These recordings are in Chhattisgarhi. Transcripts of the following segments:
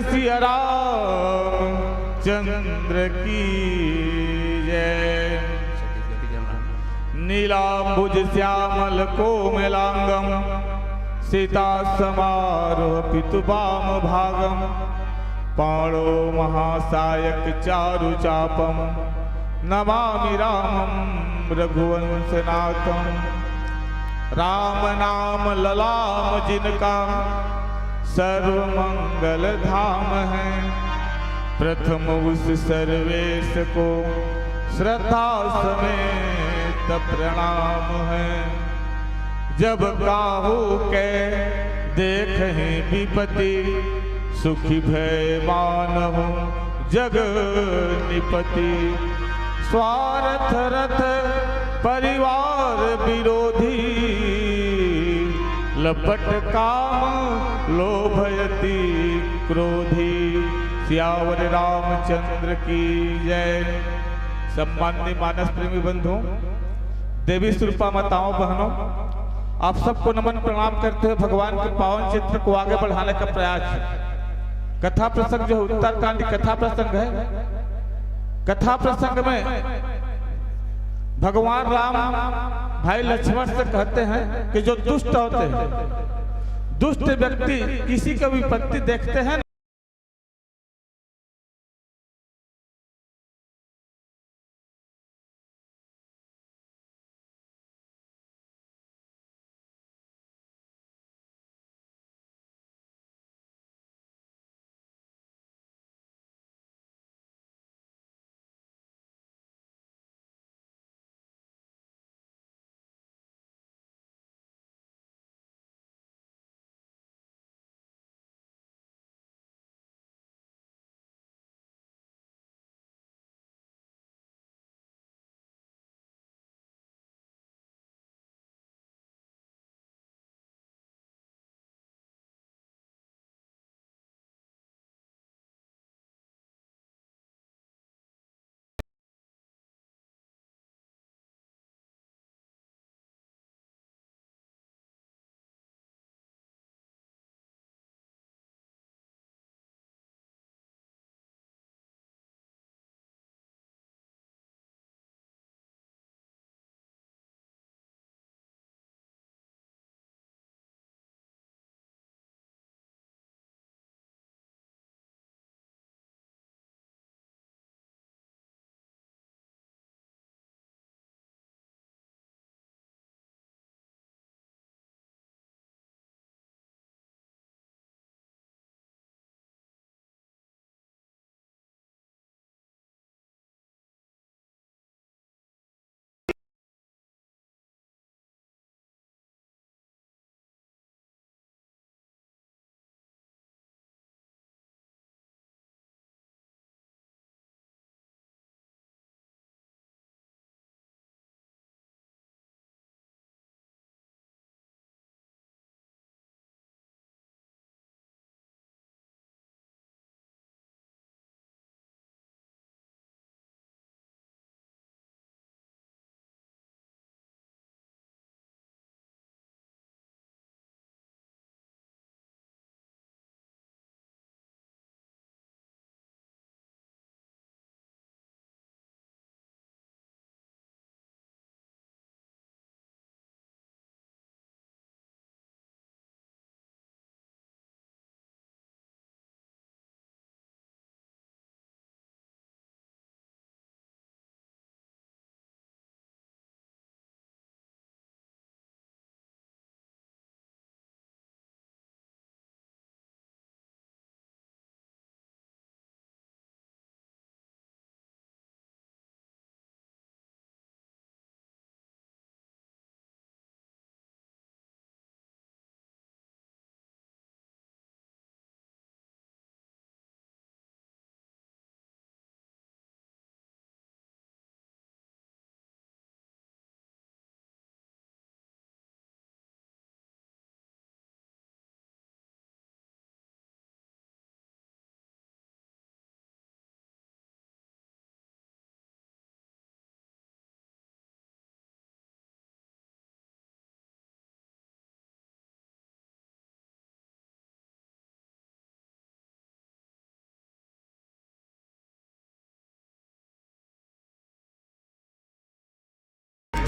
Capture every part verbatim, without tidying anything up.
सिया राम चंद्र की जय। नीलांबुज श्यामल कोमलांगम सीता समारोह पितु वाम भागम। पाणो महासायक चारु चापम नमामि रामम रघुवंशनाथम। राम नाम ललाम जिनका सर्व मंगल धाम है। प्रथम उस सर्वेश को श्रद्धा समेत प्रणाम है। जब काहू के देखहि विपति, सुखी भय मानहु जग निपति। स्वार्थ रथ परिवार विरोधी, लपट काम लोभ अति क्रोधी। सियावर रामचंद्र की जय। सम्माननीय मानस प्रेमी बंधुओं, देवी स्वरूपा माताओं, बहनों, आप सबको नमन प्रणाम करते हुए भगवान के पावन चित्र को आगे बढ़ाने का प्रयास है। कथा प्रसंग जो है, उत्तरकांड कथा प्रसंग है। कथा प्रसंग में भगवान राम भाई लक्ष्मण से कहते हैं कि जो दुष्ट होते हैं, दुष्ट व्यक्ति किसी को विपत्ति देखते हैं,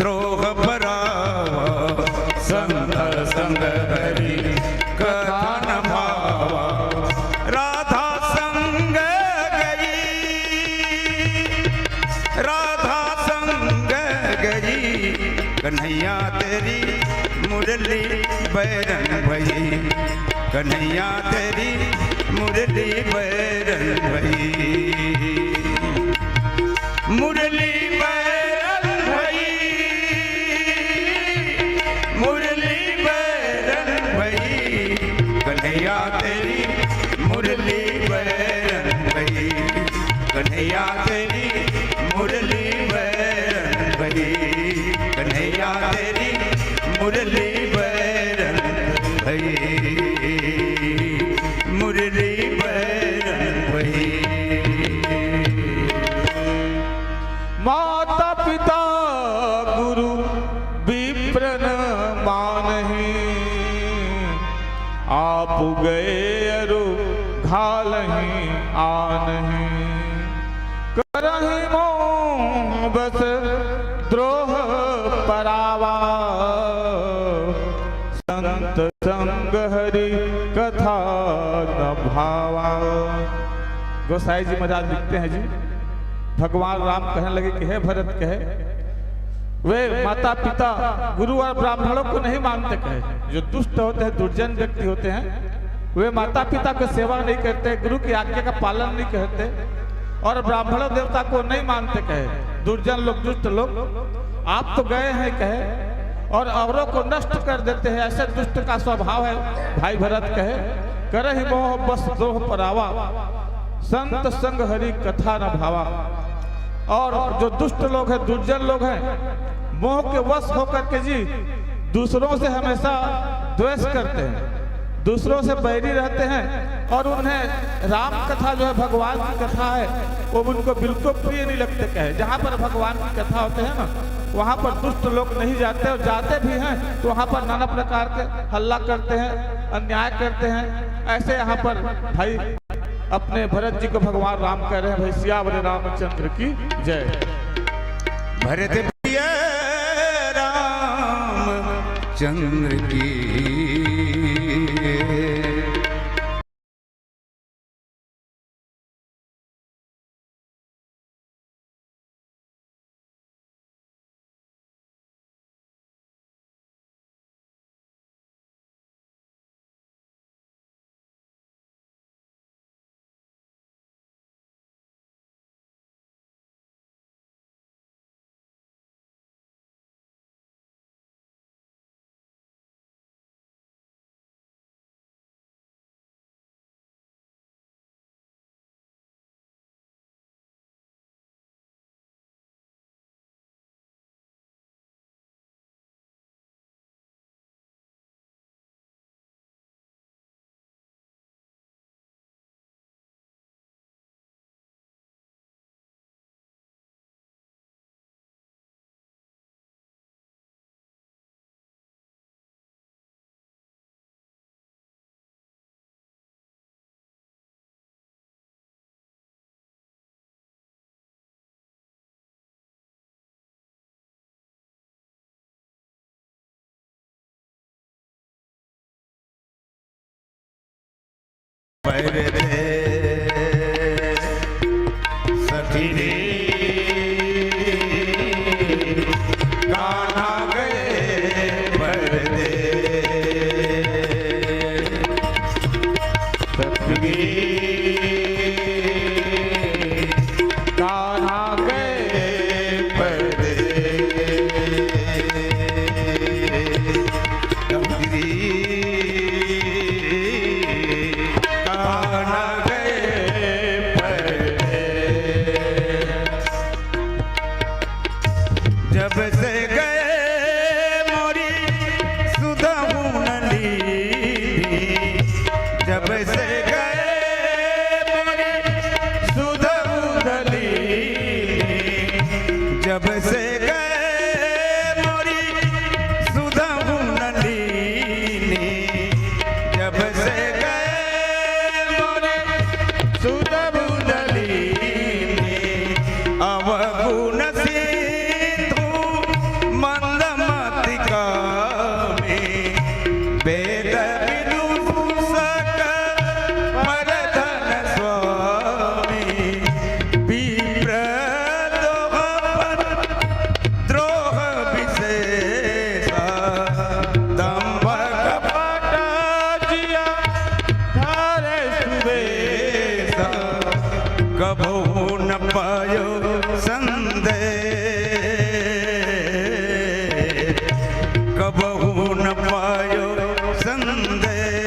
द्रोह परावा, संत संग हरि कथा न भावा। राधा संग गई, राधा संग गई, कन्हैया तेरी मुरली बैरन भई, कन्हैया तेरी मुरली बैरन भई। मुरली बैरन भई, मुरली बैरन भई, कन्हैया तेरी मुरली बैरन भई, कन्हैया तेरी मुरली बैरन भई, कन्हैया तेरी मुरली बैरन भई, मुरली बैरन भई। माता पिता गुरु विप्रन मानही, आप गए अरु घालही आनही। करही मोह बस द्रोह परावा, संत संग हरि कथा न भावा। गोसाई जी महाराज लिखते हैं जी, भगवान राम कहने लगे कि हे भरत, कहे, वे माता पिता, गुरु और ब्राह्मणों को नहीं मानते, कहे, जो दुष्ट होते हैं, दुर्जन व्यक्ति होते हैं, वे माता पिता को सेवा नहीं करते, गुरु की आज्ञा का पालन नहीं करते और ब्राह्मण देवता को नहीं मानते, कहे, दुर्जन लोग, दुष्ट लोग। आप तो गए हैं, कहे, और औरों को नष्ट कर देते हैं, ऐसे दुष्ट का स्वभाव है भाई भरत, कहे। करही मोह बस द्रोह परावा, संत संग हरि कथा न भावा। और जो दुष्ट लोग हैं, दुर्जन लोग हैं, मोह के वश होकर के जी दूसरों से हमेशा द्वेष करते हैं, दूसरों से बैरी रहते हैं और उन्हें राम कथा जो है, भगवान की कथा है, वो उनको बिल्कुल प्रिय नहीं लगते। कहे, जहाँ पर भगवान की कथा होते हैं ना, वहाँ पर दुष्ट लोग नहीं जाते और जाते भी हैं तो वहाँ पर नाना प्रकार के हल्ला करते हैं, अन्याय करते हैं। ऐसे यहाँ पर भाई अपने भरत जी को भगवान राम कह रहे हैं, भाई सियावर रामचंद्र की जय। भरत प्रिय रामचंद्र की। परदेस सखी रे, कान्हा गए परदेस सखी रे, कान्हा गए परदेस। दंभ कपट जिय धरे सुबेसा, कबहु न पायो संदेश, कबहु न पायो संदेश।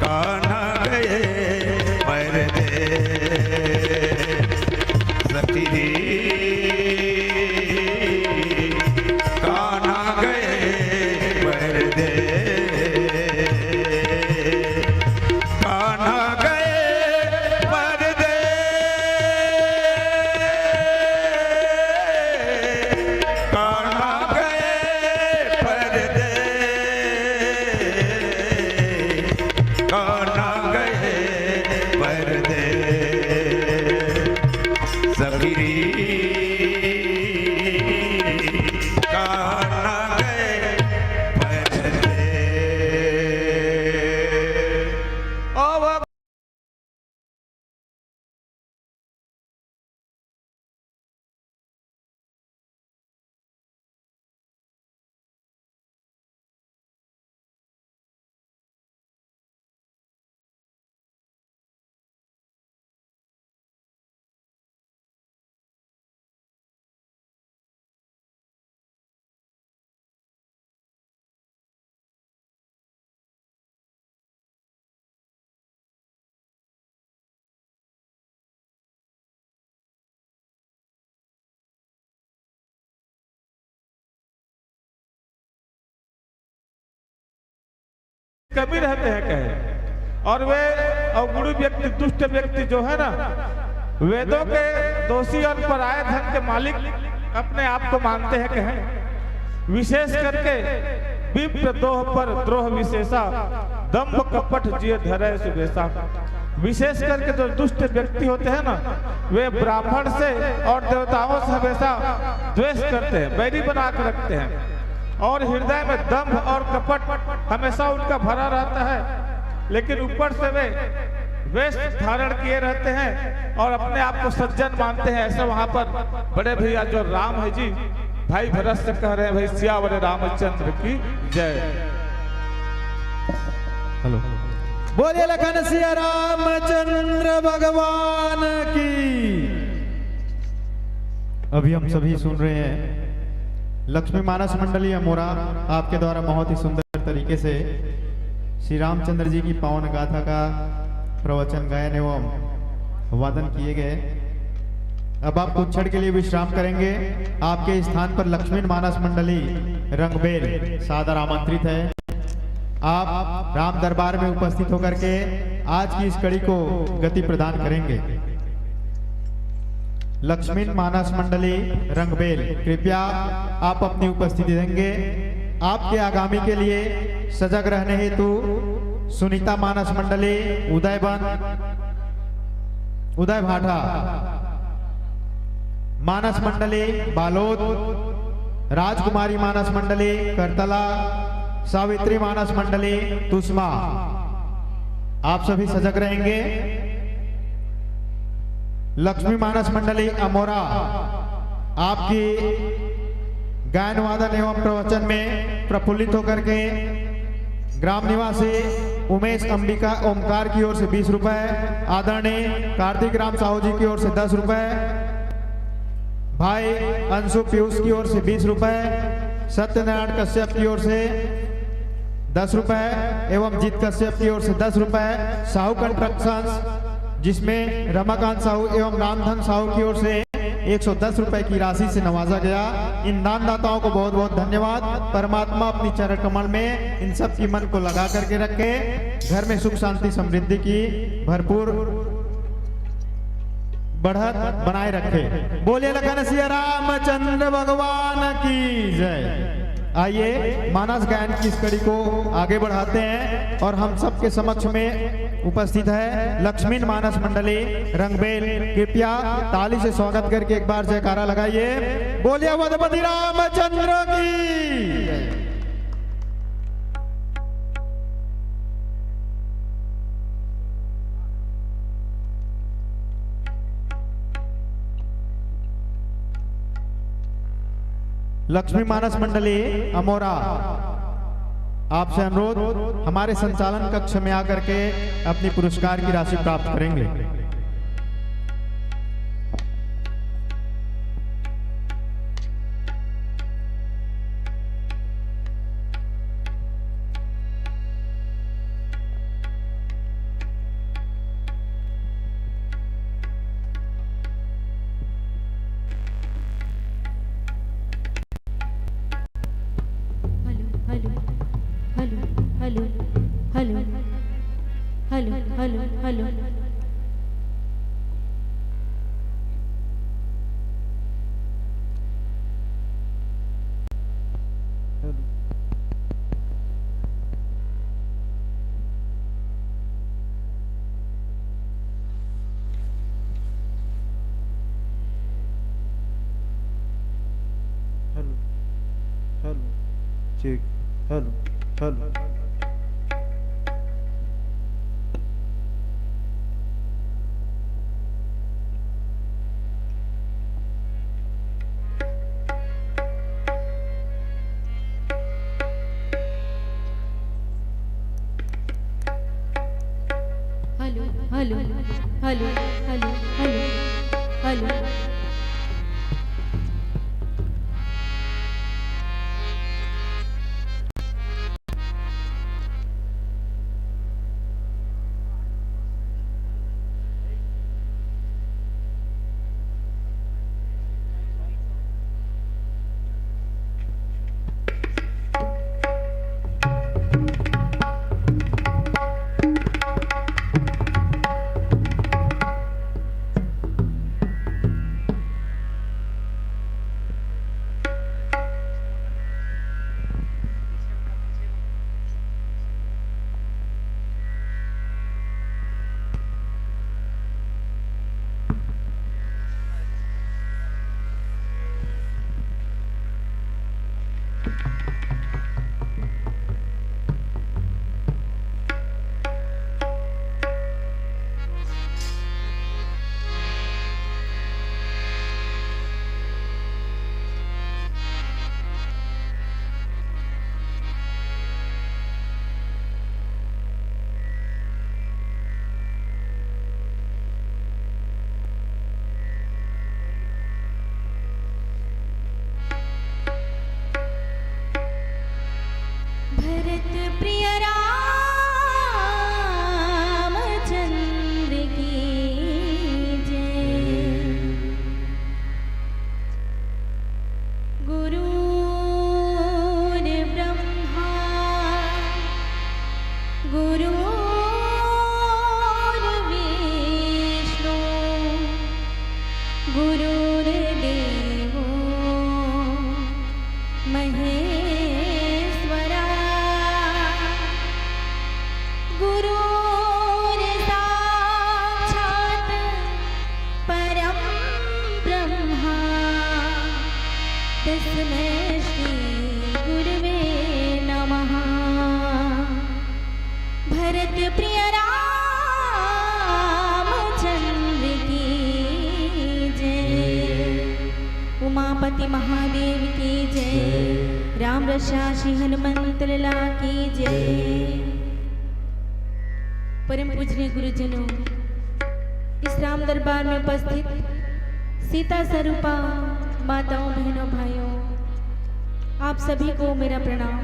कान्हा गए परदेस, सखी रे। कान्हा गए परदेस, कान्हा गए परदेस, कान्हा गए परदेस, कान्हा गए परदेस, सखी रे। कान्हा गए परदेस। अब कमी रहते हैं कहे। और वे अवगुणी व्यक्ति, दुष्ट व्यक्ति जो है ना, वेदों के दोषी और पराये धन के मालिक अपने आप को मानते हैं कहे। विशेष करके विप्र दोह पर द्रोह विशेषा, दंभ कपट जिय धरे सुबेसा। विशेष करके जो दुष्ट व्यक्ति होते हैं ना, वे ब्राह्मण से और देवताओं से हमेशा द्वेष करते हैं, बैरी बना के रखते हैं। और हृदय में दंभ और कपट हमेशा उनका भरा रहता है, लेकिन ऊपर से वे वेश धारण किए रहते हैं और अपने आप को सज्जन मानते हैं। ऐसे वहां पर बड़े भैया जो राम है जी, भाई भरत से कह रहे हैं, भाई सियावर रामचंद्र की जय। हेलो। बोलिए लखन सिया रामचंद्र भगवान की। अभी हम सभी सुन रहे हैं लक्ष्मी मानस मंडली अमोरा आपके द्वारा बहुत ही सुंदर तरीके से श्री रामचंद्र जी की पावन गाथा का प्रवचन, गायन एवं वादन किए गए। अब आप कुछ क्षण के लिए विश्राम करेंगे। आपके स्थान पर लक्ष्मी मानस मंडली रंगबेल सादर आमंत्रित है। आप राम दरबार में उपस्थित होकर के आज की इस कड़ी को गति प्रदान करेंगे। लक्ष्मी मानस मंडली रंगबेल, कृपया आप अपनी उपस्थिति देंगे। आपके आगामी के लिए सजग रहने हेतु सुनीता मानस मंडली उदयबन, उदय भाटा मानस मंडली बालोद, राजकुमारी मानस मंडली करतला, सावित्री मानस मंडली तुसमा, आप सभी सजग रहेंगे। लक्ष्मी मानस मंडली अमोरा आपकी गायन वादन एवं प्रवचन में प्रफुल्लित होकर के ग्राम निवासी उमेश अंबिका ओमकार की ओर से बीस रुपए, आदरणीय कार्तिक राम साहू जी की ओर से दस रुपए, भाई अंशु पीयूष की ओर से बीस रुपए, सत्यनारायण कश्यप की ओर से दस रुपए एवं जीत कश्यप की ओर से दस रुपए, साहू कंस्ट्रक्शंस, जिसमें रमाकांत साहू एवं रामधन साहू की ओर से एक सौ दस रुपए की राशि से नवाजा गया। इन दानदाताओं को बहुत बहुत धन्यवाद। परमात्मा अपनी चरण कमल में इन सब की मन को लगा करके रखे, घर में सुख शांति समृद्धि की भरपूर बढ़त बनाए रखे। बोलिए लखन सिया रामचंद्र भगवान की जय। आइए, मानस गायन की इस कड़ी को आगे बढ़ाते हैं और हम सबके समक्ष में उपस्थित है लक्ष्मी मानस मंडली रंगबेल। कृपया ताली से स्वागत करके एक बार जयकारा लगाइए। बोलिए अवधपति रामचंद्र की। लक्ष्मी मानस मंडली अमोरा, आपसे अनुरोध, हमारे संचालन कक्ष में आकर के अपनी पुरस्कार की राशि प्राप्त करेंगे। Hello, hello, hello, hello, hello, hello, hello, hello. Hello, hello, check, hello, hello. Hello, hello, hello, hello, hello, hello. Bharat प्रिय रामचंद्र की जय। गुरुर्ब्रह्मा गुरुर्विष्णु गुरुर्देवो महेश्वरा। गुरुर्साक्षात् परं ब्रह्मा तस्मै श्री गुरुवे नमः। भरत प्रिय रामचंद्र की जय। उमापति महादेव की जय। राम रक्षा श्री हनुमंत लाला की जय। परम पूजनीय गुरुजनों, इस राम दरबार में उपस्थित सीता स्वरूपा माताओं, बहनों, भाइयों, आप सभी को मेरा प्रणाम।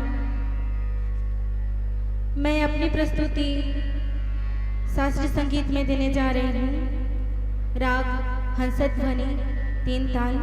मैं अपनी प्रस्तुति शास्त्रीय संगीत में देने जा रही हूँ। राग हंसध्वनि, तीन ताल।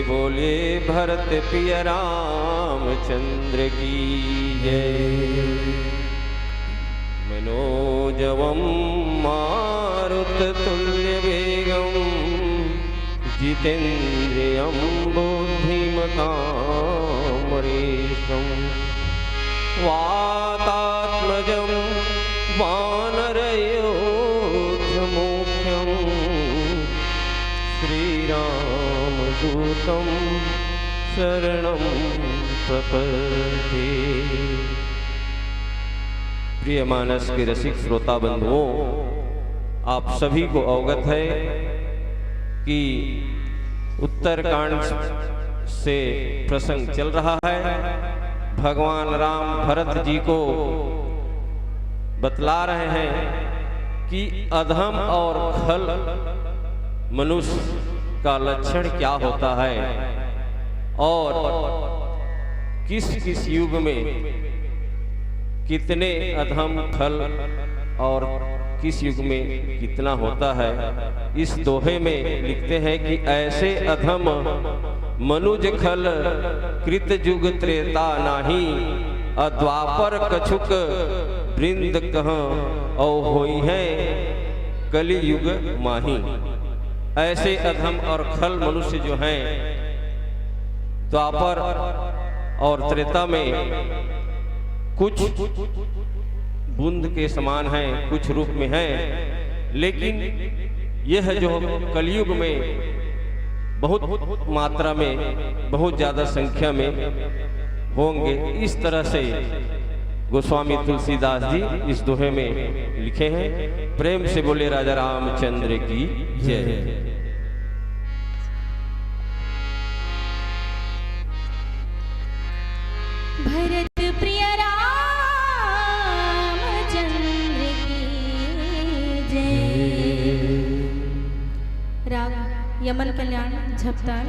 बोले भरत प्रिय रामचंद्र की जय। मनोजवं मारुततुल्यवेगं जितेन्द्रियं बुद्धिमतामरीशम्। वातात्मजं वानरयोधमुख्यं श्रीरामदूतं शरणं प्रपद्ये। प्रिय मानस के रसिक श्रोता बंधुओं, आप सभी को अवगत है कि उत्तरकांड से प्रसंग चल रहा है। भगवान राम भरत जी को बतला रहे हैं कि अधम और खल मनुष्य का लक्षण क्या होता है और किस किस युग में कितने अधम, खल और किस युग में कितना होता है। इस दोहे में लिखते हैं कि ऐसे अधम मनुज खल कृत जुग त्रेता नाही, अद्वापर कछुक वृंद कह औ होई हैं कलयुग माही। ऐसे अधम और खल मनुष्य जो हैं, द्वापर और त्रेता में कुछ बूंद के समान हैं, कुछ रूप में हैं, लेकिन यह जो कलयुग में बहुत मात्रा में, बहुत ज्यादा संख्या में होंगे। इस तरह से गोस्वामी तुलसीदास जी इस दोहे में लिखे हैं। प्रेम से बोले राजा रामचंद्र की जय। भरत प्रिय रामचंद्र की जय। राग यमन कल्याण, झपताल।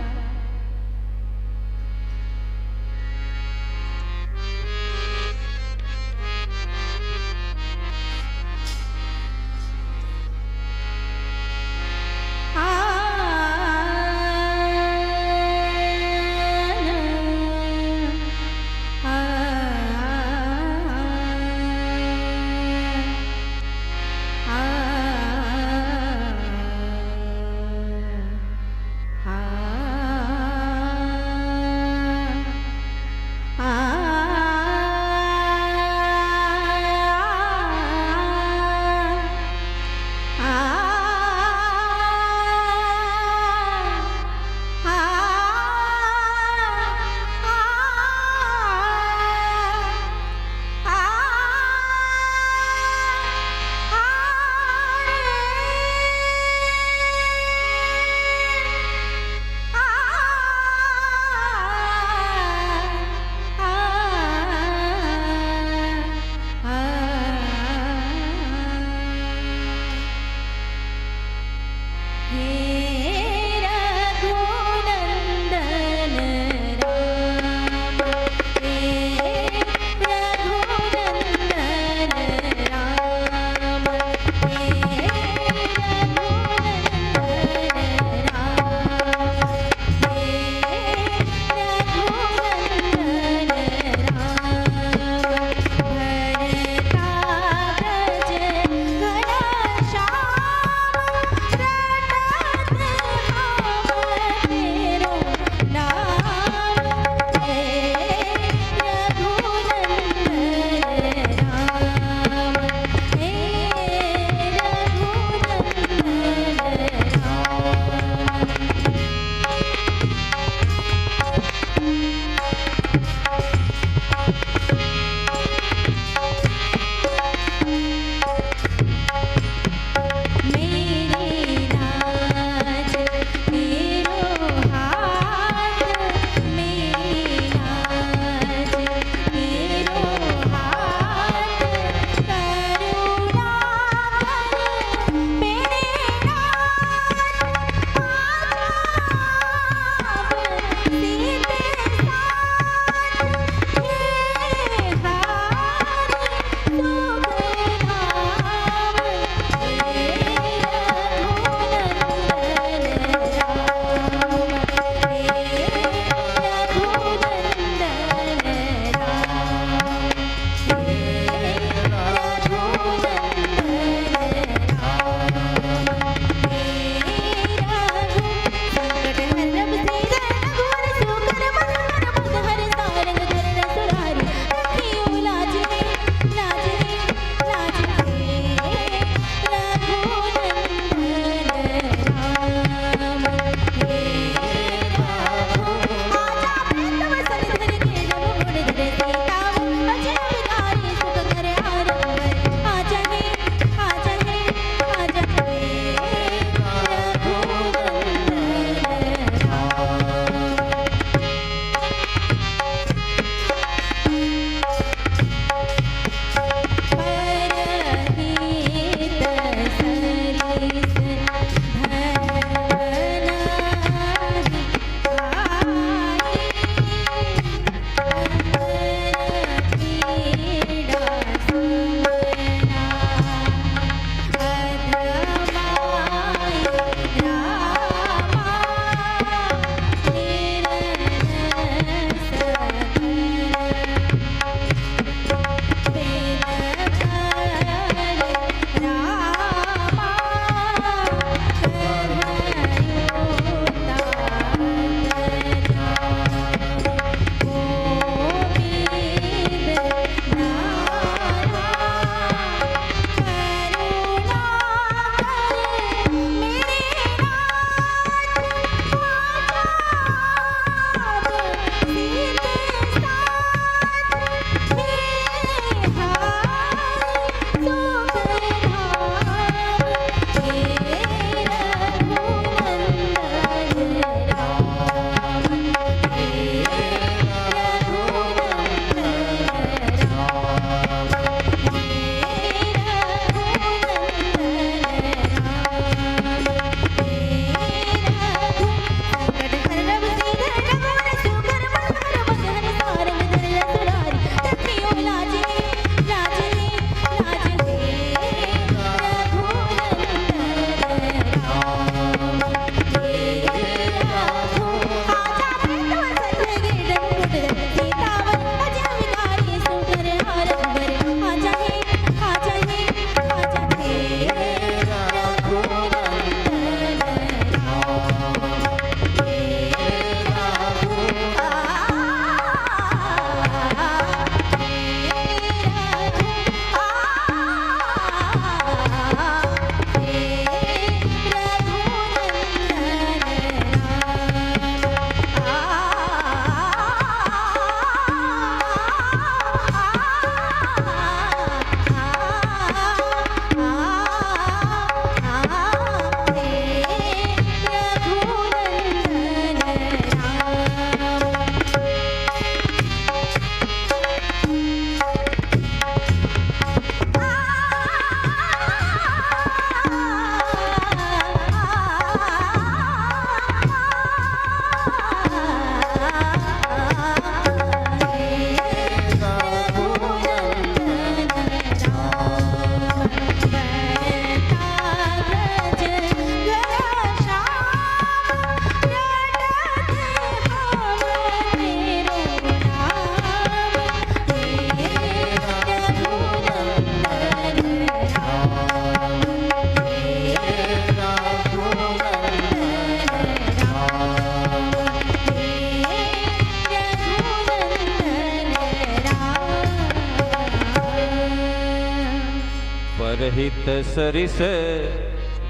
परहित सरिस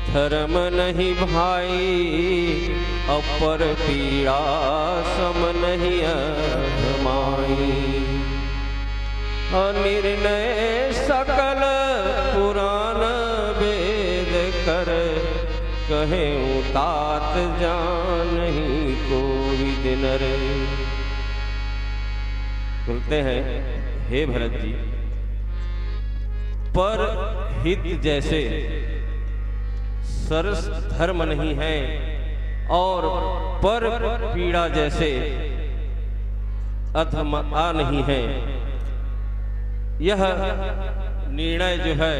धर्म नहीं भाई, अपर पीड़ा सम नहीं अधमाई। अनिर्णय सकल पुराण वेद कर, कहें तात जानहीं कोविद नर। बोलते हैं, हे भरत जी, पर हित जैसे सरस धर्म नहीं है और पर पीड़ा जैसे अधमा नहीं है। यह निर्णय जो है,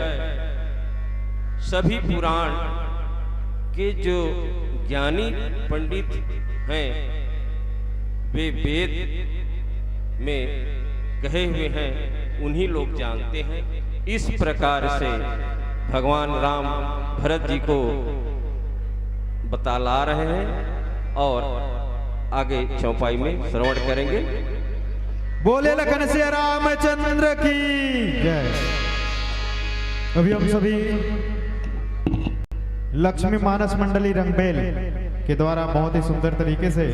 सभी पुराण के जो ज्ञानी पंडित हैं, वे वेद में कहे हुए हैं, उन्हीं लोग जानते हैं। इस प्रकार से भगवान राम भरत जी को बतला रहे हैं और आगे चौपाई में श्रवण करेंगे। बोले लखन सिया रामचंद्र की जय। अभी हम सभी लक्ष्मी मानस मंडली रंगबेल के द्वारा बहुत ही सुंदर तरीके से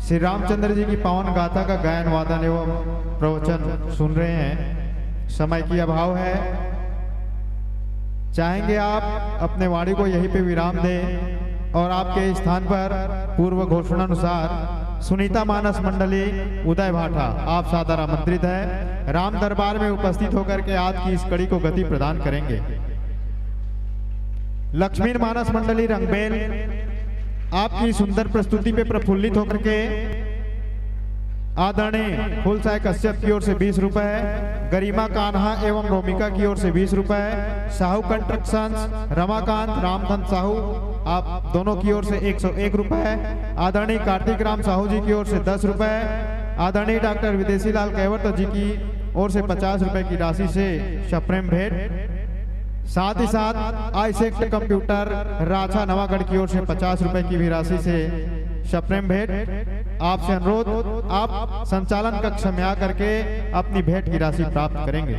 श्री रामचंद्र जी की पावन गाथा का गायन वादन एवं प्रवचन सुन रहे हैं। समय की अभाव है, चाहेंगे आप अपने वाणी को यहीं पे विराम दें और आपके स्थान पर पूर्व घोषणा अनुसार सुनीता मानस मंडली उदय भाटा आप सादर आमंत्रित है, राम दरबार में उपस्थित होकर के आज की इस कड़ी को गति प्रदान करेंगे। लक्ष्मी मानस मंडली रंगबेल आपकी सुंदर प्रस्तुति पे प्रफुल्लित होकर के आदरणीय फूलसाय कश्यप की ओर से बीस रुपए, गरिमा कान्हा एवं रोमिका की ओर से बीस रुपए, साहू कंस्ट्रक्शंस, रमाकांत रामधन साहू, आप दोनों की ओर से एक सौ एक रुपए, आदरणीय कार्तिक राम साहू जी की ओर से दस रुपए, आदरणीय डॉक्टर विदेशी लाल कैवर्त जी की ओर से पचास रुपए की राशि से सप्रेम भेंट, साथ ही साथ आईसेक्ट कंप्यूटर राछा नवागढ़ की ओर से पचास रुपए की भी राशि से सप्रेम भेंट। आपसे अनुरोध, आप संचालन कक्ष में आकर के अपनी भेंट की राशि प्राप्त करेंगे।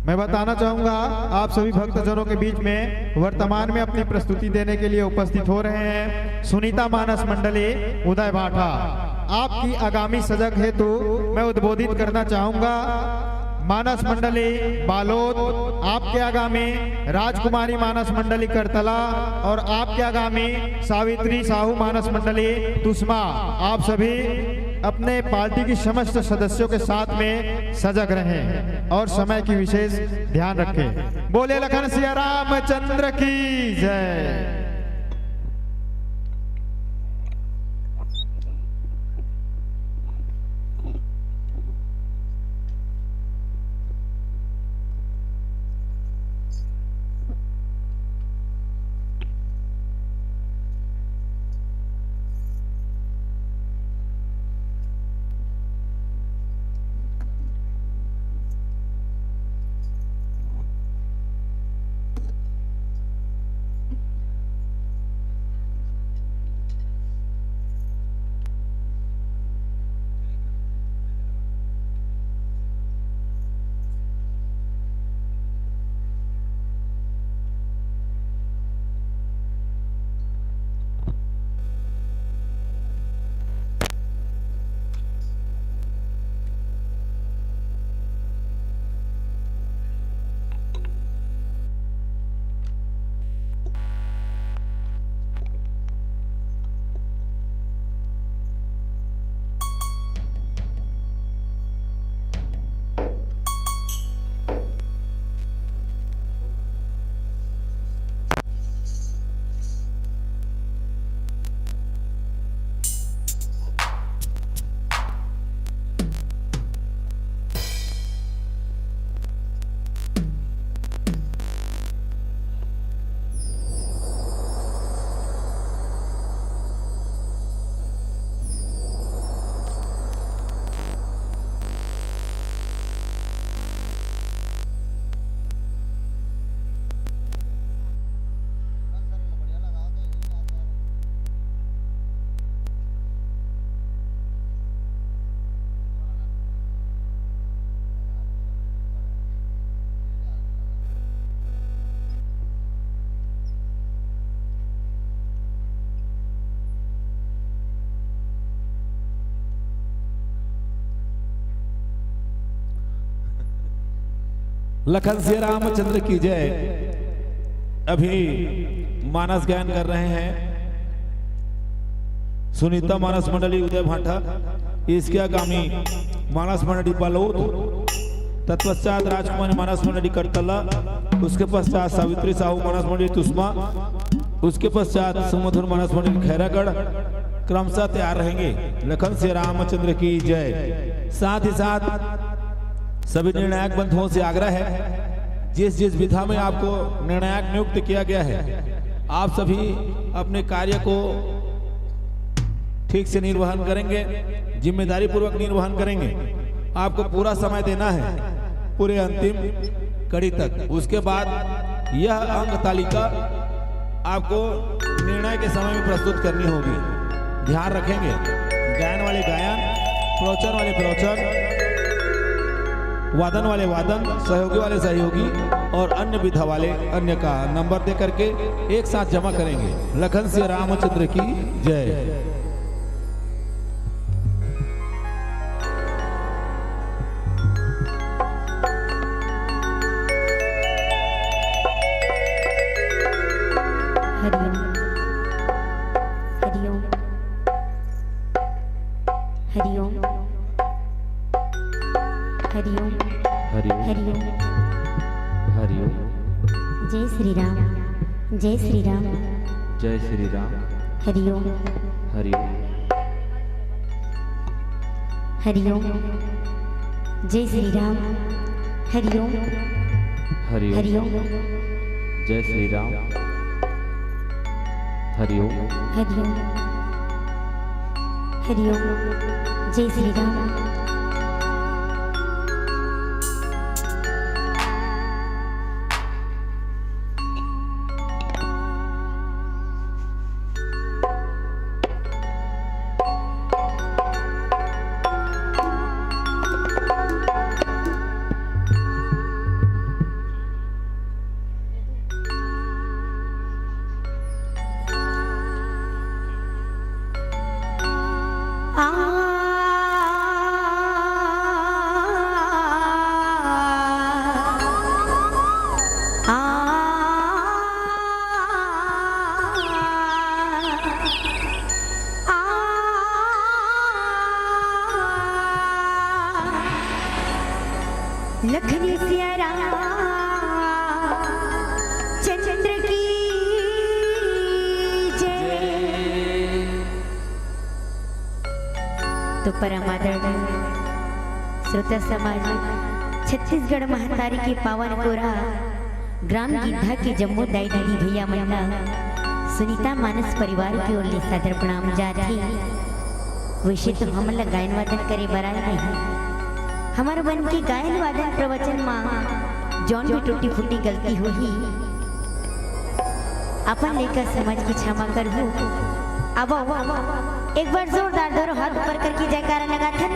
मैं बताना चाहूंगा आप सभी भक्तजनों के बीच में वर्तमान में अपनी प्रस्तुति देने के लिए उपस्थित हो रहे हैं सुनीता मानस मंडली उदय भाटा। आपकी आगामी सजग हेतु मैं उद्बोधित करना चाहूंगा। मानस मंडली बालोद, आपके आगामी राजकुमारी मानस मंडली करतला और आपके आगामी सावित्री साहू मानस मंडली तुसमा। आप सभी अपने पार्टी की समस्त सदस्यों के साथ में सजग रहें और समय की विशेष ध्यान रखें। बोले लखन सिया रामचंद्र की जय। लखन सिया रामचंद्र की जय। अभी मानस गायन कर रहे हैं सुनीता मानस मंडली उदय भाटा, इसके आगामी मानस मंडली बालोद, तत्पश्चात राजकुमारी मानस मंडली करतला, उसके पश्चात सावित्री साहू मानस मंडली तुसमा, उसके पश्चात सुमधुर मानस मंडली खैरागढ़ क्रमशः तैयार रहेंगे। लखन सिया रामचंद्र की जय। साथ ही साथ सभी निर्णायक बंधुओं से आग्रह है, जिस जिस विधा में आपको निर्णायक नियुक्त किया गया है, आप सभी अपने कार्य को ठीक से निर्वहन करेंगे, जिम्मेदारी पूर्वक निर्वहन करेंगे। आपको पूरा समय देना है पूरे अंतिम कड़ी तक। उसके बाद यह अंक तालिका आपको निर्णय के समय में प्रस्तुत करनी होगी। ध्यान रखेंगे, गायन वाले गायन, प्रवचन वाले प्रवचन, वादन वाले वादन, सहयोगी वाले सहयोगी और अन्य विधा वाले अन्य का नंबर दे करके एक साथ जमा करेंगे। लखन सिया रामचंद्र की जय। हरिओम। हरिओम। हरिओम। हरिओम। हरिओम। हरिओम। हरिओम। हरिओम। जय श्री राम। जय श्री राम। जय श्री राम। हरिओम। हरिओम। हरिओम। जय श्री राम। हरिओम। हरिओम। हरिओम। जय श्री राम। हरिओम। हरिओम। हरिओम। जय श्री राम। लखन सिया राम चंद्र की जय। तो परम आदरणीय श्रोता समाज, छत्तीसगढ़ महतारी के पावन कोरा ग्राम गिद्धा के जम्मो दाई दीदी भैया मन ला सुनीता मानस परिवार के ओर ले सादर प्रणाम जात हे। वैसे तो हमन ला गायन वादन करे बर आए नहीं, हमर मन के गायन वादन प्रवचन मा जौन भी टूटी फूटी गलती होही, अपन लइका समझ के क्षमा करहू। अब एक बार जोरदार दोनों हाथ ऊपर करके जयकारा लगाथन।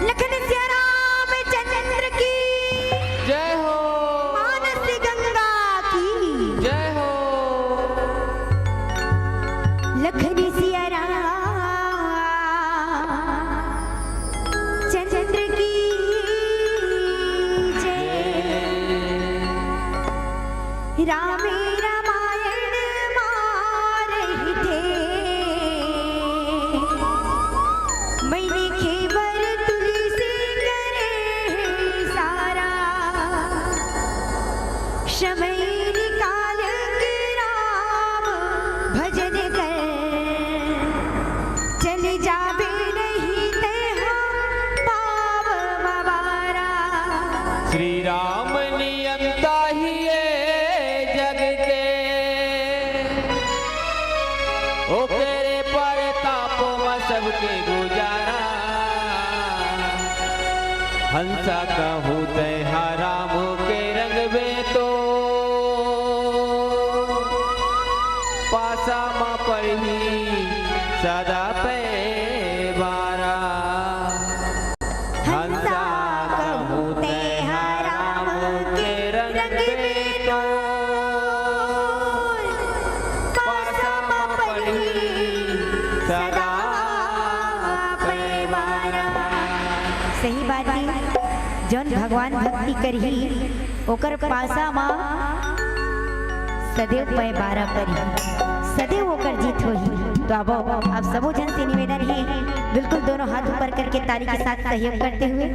लखन सिया रामचंद्र की जय हो। मानस गंगा की जय हो। लखन सिया राम चंद्र की जय। रामे रामायण मा रहिथे, मैं देखे बर तुलसी करे सारा। समय निकाल के राम भजन कर, चल जाबे नहीं तेहा पाव मवारा। श्री राम नियंता ही ये जग के, ओकरे परताप म सबके गुजारा। हंसा कहूँ तैहा राम के रंगबे तो, पासा म पड़ही सदा पैबारा। हंसा कहूँ तैहा राम के रंगबे तो, पासा म पड़ही सदा पैबारा। सही बात हे, जौन भगवान भक्ति करही, ओकर पासा म सदैव पै बारा परी, सदैव ओकर जीत होही। तो अब आप सबो झन से निवेदन हे, बिल्कुल दोनों हाथ ऊपर करके ताली के साथ सहयोग करते हुए।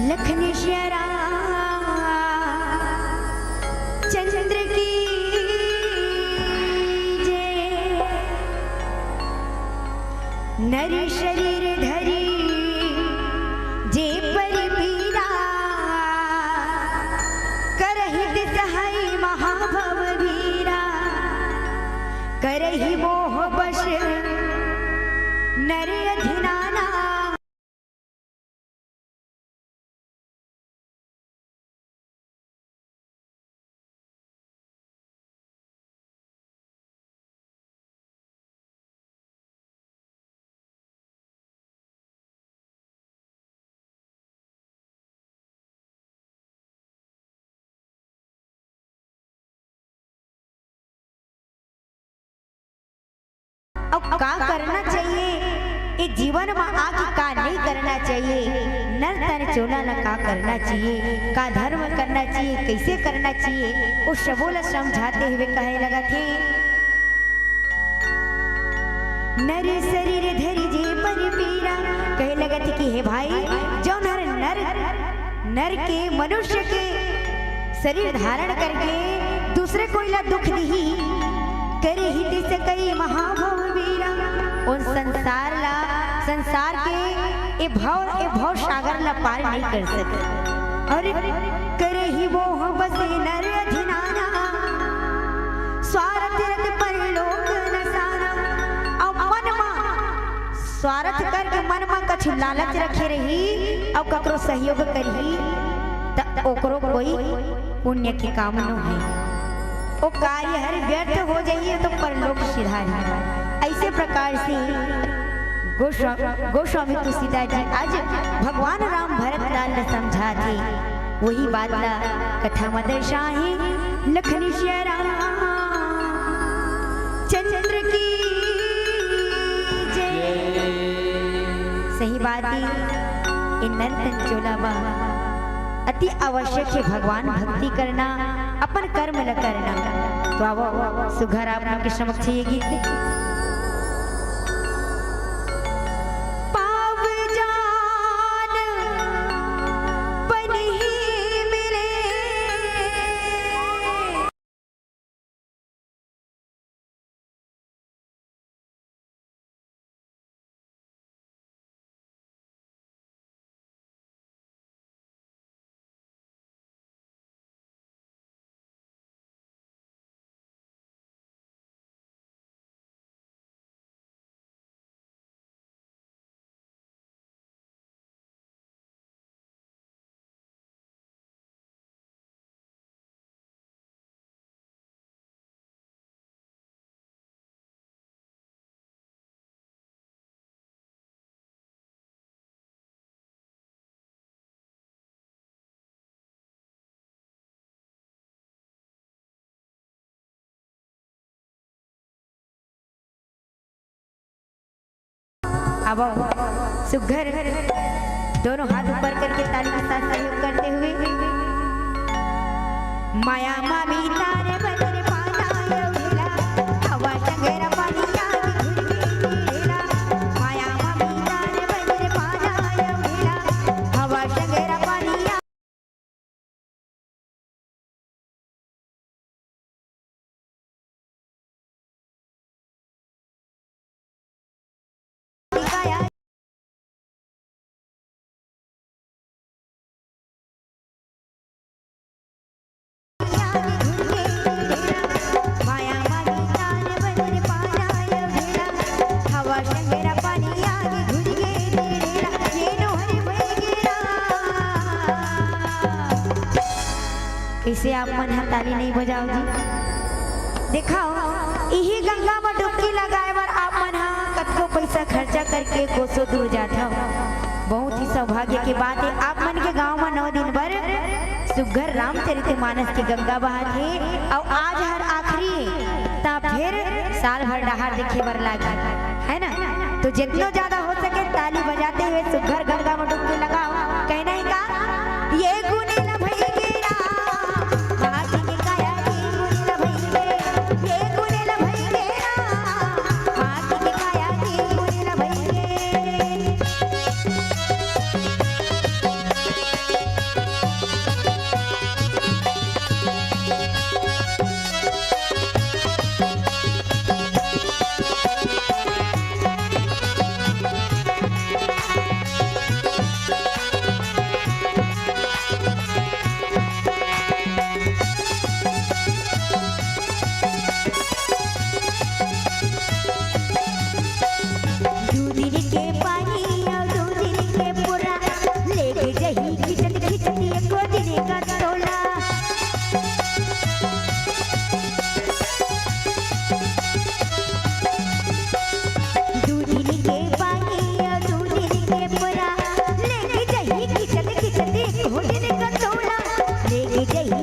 लखन श्री राम चंद्र की जय। नर शरीर धरी जे पर पीरा, करहित सहाय महाभव भीरा। करहि मोह बस नर अधिनाना। अउ का करना चाहिए, ये जीवन म आके का नहीं करना चाहिए, नर तन चोला ला का करना चाहिए, का धर्म करना चाहिए, कैसे करना चाहिए, वो सबो ला समझाते हुए कहे लगथे। नर शरीर धरि जे पर पीरा, कहे लगथे कि हे भाई, जौन हर नर, नर के, मनुष्य के शरीर धारण करके दूसरे कोई ला दुख दिही, करे हित सकई महाभव वीरा। उन संसार ला, संसार के ए भव, ए भव सागर ला पार नहीं कर सके। अरे करे ही मोह बसे नर अधिनाना, स्वार्थ रत परलोक नसाना। अउ मन मा स्वार्थ करके मन मा कछु लालच रखे रही अउ ककरो सहयोग करही, त ओकरो कोई पुण्य के काम नो है। ओ कार्य हर व्यर्थ हो जाही, तो परलोक सिधारही। ऐसे प्रकार से गोस्वा-, गोस्वामी तुलसीदास जी आज भगवान राम भरत लाल ला समझाथे, वही बात ला कथा म दर्शाए हे। लखन सिया राम चंद्र की जय। सही बात हे, ए नर तन चोला बा अति आवश्यक हे भगवान भक्ति करना, अपन कर्म ल करना। तो आवो सुघर आप मन के समक्ष ये गीत। पाव जान पनही मिले। अब सुघर दोनों हाथ ऊपर करके ताली के साथ सहयोग करते हुए, माया मामी तारे बजर पाना यो ढीला, हवा संगेरा पानी आग घुर के ढीला, माया मामी तारे बजर पाना यो ढीला, हवा संगेरा पानी आग कइसे आप मन ह ताली नइ बजाव जी? देखाव, इही गंगा म डुबकी लगाए बर आप मन ह कतको पइसा खर्चा करके कोसों दूर जाथव। बहुत ही सौभाग्य के बात हे, आप मन के गांव म नौ दिन बर सुघर रामचरित मानस के गंगा बहत हे, अउ आज हर आखिरी हे, त फेर साल भर डहार देखे बर लागही, है ना? तो जितनो ज्यादा हो सके ताली बजाते हुए सुघर गंगा म डुबकी लगाव। कहना हे का? ये गुनेला भई के राम, माटी के काया के गुनेला भई के, ये गुनेला भई के राम, माटी के काया के गुनेला भई के।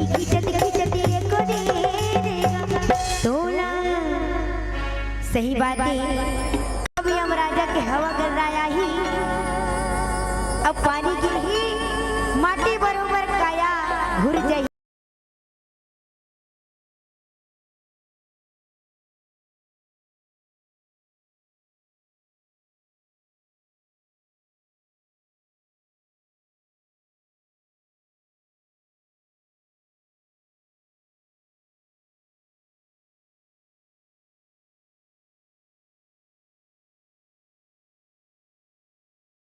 खिंचत खिंचत एको दे देगा तोला। सही बात है। अब यमराजा के हवा गर्राया ही, अब पानी गिरही, माटी बरोबर काया घुर जाही।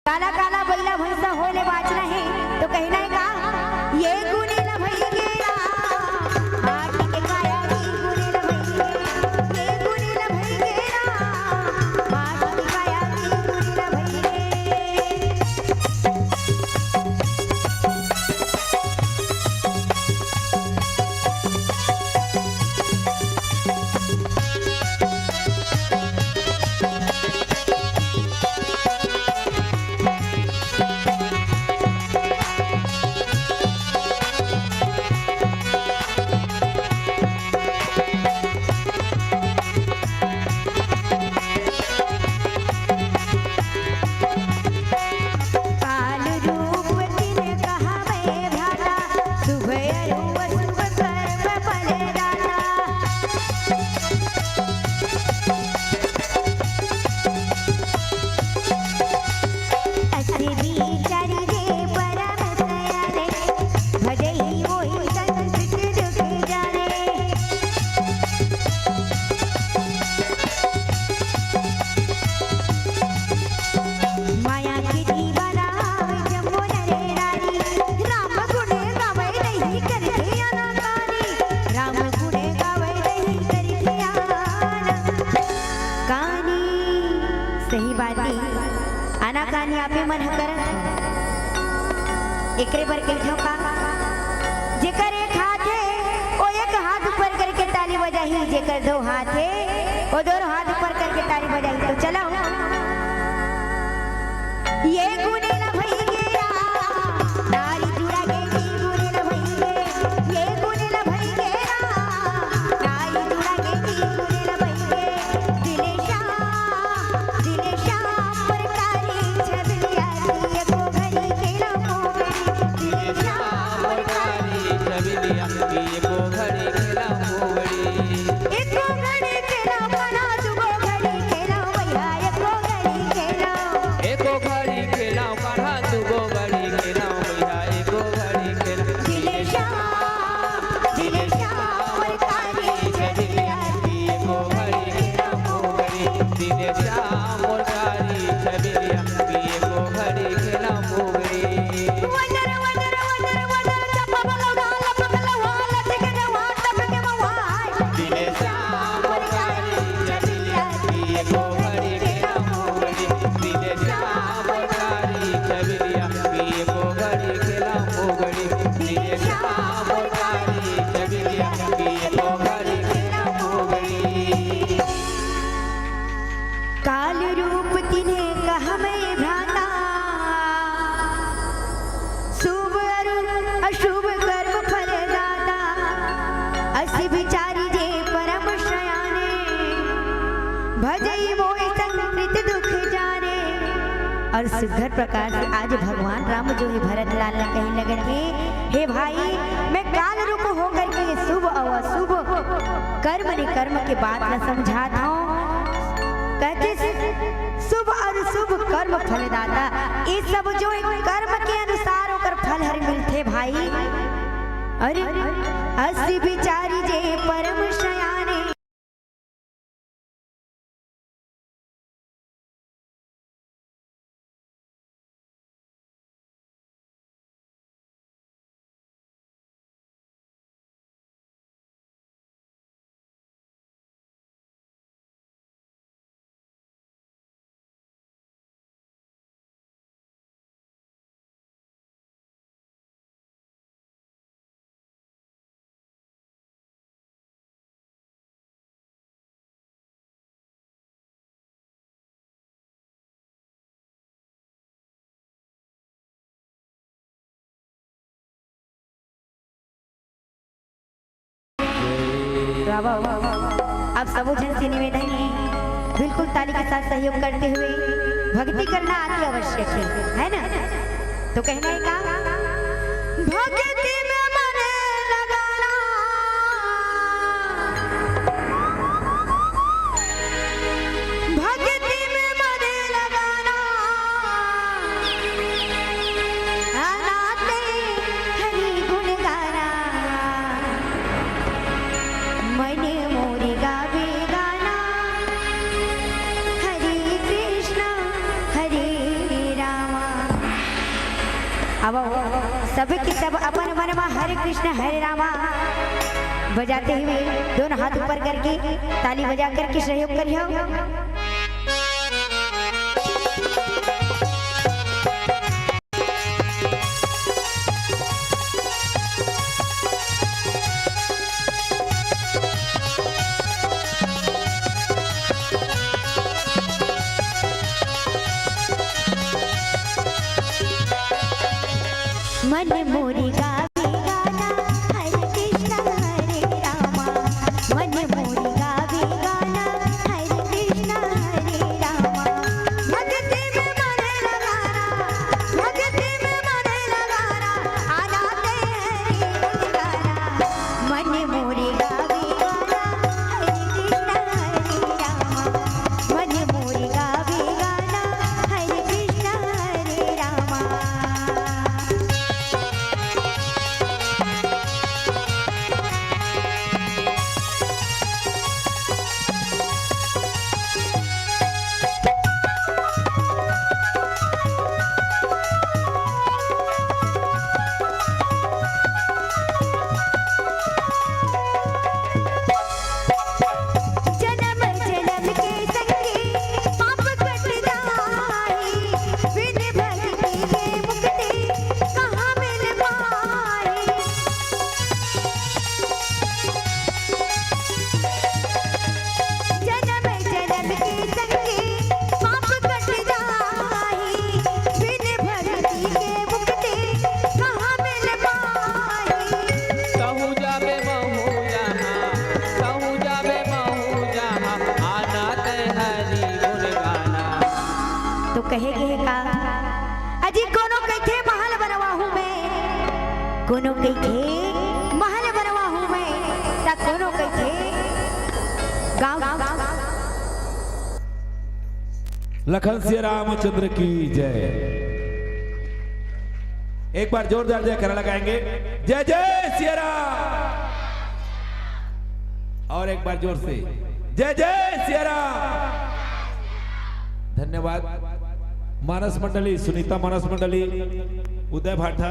काला काला बइला भैंसा होले बाचना हे, तो कहना हे का? ये गुनेला भई गेला, माटी के काया, ये गुनेला भई गेला, ये गुनेला भई गेला, माटी के काया, ये गुनेला भई गेला। काल रूप तिन कहावे भ्राता, शुभ अरु अशुभ कर्म फलदाता। अस बिचारी जे परम दयाले, भजई मोहि संत दुख जाने। माया के दीवाना होय जम्मो नर नारी, राम गुण गावय नहीं करथे आनाकानी, राम गुण गावय नहीं करथे आनाकानी। सही बात हे, आनाकानी आपे मन ह करत हो। एकरे बर कहिथंव का, जेकर एक हाथ हे, ओ एक हाथ ऊपर करके ताली बजाही, जेकर दो हाथ हे, ओ दोनों हाथ ऊपर करके ताली बजाही। तो चलो, ये गुनेला भई गेला, नारी जुड़ा गे, ये गुनेला भई गे, ये गुनेला भई गेला, नारी जुड़ा गे, ये गुनेला भई गे। दिल श्याम, दिल श्याम मोर कारी छबिलिया, एको घड़ी खेला मोगड़ी। दिल श्याम मोर कारी छबिलिया, एको घड़ी खेला मोगड़ी। एको घड़ी खेला कान्हा, दुगो घड़ी खेला भैया, एको घड़ी खेला। एको घड़ी खेला कान्हा, दुगो घड़ी खेला भैया, एको घड़ी खेला। दिल श्याम, दिल श्याम मोर कारी छबिलिया, एको घड़ी खेला मोगड़ी। दिल श्याम मोर कारी छबिलिया, एको घड़ी खेला मोगड़ी। वजर, वजर, वजर, वजर, चपा बलौड़ा, लपक लवा, लचक जवा, टपक मवा। दिल श्याम मोर कारी छबिलिया, एको घड़ी खेला मोगड़ी। दिल श्याम मोर कारी छबिलिया, एको घड़ी खेला मोगड़ी। दिल श्याम मोर कारी छबिलिया, एको घड़ी खेला मोगड़ी। काल रूप तिन्हे कहमे भ्राता, शुभ अरु अशुभ कर्म फलदाता। अस बिचारी जे परम सयाने, भजई मोहि संत दुख जाने। अउ सुघर प्रकार से आज भगवान राम जो हे भरत लाल ला कहे लगत हे, हे भाई, मैं काल रूप होकर के शुभ अउ अशुभ कर्म निकर्म के बात ला समझात हंव। कहथे शुभ अउ शुभ कर्म फलदाता, ये सब जो एक कर्म के अनुसार ओकर फल हर मिलथे भाई। अरे, अस बिचारी जे परम सयाने। अब, अब सबो झन से निवेदन हे, बिल्कुल ताली के साथ सहयोग करते हुए भक्ति करना अति आवश्यक हे, है ना? तो कहना हे का? भक्ति में मन लगाना, भक्ति में मन लगाना, अनाते हरि गुण गाना। मन मोर गावे गाना, हरे कृष्ण हरे रामा। अब सभी के सब अपन मन में हरे कृष्ण हरे रामा बजाते हुए दोनों हाथ ऊपर करके ताली बजा करके सहयोग करियो। मन मोरी गावे गाना, हरे कृष्ण हरे रामा। मन मोरी गावे गाना, हरे कृष्ण हरे रामा। भक्ति में मन लगाना, भक्ति में मन लगाना, आना ते हरि गुण गाना। मन मोरी गावे गाना, हरे कृष्ण हरे रामा। मन मोरी गावे गाना, हरे कृष्ण हरे रामा। जनम जनम के संगी पाप कट जाई, बिन भक्ति के मुक्ति कहाँ मिल पाई। जनम जनम के संगी पाप कट जाई, बिन भक्ति के मुक्ति कहाँ मिल पाई। कहूँ जाबे महूँ जहाँ, कहूँ जाबे महूँ जहाँ, आना ते हरि गुण गाना। तो कहे गे हे का? अजी कोनो कहिथे महल बनवाहूँ मैं, कोनो कहिथे महल बनवाहूँ मैं, त कोनो कहिथे गाँव, गाँव, गाँव। लखन सिया रामचंद्र की जय। एक बार जोरदार जयकारा लगाएंगे, जय जय सिया राम। और एक बार जोर से, जय जय सिया राम। धन्यवाद। मानस मंडली, सुनीता मानस मंडली, उदय भाटा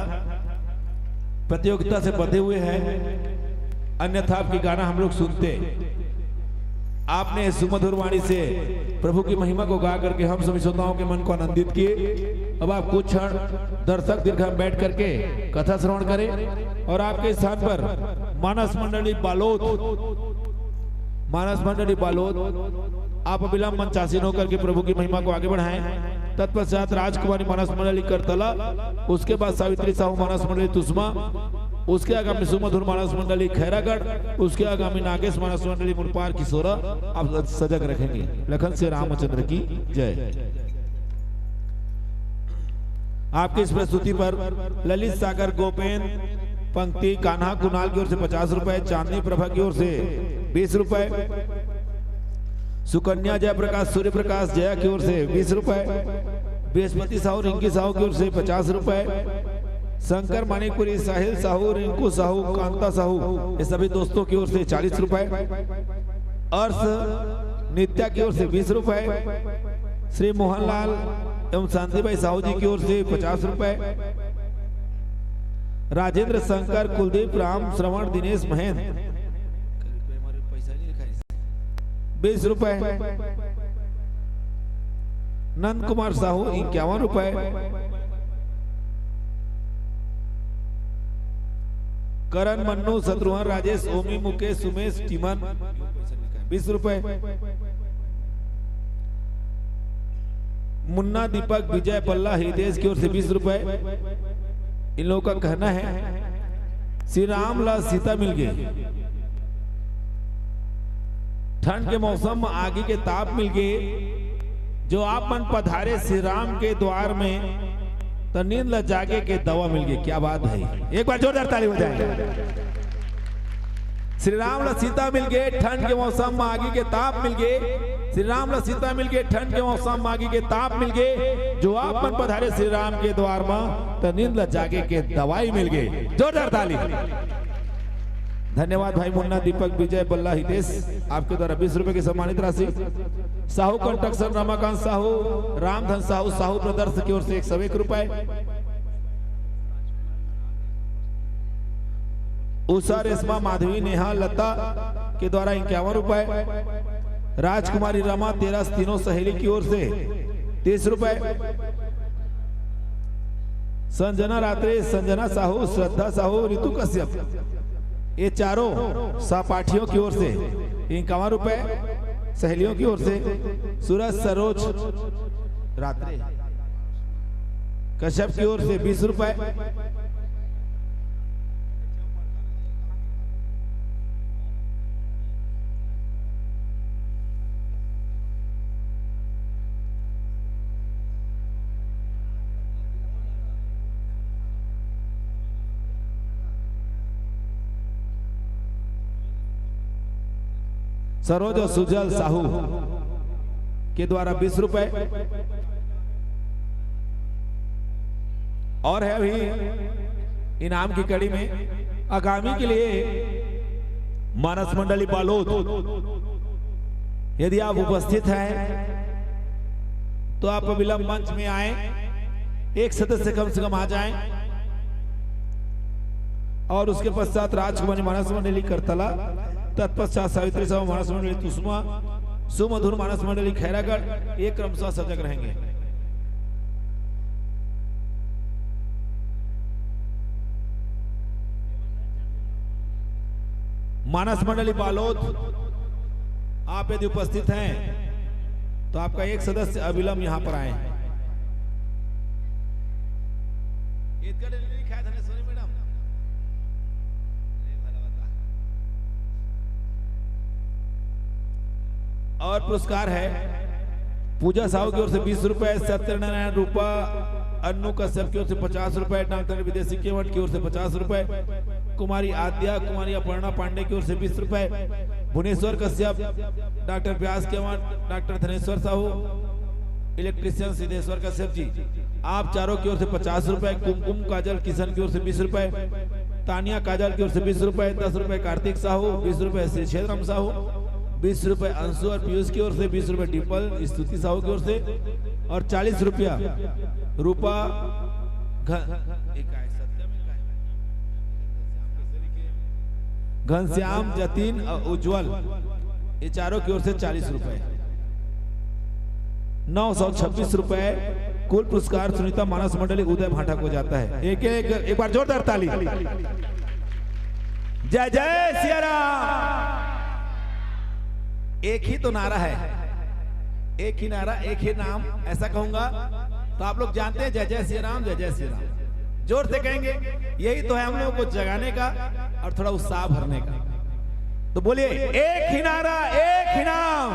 प्रतियोगिता से बंधे हुए हैं, अन्यथा आपकी गाना हम लोग सुनते। आपने सुमधुर वाणी से प्रभु की महिमा को गा करके हम सभी श्रोताओं के मन को आनंदित किए। अब आप कुछ क्षण दर्शक दीर्घा में बैठ करके कथा श्रवण करें और आपके स्थान पर मानस मंडली बालोद, मानस मंडली बालोद, आप अविलंब मंचासीन होकर के प्रभु की महिमा को आगे बढ़ाएं। तत्पश्चात राजकुमारी मानस मंडली करतला, उसके बाद सावित्री साहू मानस मंडली तुसमा, उसके आगामी सुमधुर मानस मंडली खैरागढ़, उसके आगामी नागेश मानस मंडली मुरपार किशोरा। आप सजग रखेंगे। लखन सिया रामचंद्र की जय। आपकी इस प्रस्तुति पर ललित सागर गोपेन पंक्ति कान्हा कुणाल की ओर से पचास रुपए, चांदनी प्रभा की ओर से बीस रुपए, सुकन्या जयप्रकाश सूर्य प्रकाश जया की ओर से बीस रुपए, बृहस्पति साहू रिंकी साहू की ओर से पचास रुपए, शंकर मानिकपुरी, साहिल साहू, रिंकू साहू, कांता साहू, ये सभी दोस्तों की ओर से चालीस रुपए, अर्श नित्या की ओर से बीस रुपए, श्री मोहनलाल एवं शांतिबाई साहू जी की ओर से पचास रुपए, राजेंद्र शंकर, कुलदीप, राम, श्रवण, दिनेश, महेंद्र, बीस रुपए, नंद कुमार साहू, इक्यावन रुपए, करण, मन्नू, शत्रुघ्न, राजेश, ओमी, मुकेश, सुमेश, टीमन, बीस रुपए। मुन्ना, दीपक, विजय, पल्ला, हृदय की ओर से बीस रुपए। इन लोगों का कहना है, श्री राम ला सीता मिल गई। ठंड के मौसम म आगी के ताप मिलगे, जो आप मन पधारे श्री राम के द्वार में, त नींद ल जागे के दवा मिलगे। क्या बात है, एक बार जोरदार ताली बजाएं। श्री राम ल सीता मिलगे, ठंड के मौसम म आगी के ताप मिलगे। श्री राम ल सीता मिलगे, ठंड के मौसम म आगी के ताप मिलगे। जो आप मन पधारे श्री राम के द्वार म, त नींद ल जागे के दवाई मिलगे। जोरदार ताली। धन्यवाद भाई मुन्ना, दीपक, विजय, बल्ला, हितेश, आपके द्वारा बीस रुपए की सम्मानित राशि। साहू कंस्ट्रक्शन, रमाकांत साहू, रामधन साहू, साहू ब्रदर्स की ओर से एक सौ एक रुपए। उषा, रेशमा, माधवी, नेहा, लता के द्वारा इक्यावन रुपए। राजकुमारी, रमा, तेरस, तीनों सहेली की ओर से तीस रुपए। संजना रात्रे, संजना साहू, श्रद्धा साहू, रितु कश्यप, ये चारों सहपाठियों की ओर से इक्यावन रुपए, सहेलियों की ओर से सूरज सरोज रात्रे कश्यप की ओर से बीस रुपए। सरोज और सुजल साहू के द्वारा बीस रुपए। और है अभी इनाम की कड़ी में आगामी के लिए मानस मंडली बालोद, यदि आप उपस्थित हैं तो आप अविलंब मंच में आए, एक सदस्य कम से कम आ जाए। और उसके पश्चात राजकुमारी मानस मंडली करतला, तत्पश्चात सावित्री साहू मानस मंडली तुसमा, सुमधुर मानस मंडली खैरागढ़, ये क्रमशः सजग रहेंगे। मानस मंडली बालोद, आप यदि उपस्थित हैं तो आपका एक सदस्य अविलंब यहाँ पर आए। और पुरस्कार है पूजा साहू की ओर से बीस रुपए, सत्यनारायण रूपा अन्नू कश्यप की ओर से पचास रुपए, डॉक्टर विदेशी केवट की ओर से पचास रुपए, कुमारी आद्या, कुमारी अपर्णा पांडे की ओर से बीस रुपए, भुवनेश्वर कश्यप, डॉक्टर व्यास केवट, डॉक्टर धनेश्वर साहू, इलेक्ट्रीशियन सिद्धेश्वर कश्यप जी, आप चारों की ओर से पचास रुपए, कुमकुम काजल किशन की ओर से बीस रुपए, तानिया काजल की ओर से बीस रुपए, दस रुपए कार्तिक साहू, बीस रुपए श्री क्षेत्रम साहू, बीस रुपए अंशु और पीयूष की ओर से, बीस रुपए डिम्पल स्तुति साहू की ओर से और चालीस रुपया रूपा घ-, घनश्याम, जतिन और उज्जवल, ये चारों की ओर से चालीस रुपए। नौ सौ छब्बीस रुपए कुल पुरस्कार सुनीता मानस मंडली उदय भाटा को जाता है। एक, एक, एक बार जोरदार ताली। जय जय सिया राम। एक ही तो नारा है, एक ही नारा, एक ही नाम, ऐसा कहूंगा तो आप लोग जानते हैं, जय जय सिया राम, जय जय सिया राम। जोर से कहेंगे, यही तो है हम लोगों को जगाने का और थोड़ा उत्साह भरने का। तो बोलिए, एक ही नारा, एक ही नाम,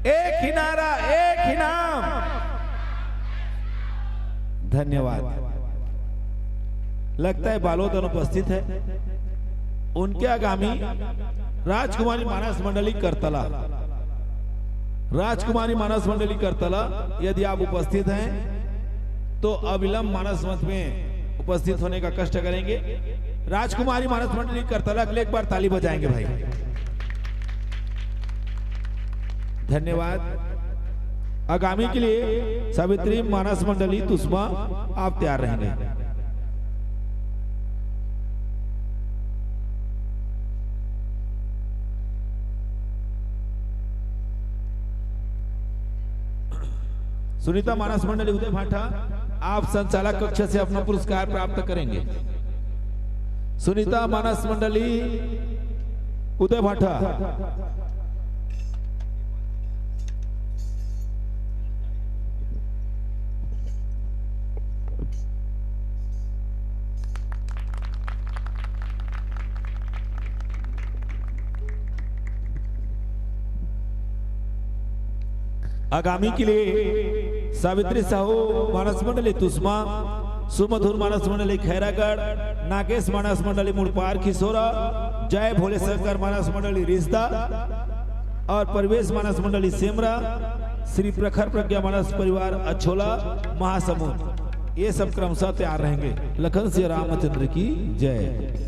एक ही नारा, एक ही नाम। धन्यवाद। लगता है बालोद अनुपस्थित है। उनके आगामी राजकुमारी मानस मंडली करतला, राजकुमारी मानस मंडली करतला, यदि आप उपस्थित हैं तो अविलंब मानस मंच में उपस्थित होने का कष्ट करेंगे। राजकुमारी मानस मंडली करतला के लिए एक बार ताली बजाएंगे भाई। धन्यवाद। आगामी के लिए सावित्री मानस मंडली तुसमा, आप तैयार रहेंगे। सुनीता मानस मंडली उदय भाटा, आप संचालक कक्ष से अपना पुरस्कार प्राप्त करेंगे। सुनीता मानस मंडली उदय भाटा। आगामी के लिए सावित्री साहू मानस मंडली तुसमा, सुमधुर मानस मंडली खैरागढ़, नागेश मानस मंडली मुड़पार खिसोरा, जय भोले शंकर मानस मंडली रिश्ता और प्रवेश मानस मंडली सेमरा, श्री प्रखर प्रज्ञा मानस परिवार अछोला महासमुंद, ये सब क्रमशः तैयार रहेंगे। लखन सिया रामचंद्र की जय।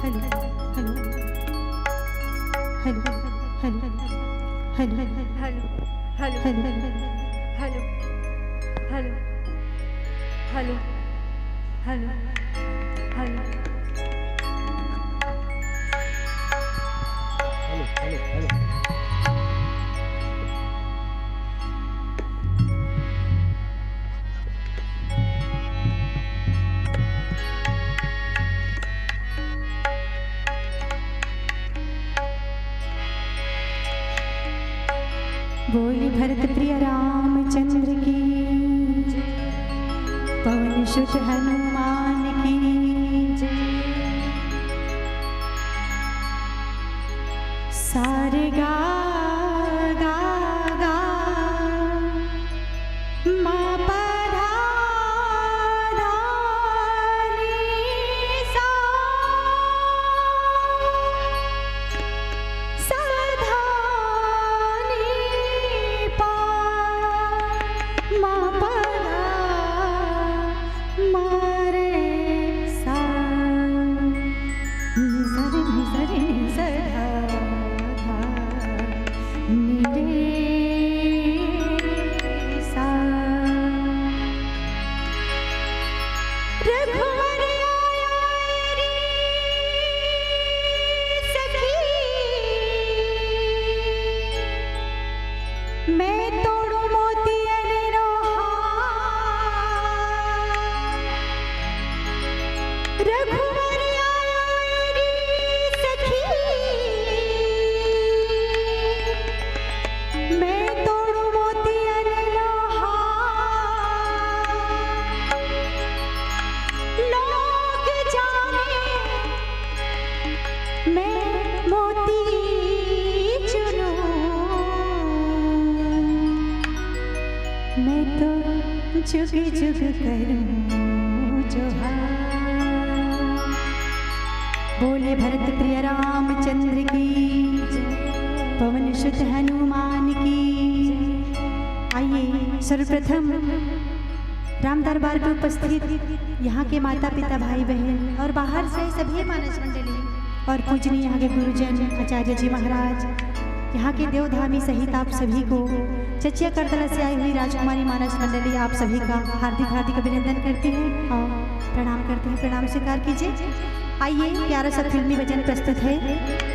Hello, hello, hello, hello, hello, hello, hello, hello, hello, hello, hello, hello, hello, hello, hello, hello, hello. Hello, hello, hello. बोली भरत प्रिय रामचंद्र की, पवन सुत हनुमान की। सारे गा गा गा, मा पा धा धा नी सा, सा धा नी पा, मा पा धा, मा रे सा। नि सा रे नि सा रे नि सा धा धा नि रे सा। रघुवर आया रे सखी, मैं तोड़ू मोतियन रो हार। रघुवर आया रे सखी, शुद्ध हनुमान की। आइए सर्वप्रथम राम दरबार पे उपस्थित यहाँ के माता पिता, भाई बहन और बाहर से सभी मानस मंडली और पूजनीय यहाँ के गुरुजन आचार्य जी महाराज, यहाँ के देवधामी सहित आप सभी को, चचिया करतला से आई हुई राजकुमारी मानस मंडली, आप सभी का हार्दिक हार्दिक अभिनंदन करती है और प्रणाम करते हैं। प्रणाम स्वीकार कीजिए। आइए, प्यारा सा फिल्मी भजन प्रस्तुत है।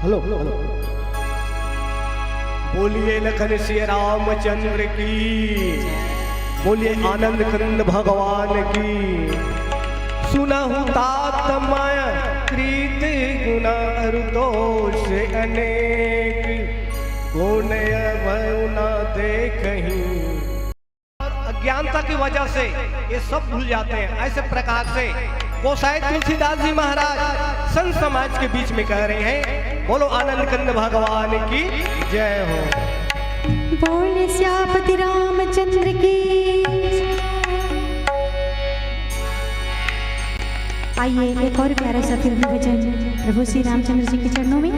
Hello, hello. बोलिए लखन सिया रामचंद्र की, बोलिए आनंद कंद भगवान की। सुनहु तात मैं कृत गुना अरु दोष अनेक, कोन अवउ न देखहीं। और अज्ञानता की वजह से ये सब भूल जाते हैं। ऐसे प्रकार से गोसाई तुलसीदास जी महाराज संत समाज के बीच में कह रहे हैं, बोलो आनंद कंद भगवान की जय हो। बोल सियापति रामचंद्र की। आइए, एक और प्यारा सा फिल्मी भजन प्रभु श्री रामचंद्र जी के चरणों में।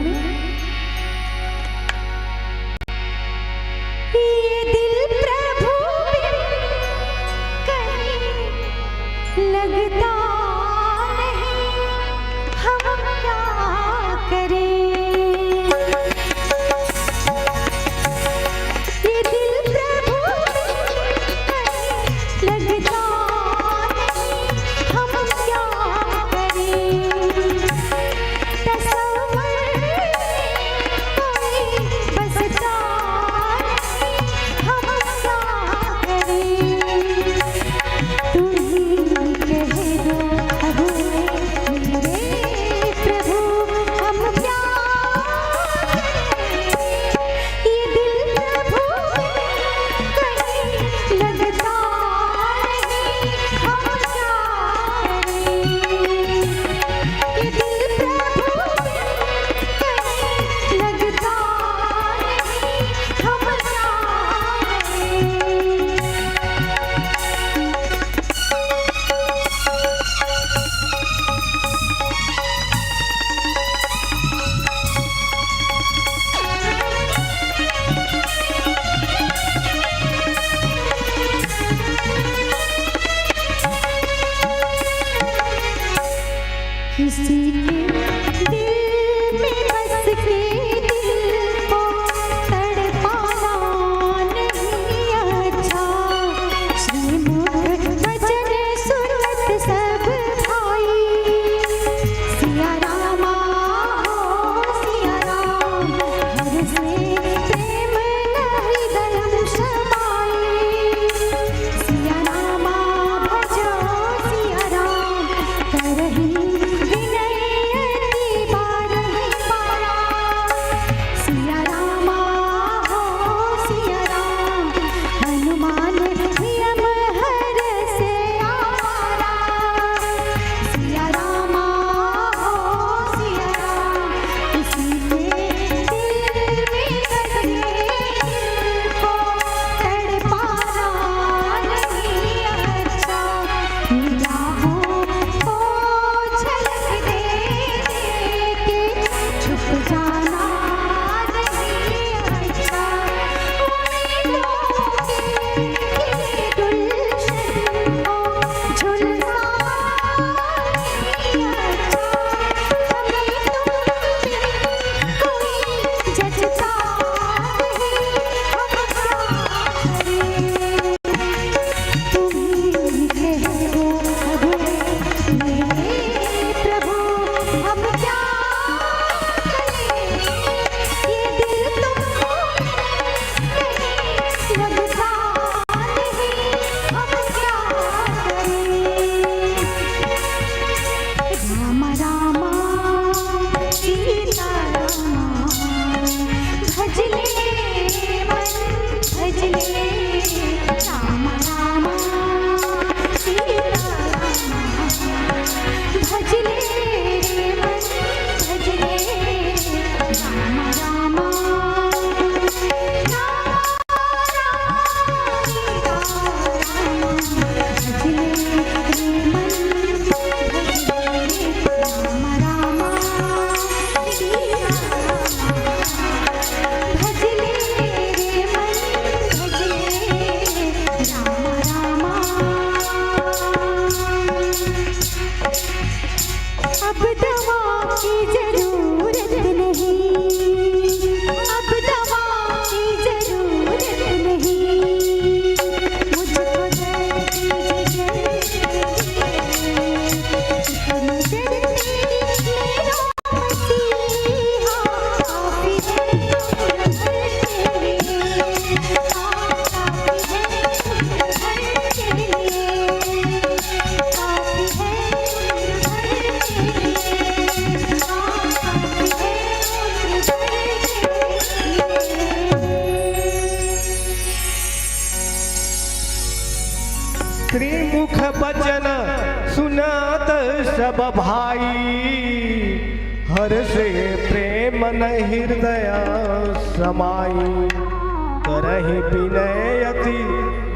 ये दिल प्रभु बिन कहीं लगता नहीं, हम क्या करें? ये दिल प्रभु बिन कहीं लगता नहीं, हम क्या करें? तसव्वुर में कोई बसता नहीं, हम क्या करें? तुम ही कह दो अब मेरे प्रभु, हम क्या करें? ये दिल प्रभु कहीं लगता नहीं, हम क्या करें? ये दिल प्रभु कहीं लगता नहीं, हम क्या करें? किसी के दिल में बस के दिल को तड़पाना नहीं अच्छा। श्रीमुख भजन सुनत सब भाई, सिया रामा हो सिया राम, हर से प्रेम न हृदय समाई। सिया रामा भजो सिया राम, करही विनय अति बारंबार। सिया रामा हो सिया राम, हनुमान नियम हर से आवारा। सिया रामा हो सिया राम, किसी के दिल में बसे दिल को तड़पाना नहीं अच्छा। मिला हो तो झलक दे दे के छुप जाना नहीं अच्छा। उम्मीदों के खिले गुलशन को झुलसा नहीं अच्छा। हमें तुम बिन कोई जचता नहीं, हम क्या करें? तुम ही कह दो अब मेरे प्रभु, हम क्या करें? ये दिल तुमको नहीं लगता नहीं, हम क्या करें? राम राम सीता राम, भजले मन भजले। राम राम सीता राम, भजले मन भजले। राम राम, राम राम सीता राम, भजले मन भजले। राम राम सीता राम, भजले रे मन भजले। राम राम। अब दवा की जरूरत नहीं, अब दवा की जरूरत नहीं, मुझको दर्द की जरूरत नहीं। तुम दर्द मेरा मसीहा, सब भाई, हर्षे प्रेम न हृदय समाई। करहि विनय अति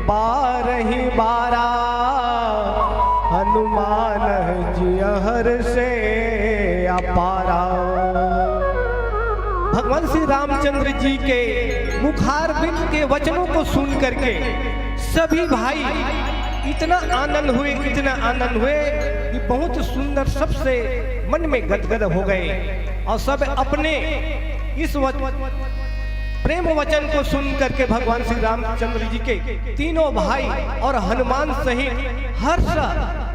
बारहि बारा, हनुमान जिय हर्षे अपारा। भगवान श्री रामचंद्र जी के मुखारविंद के वचनों को सुन करके सभी भाई इतना आनंद हुए, इतना आनंद हुए कि बहुत सुंदर, सबसे मन में गदगद हो गए और सब अपने इस वच-, प्रेम वचन को सुन करके भगवान श्री रामचंद्र जी के तीनों भाई और हनुमान सहित हर्ष,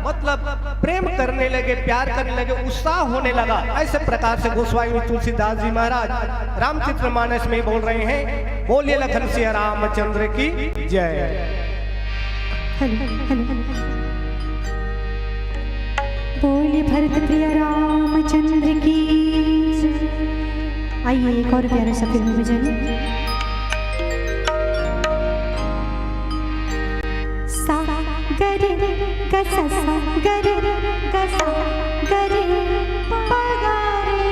मतलब प्रेम करने लगे, प्यार करने लगे, उत्साह होने लगा। ऐसे प्रकार से गोस्वामी तुलसीदास जी महाराज रामचरित मानस में बोल रहे हैं, बोलिए लखन सिया रामचंद्र की जय। Hello, hello. बोलिए भरत प्रिय रामचंद्र की। आइए, एक और प्यारा सा फिल्मी भजन। सा ग रे ग सा सा ग रे ग सा ग रे प ग रे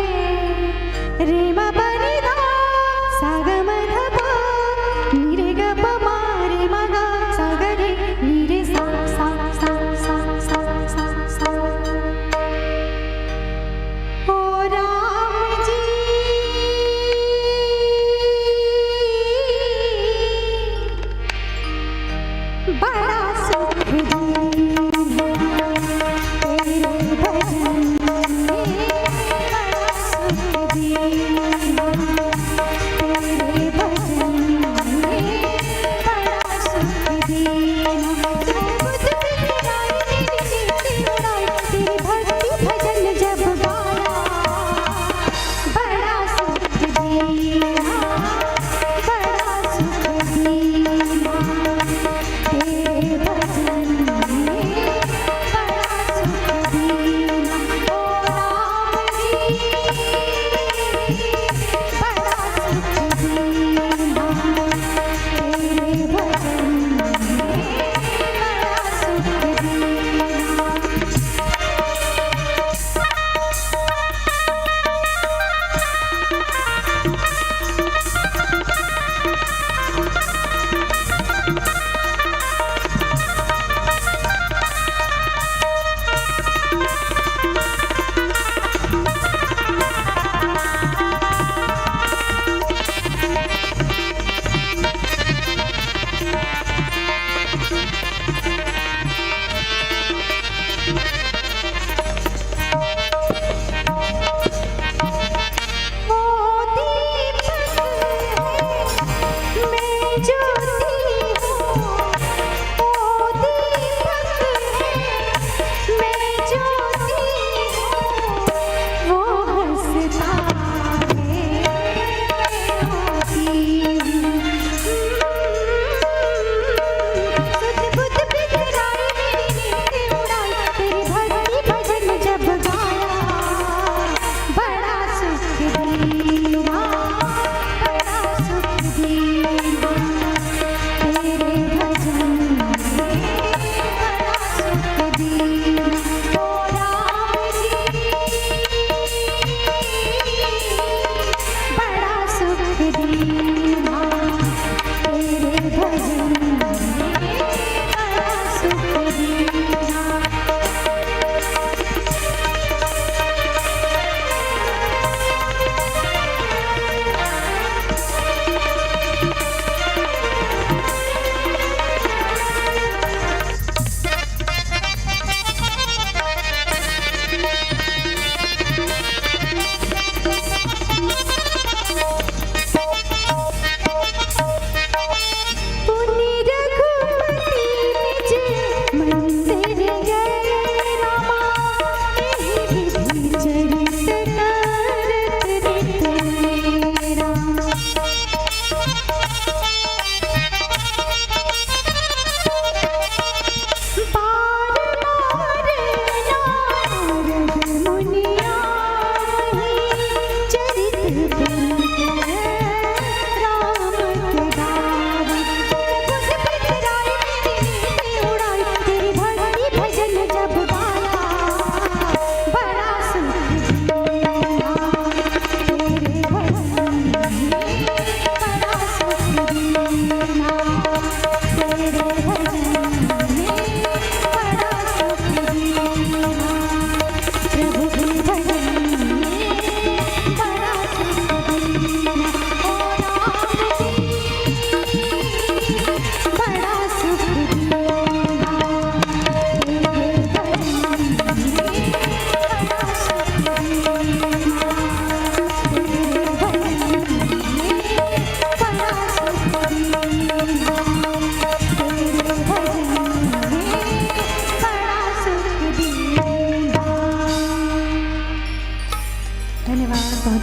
रे म प नि ध सा ग म ध प नि रे ग प म रे म ग सा ग रे नि रे सा सा सा सा सा सा सा। ओ राम जी बड़ा सुख दिया तेरे भजन ने, बड़ा सुख दिया।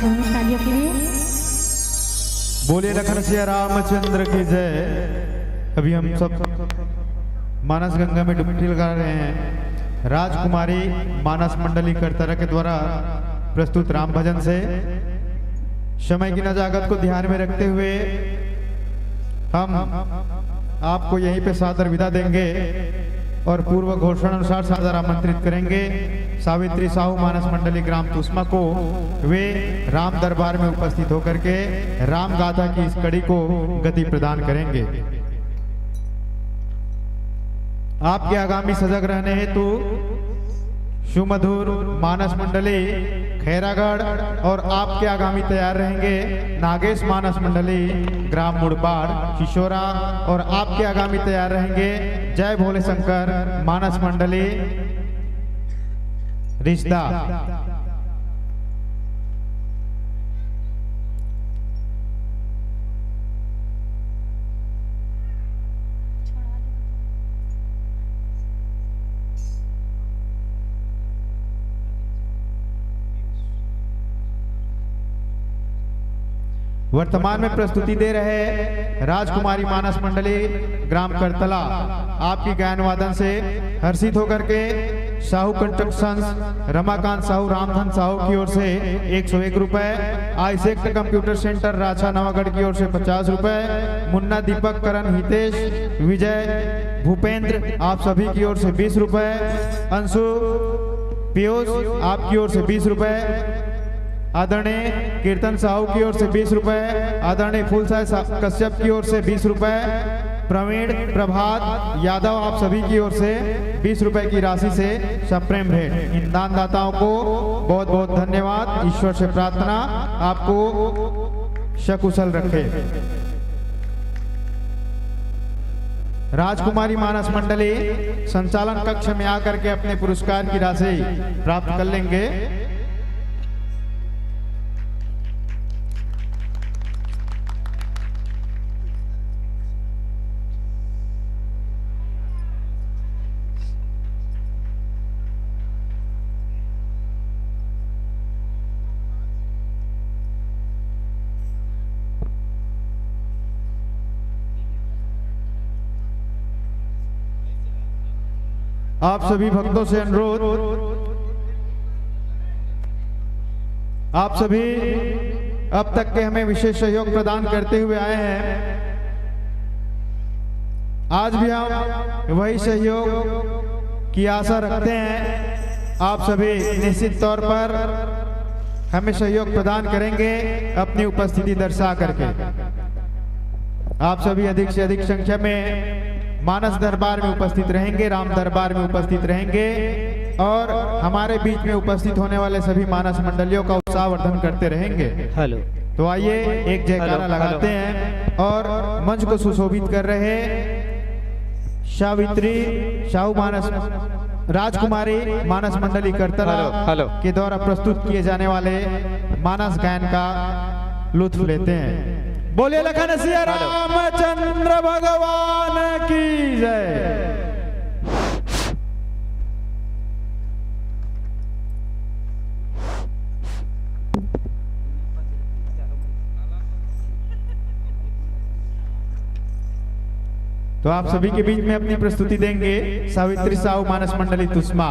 तालियों के लिए। बोलिए लखन सिया रामचंद्र की जय। अभी हम सब मानस गंगा में डुबकी लगा रहे हैं राजकुमारी मानस मंडली करतरा के द्वारा प्रस्तुत राम भजन से। समय की नजाकत को ध्यान में रखते हुए हम आपको यहीं पे सादर विदा देंगे और पूर्व घोषणा अनुसार सादर आमंत्रित करेंगे सावित्री साहू मानस मंडली ग्राम तुसमा को। वे राम दरबार में उपस्थित होकर के राम गाथा की इस कड़ी को गति प्रदान करेंगे। आपके आगामी सजग रहने हेतु सुमधुर मानस मंडली खैरागढ़ और आपके आगामी तैयार रहेंगे नागेश मानस मंडली ग्राम मुड़पाड़ किशोरा और आपके आगामी तैयार रहेंगे जय भोले शंकर मानस मंडली रिश्ता। वर्तमान में प्रस्तुति दे रहे राजकुमारी मानस मंडली ग्राम करतला आपकी गायन वादन से हर्षित होकर के साहू कंस्ट्रक्शंस रमाकांत साहू रामधन साहू की ओर से एक सौ एक रुपए, आइसेक्ट कंप्यूटर सेंटर राछा नवागढ़ की ओर से पचास रुपए, मुन्ना दीपक करण हितेश विजय भूपेंद्र आप सभी की ओर से बीस रुपए, अंशु पीयूष आपकी ओर से बीस रुपए, आदरणीय कीर्तन साहू की ओर से बीस रुपए, आदरणीय फूलसाय सा-, कश्यप की ओर से बीस रुपए, प्रवीण प्रभात यादव आप सभी की ओर से बीस रुपए की राशि से सप्रेम भेंट। इन दानदाताओं को बहुत बहुत धन्यवाद। ईश्वर से प्रार्थना आपको सकुशल रखे। राजकुमारी मानस मंडली संचालन कक्ष में आकर के अपने पुरस्कार की राशि प्राप्त कर लेंगे। आप सभी भक्तों से अनुरोध, आप सभी अब तक के हमें विशेष सहयोग प्रदान करते हुए आए हैं, आज भी हम वही सहयोग की आशा रखते हैं। आप सभी निश्चित तौर पर हमें सहयोग प्रदान करेंगे अपनी उपस्थिति दर्शा करके। आप सभी अधिक से अधिक संख्या में मानस दरबार में उपस्थित रहेंगे, राम दरबार में उपस्थित रहेंगे और हमारे बीच में उपस्थित होने वाले सभी मानस मंडलियों का उत्साहवर्धन करते रहेंगे। हेलो। तो आइए एक जयकारा हेलो, लगाते हेलो। हैं और मंच को सुशोभित कर रहे सावित्री साहू मानस राजकुमारी मानस मंडली करतला हेलो, हेलो। के द्वारा प्रस्तुत किए जाने वाले मानस गायन का लुत्फ लेते हैं। बोलिए लखन सिया हेलो। रामचंद्र भगवान की जय। तो आप सभी के बीच में अपनी प्रस्तुति देंगे सावित्री साहू मानस मंडली तुसमा।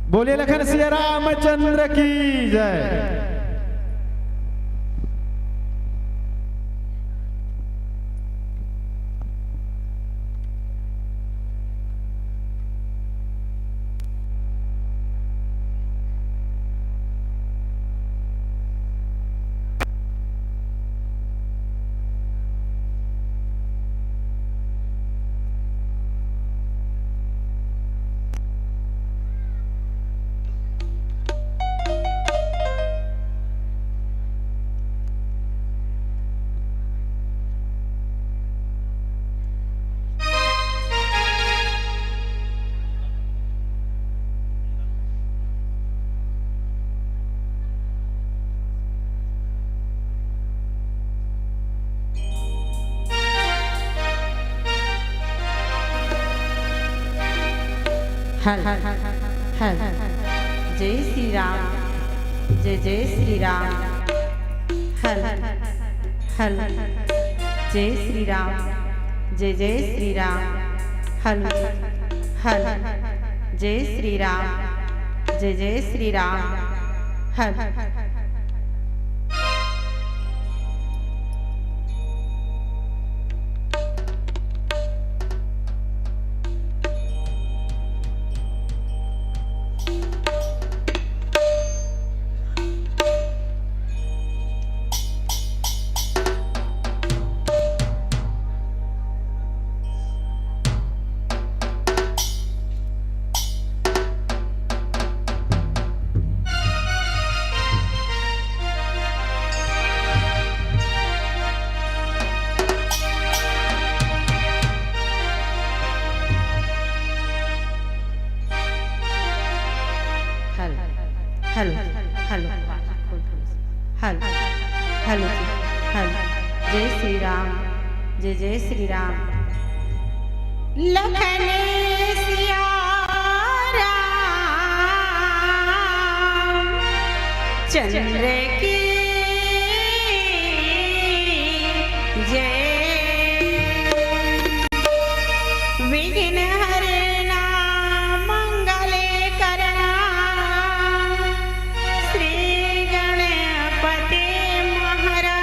बोलिए लखन सिया रामचंद्र की जय। हेलो, हेलो, जय श्री राम। जय जय श्री राम। हल हल। जय श्री राम। जय जय श्री राम। हल हल। जय श्री राम। जय जय श्री राम। हल। हेलो, हेलो, हेलो, हेलो जी, हेलो। जय श्री राम, जय जय श्री राम। लखन सिया राम चंद्र की जय। विघ्न हरना मंगल करना श्री गणपति महाराज।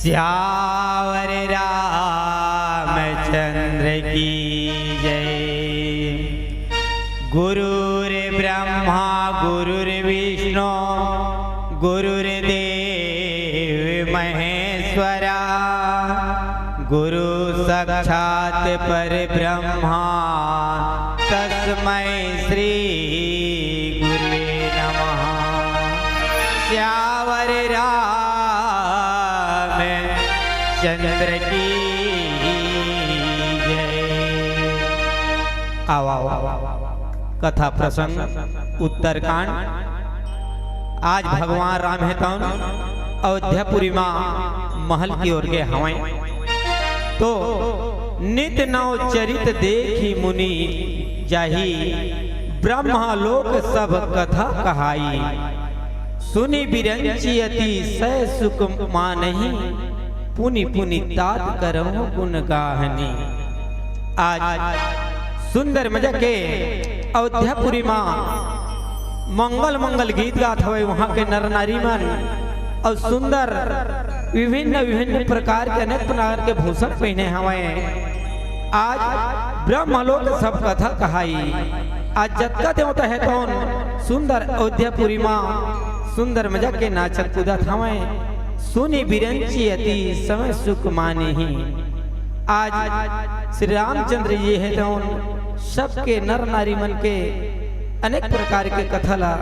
सियावर रामचंद्र की जय। गुरुर्ब्रह्मा गुरुर्विष्णु गुरुर्देव महेश्वरा। गुरु साक्षात परब्रह्मा तस्मै श्री गुरुवे नमः। सियावर रामचंद्र की जय। आओ, आओ। कथा प्रसंग उत्तरकांड। आज भगवान राम हे तौन अयोध्यापुरी मा महल की ओर गे हवंय। तो नित नव चरित देखी मुनि जाही, ब्रह्मलोक सब कथा कहाई। सुनि बिरंचि अतिसय सुख मानहि, पुनि पुनि तात करहु गुन गाहनी। आज सुंदर मजा के अयोध्यापुरी मा मंगल मंगल गीत गात हवय, उहाँ के नर नारी मन अउ सुंदर विभिन्न विभिन्न प्रकार के अनेक प्रकार के भूषण पहिने हवय। आज ब्रह्मलोक सब कथा कहाई। आज जतका देवता हे तौन सुंदर अयोध्यापुरी मा सुंदर मजा के नाचत कूदत हवय। सुनि बिरंचि अतिसय सुख मानहि। आज श्री रामचंद्र जी हे तौन सबके नर नारी मन के अनेक प्रकार के कथा ला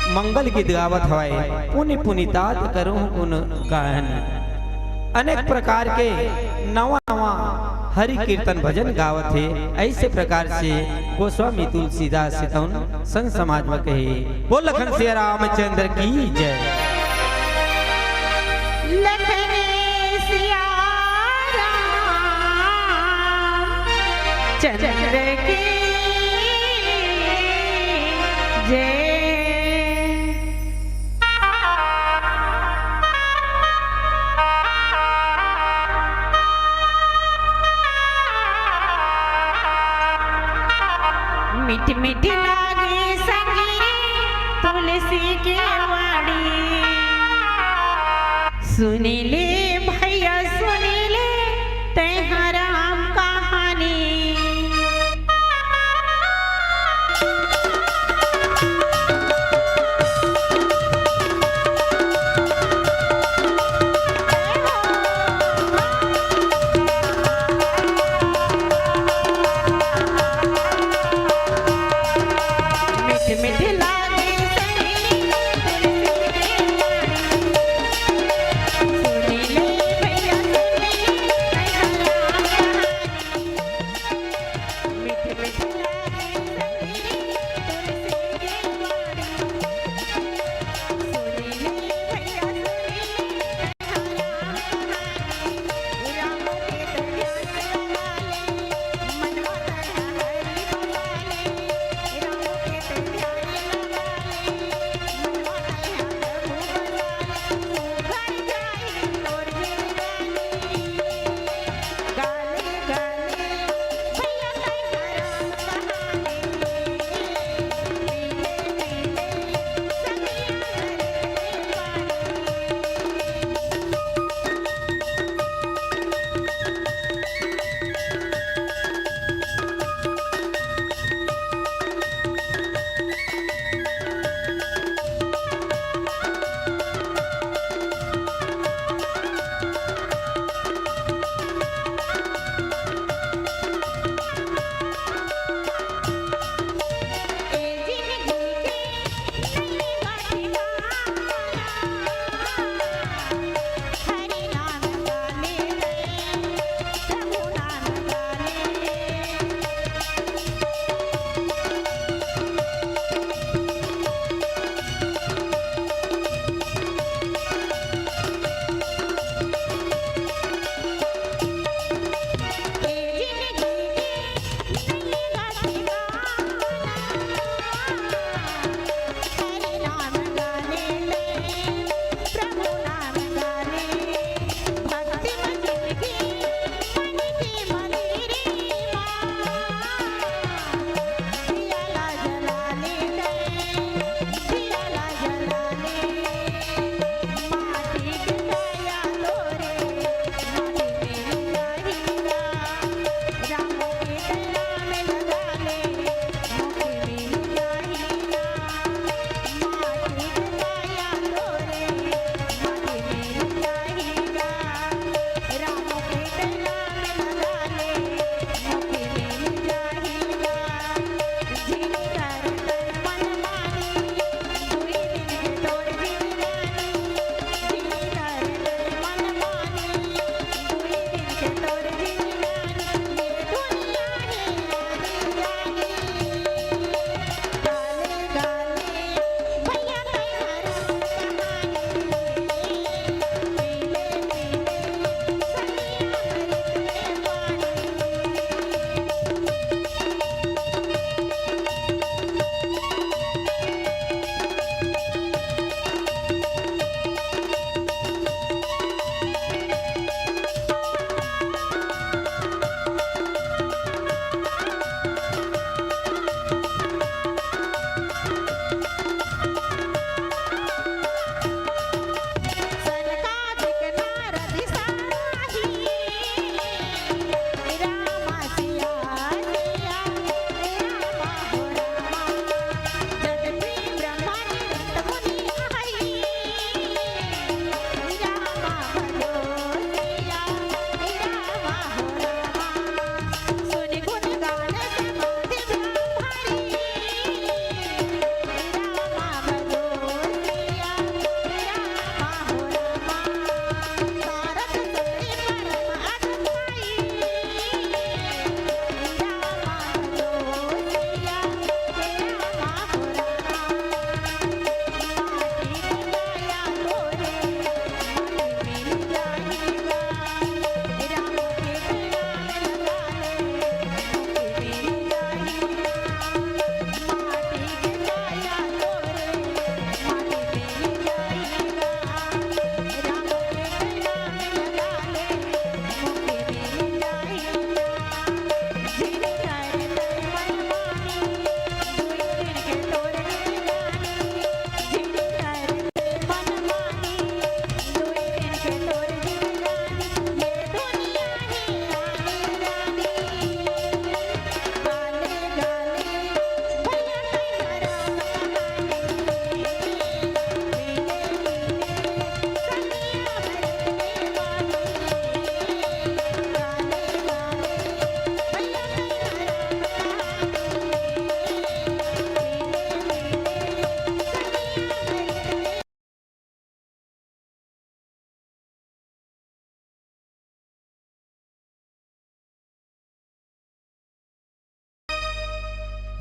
मंगल गीत गावत हवय। पुनि पुनि तात करहु गुन गाहनी। अनेक प्रकार के नवा नवा हरि कीर्तन भजन गावत हे। ऐसे प्रकार से गोस्वामी तुलसीदास हे तौन संत समाज मा कहे। बोल लखन सिया रामचंद्र की जय। लखन सिया राम चंद्र की जय। मीठ मीठ लागे संगी तुलसी के वाणी। सुनि ले भैया सुनि ले तैं हा राम कहानी।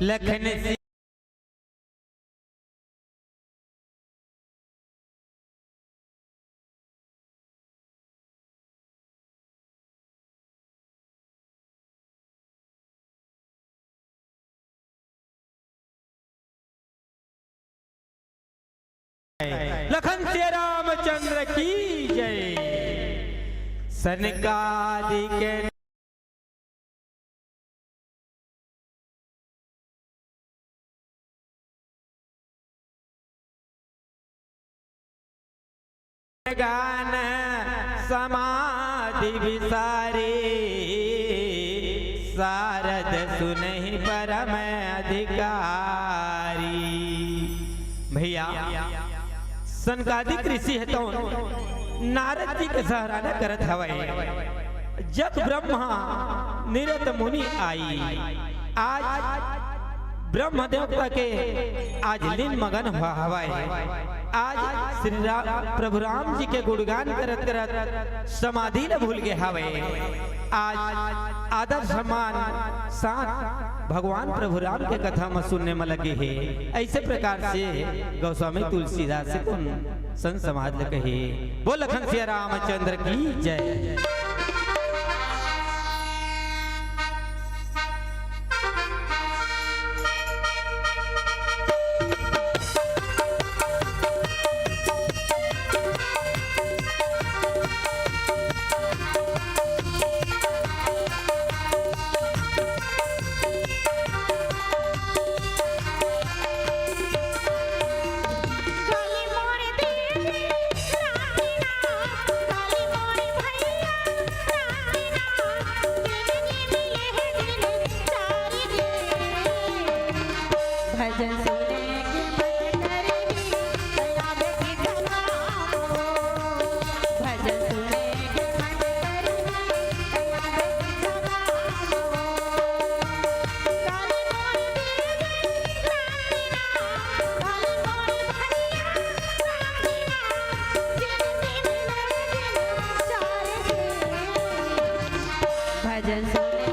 लखन सिंह। लखन सिया रामचंद्र की जय। सनकादिक गान समाधि विसारी, सारद सुनहि परम अधिकारी। भैया, सनकादिक ऋषि हे तौन नारद जी के सहराना करत हवय। जग ब्रह्मा निरत मुनि आई। आज ब्रह्म देवता के आज लीन मगन हुआ हवय। आज श्री राम, प्रभु राम जी के गुणगान करत करत समाधि ल भूल गे हवय। आज आदर सम्मान साथ भगवान प्रभु राम के कथा म सुनने म लगे हे। ऐसे प्रकार से गोस्वामी तुलसीदास जी कोन संत समाज ल कहे। बोल लखन सिया रामचंद्र की जय। भजन सुने के मन करही, दया देखी धनाम हो। भजन सुने के मन करही, दया देखी धनाम हो। काली मोरी दीदी रानी ना, काली मोरी भैया रानी ना, जिन दिन ले दिन चार दिन। भजन सुने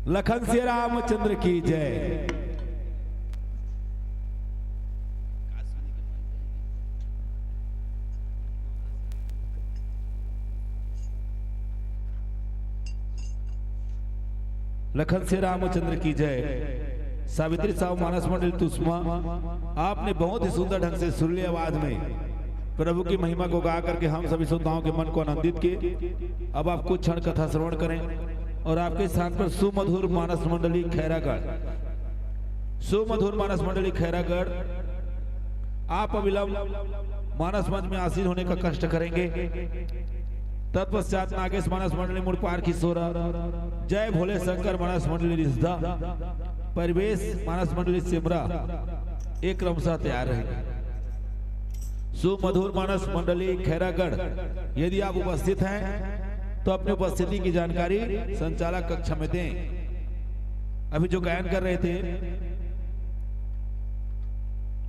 लखन सिया रामचंद्र की जय। लखन सिया रामचंद्र की जय। सावित्री साहू मानस मंडली तुसमा, आपने बहुत ही सुंदर ढंग से सुरीली आवाज में प्रभु की महिमा को गा करके हम सभी श्रोताओं के मन को आनंदित किए। अब आप कुछ क्षण कथा श्रवण करें और आपके स्थान पर सुमधुर मानस मंडली खैरागढ़, सुमधुर मानस मंडली खैरागढ़, आप अविलंब मानस मंच में आसीन होने का कष्ट करेंगे। तत्पश्चात नागेश मानस मंडली मुड़पार खिसोरा, जय भोले शंकर मानस मंडली रिसदा, परिवेश मानस मंडली सेमरा, एक क्रमशः तैयार रहेंगे। सुमधुर मानस मंडली खैरागढ़, यदि आप उपस्थित हैं तो अपनी उपस्थिति की जानकारी संचालक कक्ष में दें। अभी जो गायन कर रहे थे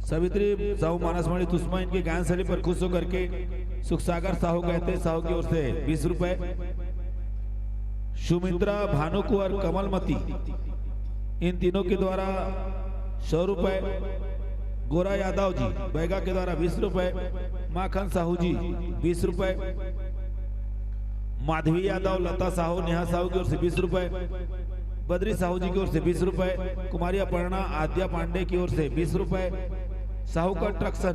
सावित्री साहू मानस मंडली तुसमा, इनके गायन शैली पर खुश होकर के सुखसागर साहू कहते साहू की ओर से बीस रुपए, सुमित्रा भानु कुंवर कमलमती, इन तीनों के द्वारा सौ रुपए, गोरा यादव जी बैगा के द्वारा बीस रुपए, माखन साहू जी बीस रुपए, माधवी यादव, लता साहू, नेहा साहू की ओर से बीस रुपए, बद्री साहू जी की ओर से बीस रुपए, कुमारी अपर्णा आद्या पांडे की ओर से बीस रुपए, साहू कंस्ट्रक्शन,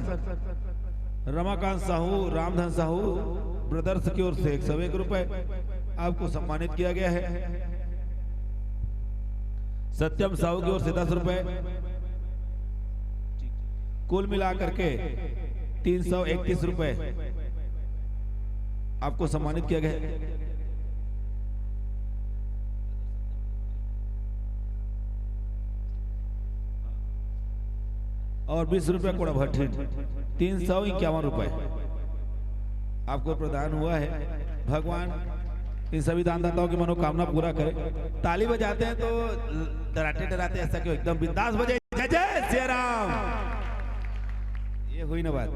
रमाकांत साहू, रामधन साहू ब्रदर्स की ओर से एक सौ एक रुपए आपको सम्मानित किया गया है। सत्यम साहू की ओर से दस रुपए, कुल मिला करके तीन सौ इकतीस रुपए आपको सम्मानित किया गया है। और बीस रुपए कोड़ा भट्टी, तीन सौ इक्यावन रुपए आपको प्रदान हुआ है। भगवान इन सभी दानदाताओं की मनोकामना पूरा करे। ताली बजाते हैं तो डराते डराते ऐसा क्यों, एकदम बिंदास बजे। जय जय सिया राम। ये हुई ना बात।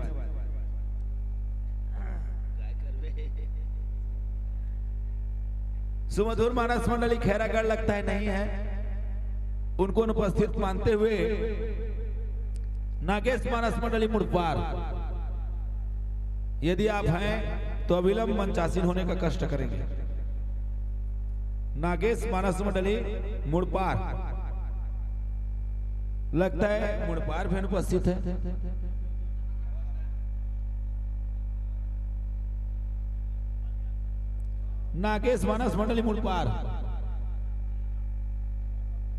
सुमधुर मानस मंडली खैरागढ़ लगता है नहीं है, उनको अनुपस्थित मानते हुए नागेश मानस मंडली मुड़पार, यदि आप हैं तो अविलंब मंचासीन होने का कष्ट करेंगे। नागेश मानस मंडली मुड़पार, लगता है मुड़पार भी अनुपस्थित है। नागेश मानस मंडली मुड़पार।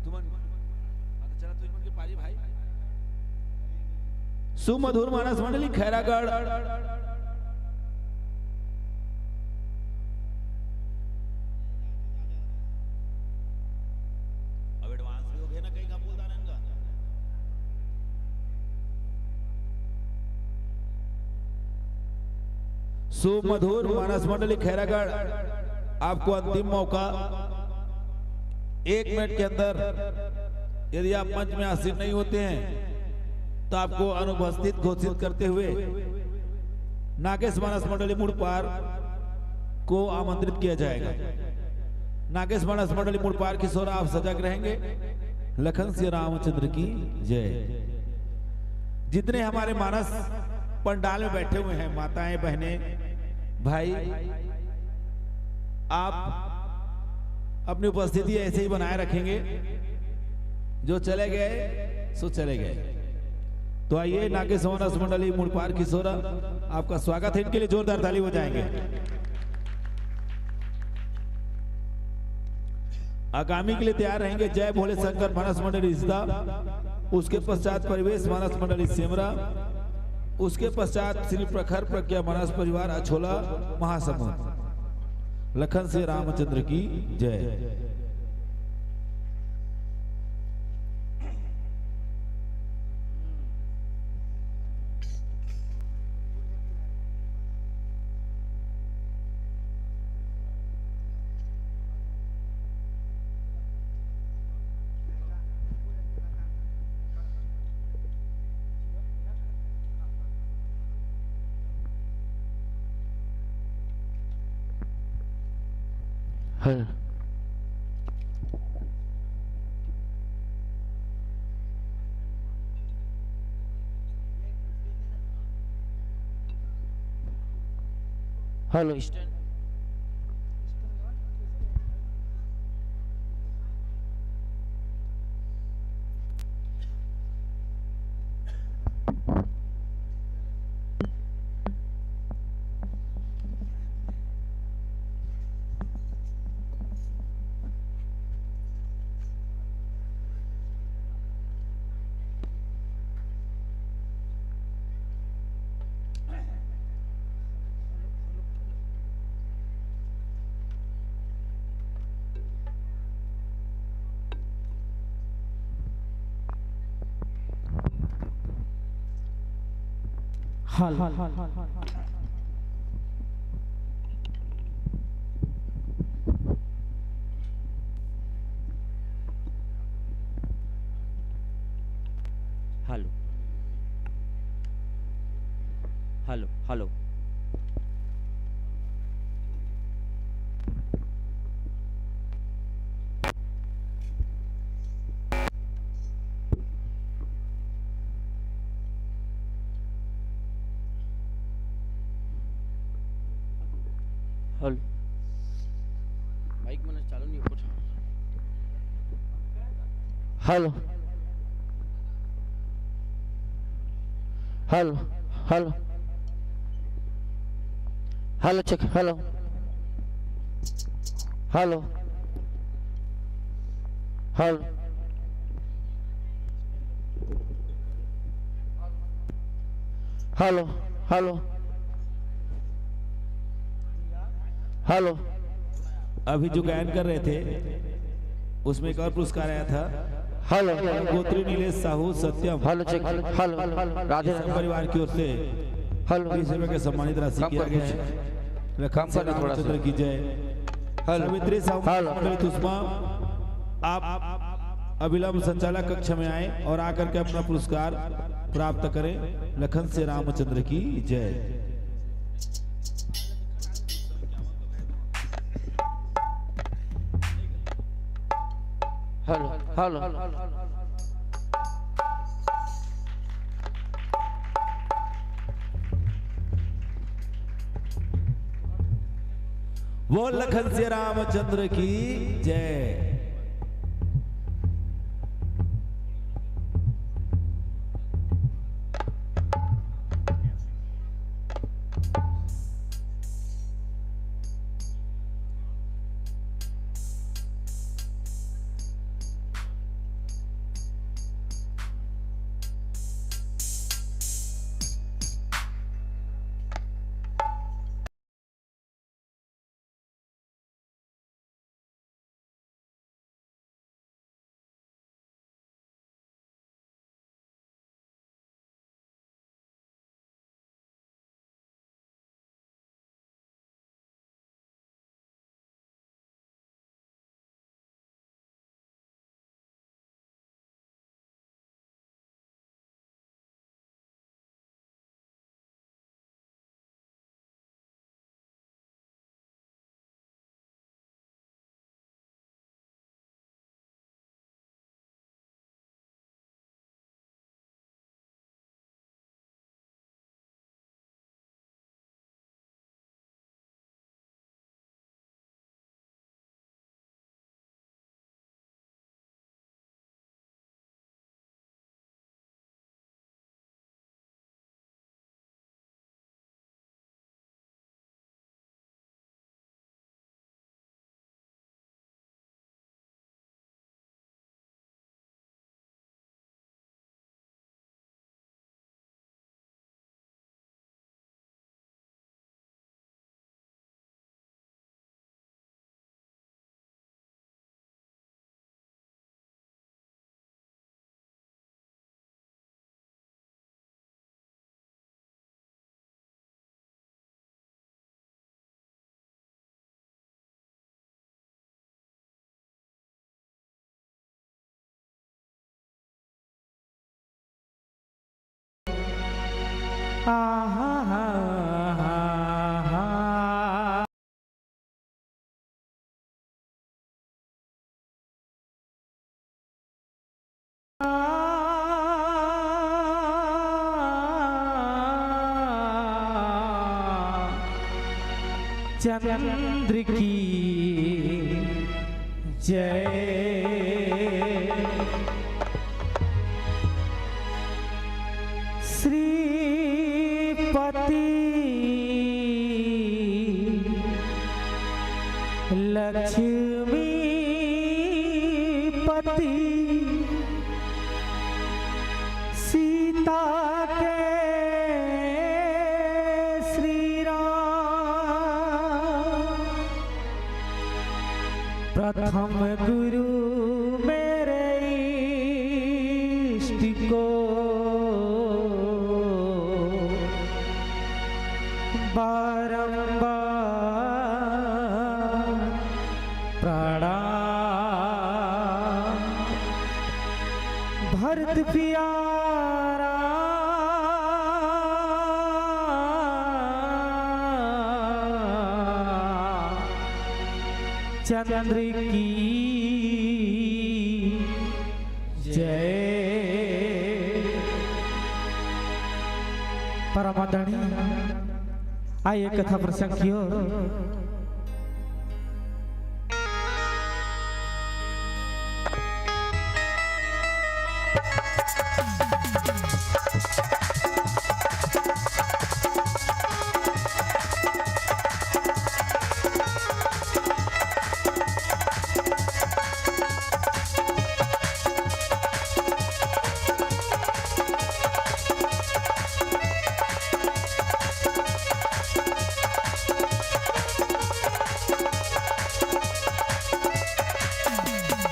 तुमन, हाँ, तो चला, तुमन के पारी भाई। सुमधुर मानस मंडली खैरागढ़। अब एडवांस भी हो गया ना, कहीं का बोलता रहने का। सुमधुर मानस मंडली खैरागढ़, आपको अंतिम मौका। एक मिनट के अंदर यदि आप मंच में आसीन नहीं होते हैं तो आपको अनुपस्थित घोषित करते हुए नागेश मानस मंडली मुड़पार को आमंत्रित किया जाएगा। नागेश मानस मंडली मुड़पार खिसोरा, आप सजग रहेंगे। लखन सिया रामचंद्र की जय। जितने हमारे मानस पंडाल में बैठे हुए हैं, माताएं, बहनें, भाई, आप अपनी उपस्थिति ऐसे ही बनाए रखेंगे। जो चले गए सो चले गए। तो आइए, नागेश मानस मंडली मुड़पार खिसोरा, आपका स्वागत है। इनके लिए जोरदार ताली बजाएंगे। आगामी के लिए तैयार रहेंगे जय भोले शंकर मानस मंडली रिश्ता, उसके पश्चात परिवेश मानस मंडली सेमरा, उसके पश्चात श्री प्रखर प्रज्ञा मानस परिवार अछोला महासमुंद। लखन सिया रामचंद्र की जय। Hello, Eastern. Hello. Hello. Hello, hello. Hello. Mic मन चालू नहीं होत। Hello. Hello. Hello. Hello, check. Hello. Hello. Hello. Hello. Hello. Hello. अभी जो गायन कर रहे थे, उसमें एक और पुरस्कार आया था। Hello. गोत्री नीलेश साहू सत्यम। Hello, check. Hello. Radhe Radhe. परिवार की ओर से hello. बीस रुपए के सम्मानित राशि किया गया है। लखन से रामचंद्र की जय। Hello. सावित्री साहू hello. मंडली तुष्मा, आप अविलंब संचालक कक्ष में आए और आकर के अपना पुरस्कार प्राप्त करें। लखन से रामचंद्र की जय। Hello, hello. बोल लखन से रामचंद्र की जय। चंद्र की जय। श्रीपति लक्ष्मीपति सीता के श्री राम। प्रथम गुरु मेरे इष्ट को बारंबार प्रणाम। भरत प्यारा चंद्र की जय। परम आदरणीय, आइए कथा प्रसंग की ओर।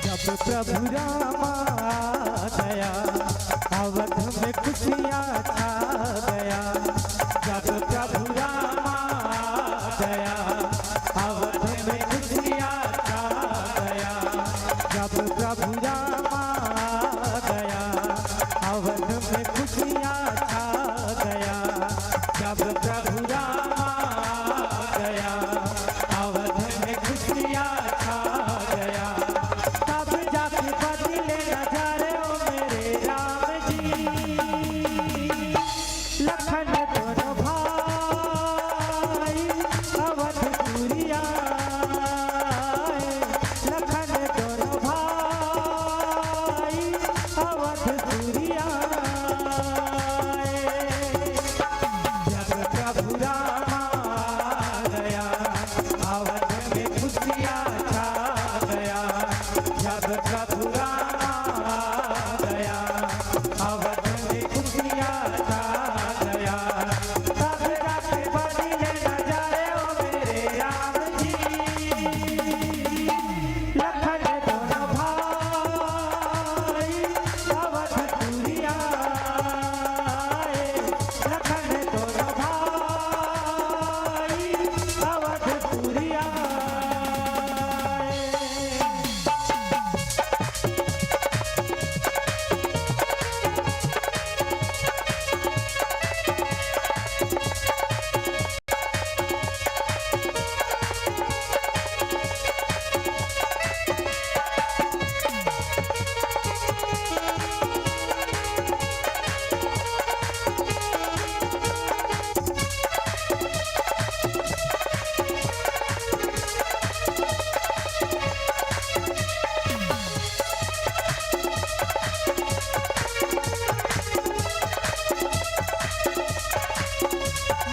जब प्रभु राम आ गया, अवध में खुशियाँ छा गया। जब प्रभु राम आ गया, अवध में खुशियाँ छा गया। जब प्रभु राम आ गया, अवध में खुशियाँ छा गया। जब प्रभु राम आ गया, अवध में खुशियाँ छा गया। तब जाके बदले नजर ओ मेरे राम जी। लखन दोनों भाई अवधपुरी आए। लखन दोनों भाई अवधपुरी आए। जब प्रभु राम आ गया, अवध में खुशियाँ छा गया। जब प्रभु राम आ गया, अवध में खुशियाँ छा गया। तब जाके बदले नजर ओ मेरे राम जी। लखन दोनों भाई अवधपुरी आए। लखन दोनों भाई अवधपुरी आए।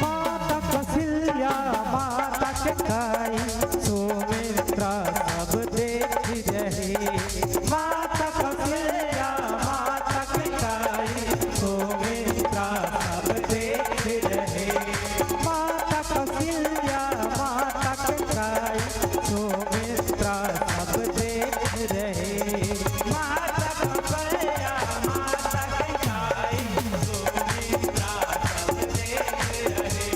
माता कौशल्या, माता कैकई, सुमित्रा सब देख रहे। माता कौशल्या, माता कैकई, सुमित्रा सब देख रहे। माता कौशल्या, माता कैकई, सुमित्रा सब देख रहे। माता कौशल्या, माता कैकई, सुमित्रा सब देख रहे।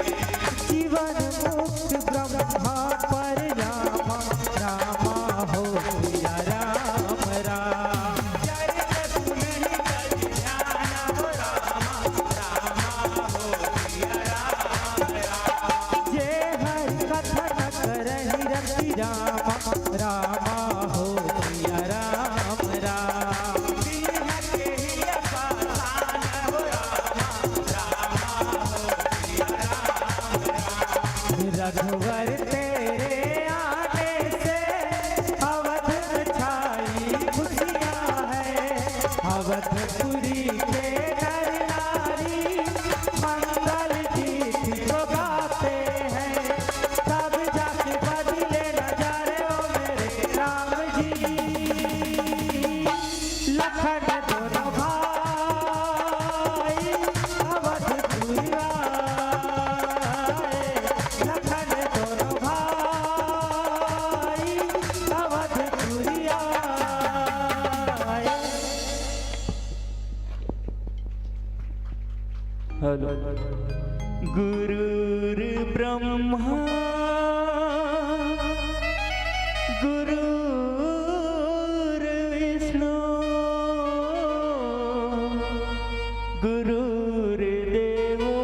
जीवन मुक्त ब्रह्मा पर रामा, रामा हो सिया राम राम। जय जय सुनहि कर ध्यान हो रामा, रामा हो सिया राम राम। जे हरि कथा न करहि रति रामा, रामा हो सिया राम राम। बिहके ही अपासान हो रामा, रामा हो सिया राम राम। रघुवर ते के नर नारी मंगल गीत जो गाते हैं, सब जाके बदले नजारे ओ मेरे राम जी। लखन दोनों भाई अवधपुरी आए, लखन दोनों भाई अवधपुरी आए। हेलो। गुरुर्ब्रह्मा गुरुर्विष्णु गुरुर्देवो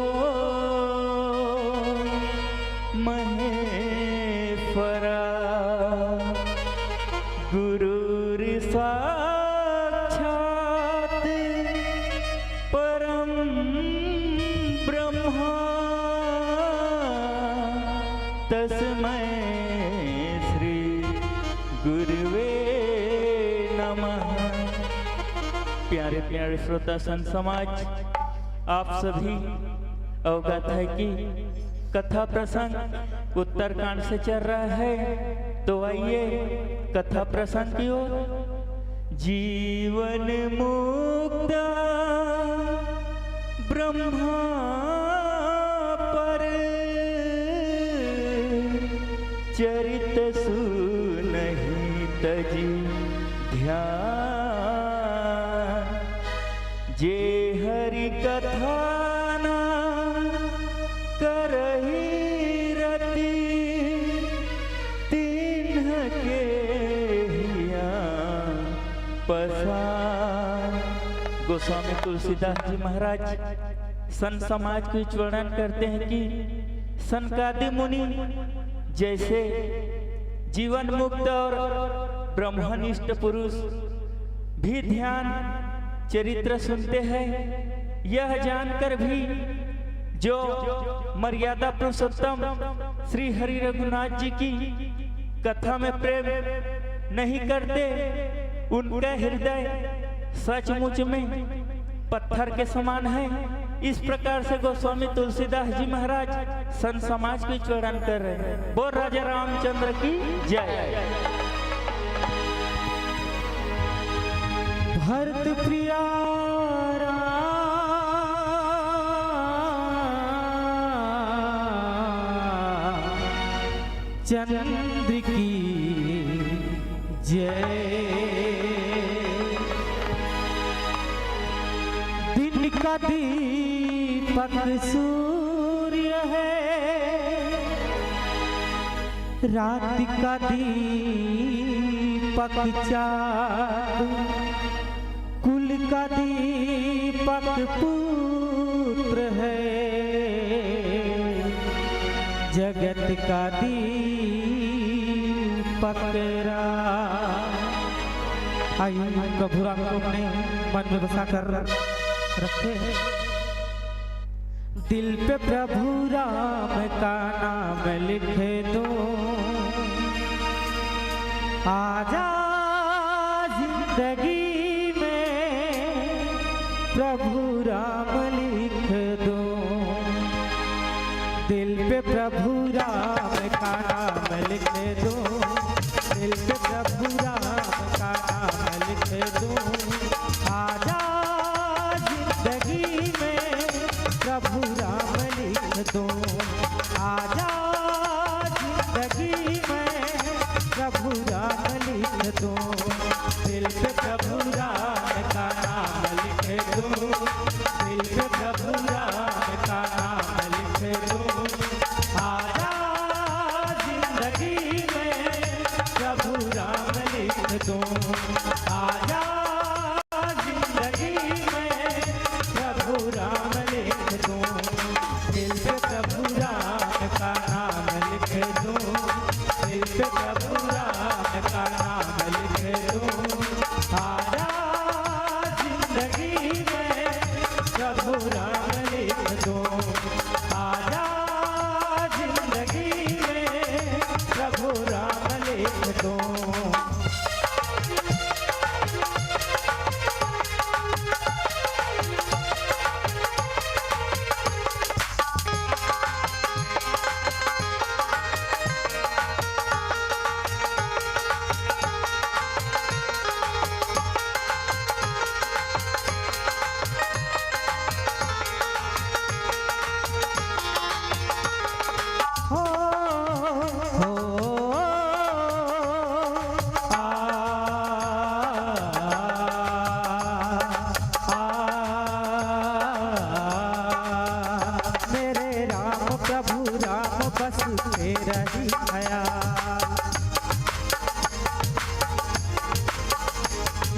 महेश्वरा। गुरुर्साक्षात् परं ब्रह्म तस्मै श्री गुरुवे नमः। प्यारे प्यारे श्रोता संत समाज, आप सभी अवगत है कि कथा प्रसंग उत्तरकांड से चल रहा है। तो आइए कथा प्रसंग की ओर। जीवन मुक्त ब्रह्मा पर चरित सुनहि तजि ध्यान। जे हरि कथा न करही रति, तिन्ह के हिया पसान। गोस्वामी तुलसीदास जी महाराज संत समाज को विवरण करते हैं कि सनकादि मुनि जैसे जीवन मुक्त और ब्रह्मनिष्ठ पुरुष भी ध्यान चरित्र सुनते हैं, यह जानकर भी जो मर्यादा पुरुषोत्तम श्री हरि रघुनाथ जी की कथा में प्रेम नहीं करते, उनका हृदय सचमुच में पत्थर के समान है। इस प्रकार से गोस्वामी तुलसीदास जी महाराज संत समाज की चरण कर रहे हैं। बोल राजा रामचंद्र की जय। भरत प्रिया चंद्र की जय। दिन का दीपक सूर्य है, रात का दीपक चांद, कुल का दीपक पुत्र है, जगत का दीपक राम। आइए, प्रभु राम को अपने मन में बसा कर रखें। दिल पे प्रभु राम का नाम लिख दूं, आजा जिंदगी में प्रभु राम लिख दूं। दिल पे प्रभु राम का नाम लिख दूं, दिल पे प्रभु राम का नाम लिख दूं। आजा जिंदगी में प्रभु राम लिख दूं, आजा जिंदगी में प्रभु राम लिख दूं। दिल पे प्रभु राम का नाम लिख दूं, दिल पे प्रभु राम का नाम लिख दूं। आजा जिंदगी में प्रभु राम लिख दूं, आजा जिंदगी में प्रभु राम लिख दूं। दिल पे प्रभु राम का नाम लिख दूं, दिल पे प्रभु राम का नाम लिख दूं। आजा जिंदगी में प्रभु राम लिख दूं, आजा जिंदगी में प्रभु राम लिख दूं। बस तेरा ही ख्याल।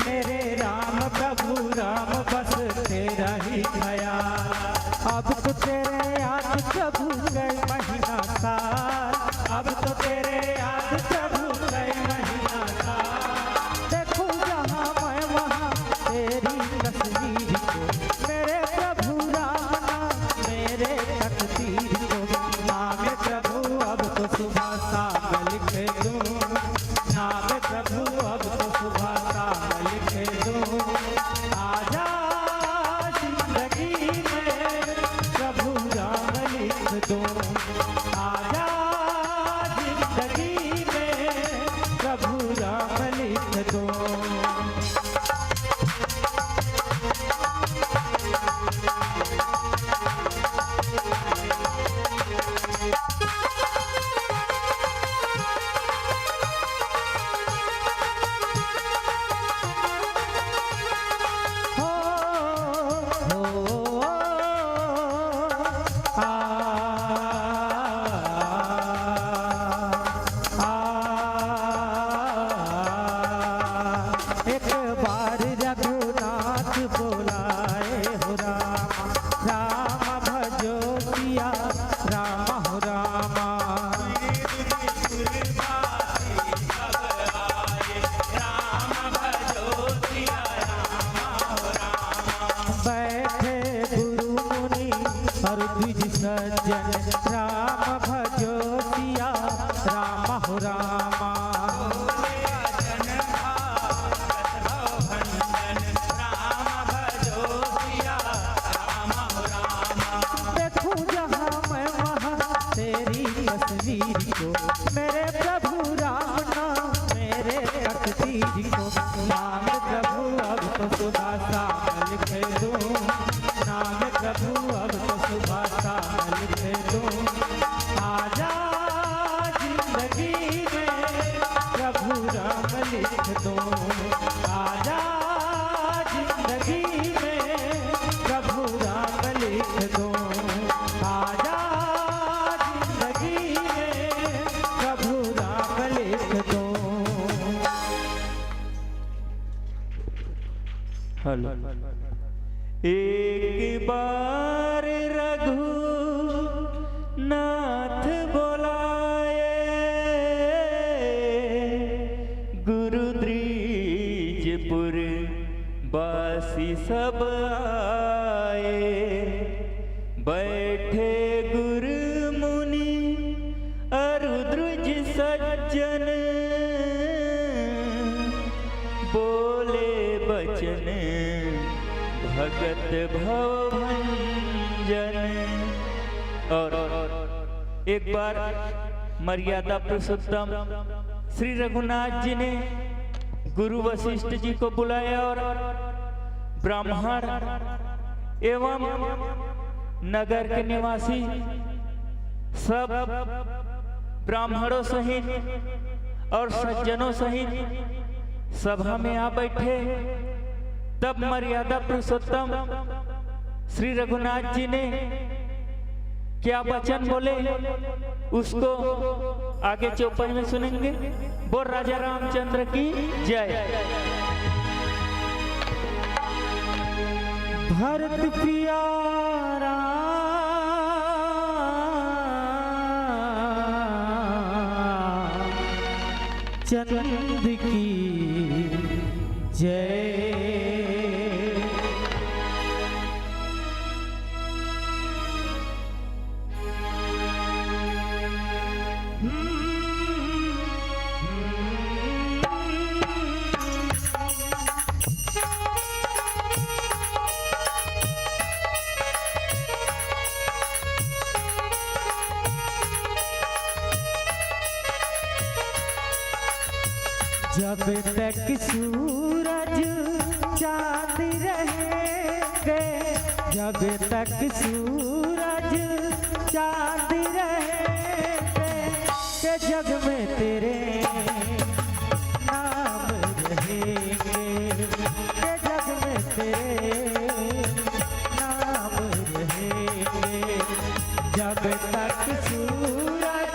मेरे राम प्रभु राम, बस तेरा ही ख्याल। अब तो तेरे याद प्रभु कई महीना साल, अब तो तेरे याद प्रभु कई महीना साल। देखूं जहां मैं वहां तेरी तस्वीर को, मेरे प्रभु राम ना मेरे तकदीर को। नाम प्रभु अब तो सुबह शाम लिख दूं, नाम प्रभु अब तो सुबह शाम लिख दूं। आजा जिंदगी में प्रभु राम लिख दूं, आजा जिंदगी में प्रभु राम लिख दूं। एक बार रघुनाथ बोलाए हो राम, राम भजो सिया राम हो रामा। बैठे गुरु मुनि और द्विज सज्जन, राम भजो सिया राम हो रामा। देखूं जहां मैं वहां तेरी तस्वीर को, मेरे प्रभु राम ना मेरे तकदीर को। नाम प्रभु अब तो सुबह शाम लिख दूं, नाम प्रभु अब तो सुबह शाम लिख दूं। आजा जिंदगी में प्रभु राम लिख दूं, आजा जिंदगी में प्रभु राम लिख दूं, आजा जिंदगी में प्रभु राम लिख दूं। हेलो। एक बार रघुनाथ बोलाए, गुरु द्विजपुर बासी सब आए। बैठे गुरु मुनि अरु द्विज सज्जन, बोले बचन भगत भव भंजन। और एक बार मर्यादा पुरुषोत्तम श्री रघुनाथ जी ने गुरु वशिष्ठ जी को बुलाया और ब्राह्मण एवं नगर के निवासी सब ब्राह्मणों सहित और सज्जनों सहित सभा में आ बैठे। तब मर्यादा पुरुषोत्तम श्री रघुनाथ जी ने क्या वचन बोले, उसको आगे चौपाई में सुनेंगे। बोल राजा रामचंद्र की जय। भरत प्यारा चंद की जय। जब तक सूरज चांद रहेंगे, जब तक सूरज चांद रहेंगे, के जग में तेरे नाम रहेंगे, के जग में तेरे नाम रहेंगे। जब तक सूरज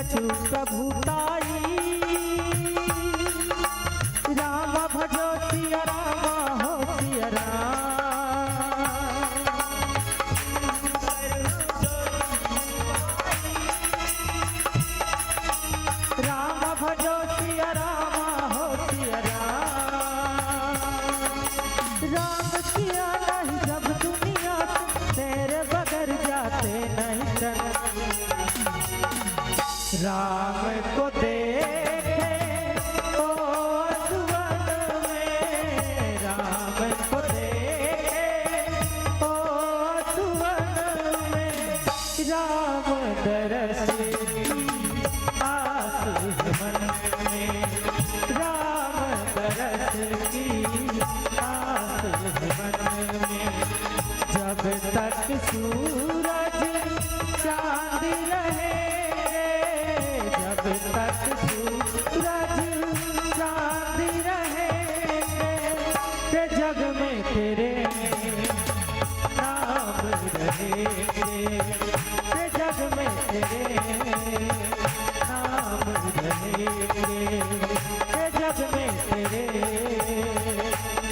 सुख भूताई। राम भजो सिया राम हो सिया राम। राम भजो सिया राम हो सिया राम। राम किया नहीं जब दुनिया से, तेरे बगैर जाते नहीं चैन। राम को देखे ओ सुवन में, राम को देखे ओ सुवन में, राम दरस की आस है मन में, राम दरस की आस है मन में। जब तक सूरज चांद रहेंगे, जब तक सूरज चांद रहेंगे, ते जग में तेरे नाम रहेंगे, ते जग में तेरे नाम रहेंगे, ते जग में तेरे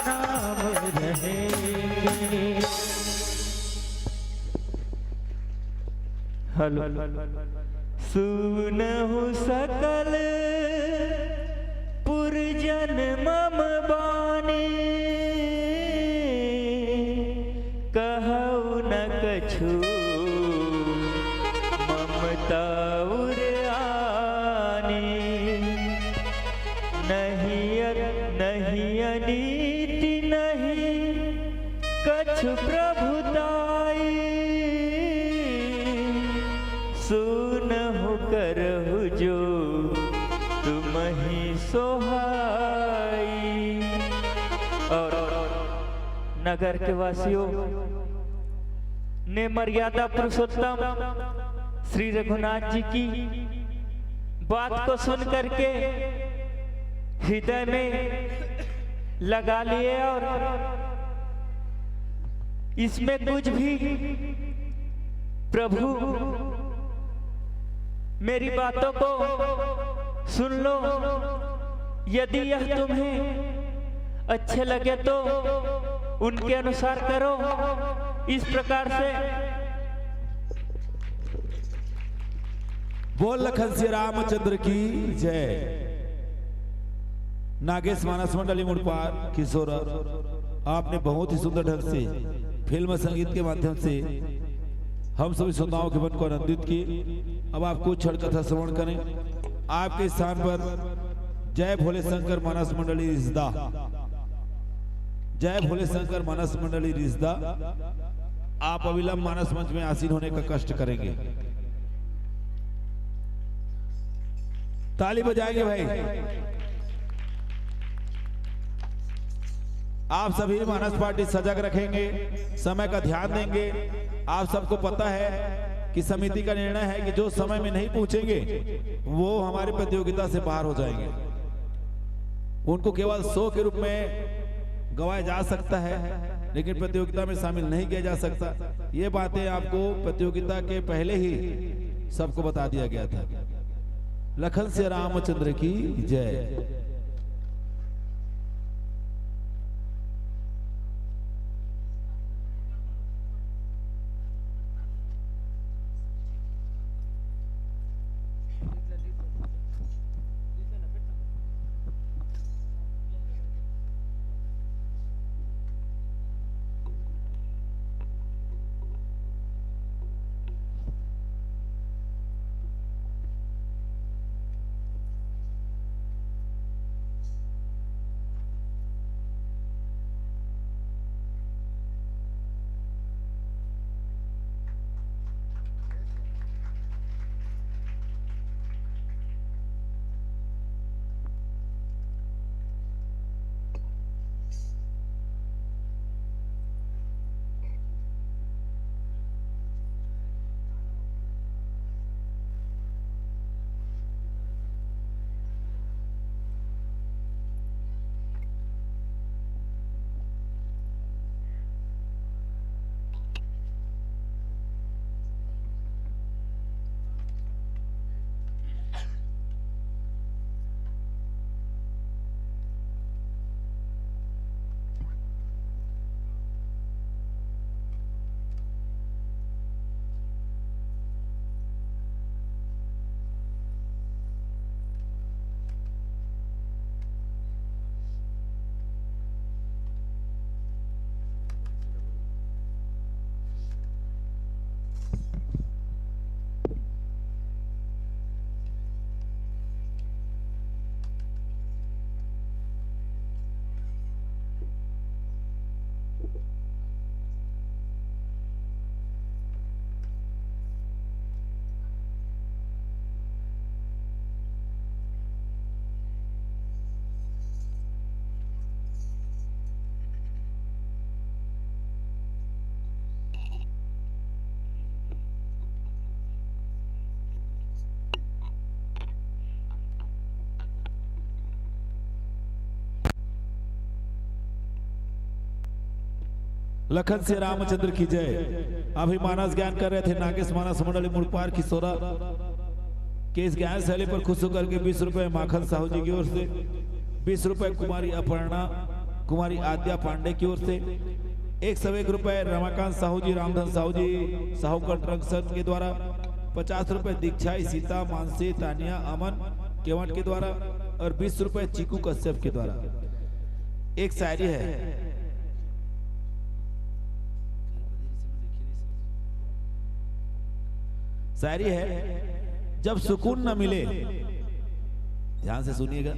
नाम रहेंगे। हेलो। सुनहु सकल पुरजन मम बानी, कहउ न कछु ममता उर आनी। नहीं अ-, नहीं अनीति नहीं कछु प्रभुताई, सुनहु करहु जो तुमहि सोहाई। और नगर के वासियों ने मर्यादा पुरुषोत्तम श्री रघुनाथ जी की बात को सुन करके हृदय में लगा लिए और इसमें कुछ भी, प्रभु, मेरी बातों को सुन लो, यदि यह तुम्हें अच्छे लगे तो उनके अनुसार करो। इस प्रकार से बोल लखन सिया रामचंद्र की जय। नागेश मानस मंडली मुड़पार किशोर, आपने बहुत ही सुंदर ढंग से फिल्म संगीत के माध्यम से हम सभी श्रोताओं के मन को आनंदित किए। अब आप कुछ क्षण कथा श्रवण करें। आपके स्थान पर जय भोले शंकर मानस मंडली रिश्दा, जय भोले शंकर मानस मंडली रिश्दा, आप अविलंब मानस मंच में आसीन होने का कष्ट करेंगे। ताली बजाएंगे भाई। आप सभी मानस पार्टी सजग रखेंगे, समय का ध्यान देंगे। आप सबको पता है कि समिति का निर्णय है कि जो समय में नहीं पहुंचेंगे, वो हमारी प्रतियोगिता से बाहर हो जाएंगे। उनको केवल शो के रूप में गवाया जा सकता है, लेकिन प्रतियोगिता में शामिल नहीं किया जा सकता। ये बातें आपको प्रतियोगिता के पहले ही सबको बता दिया गया था। लखन सिया रामचंद्र की जय। लखन सिया रामचंद्र की जय। अभी मानस ज्ञान कर रहे थे नागेश मानस मंडली मुड़पार खिसोरा के इस ज्ञान शैली पर खुश होकर के बीस रुपए माखन साहू जी की ओर से, बीस रुपए कुमारी अपर्णा, कुमारी आद्या पांडे की ओर से, एक सौ एक रुपए रमाकांत साहू जी, रामधन साहू जी, साहू कंस्ट्रक्शन के द्वारा, पचास रुपए दीक्षा, सीता, मानसी, तानिया, अमन केवट के द्वारा और बीस रुपए चीकू कश्यप के द्वारा। एक शायरी है, शायरी है, जब सुकून न मिले, ध्यान से सुनिएगा,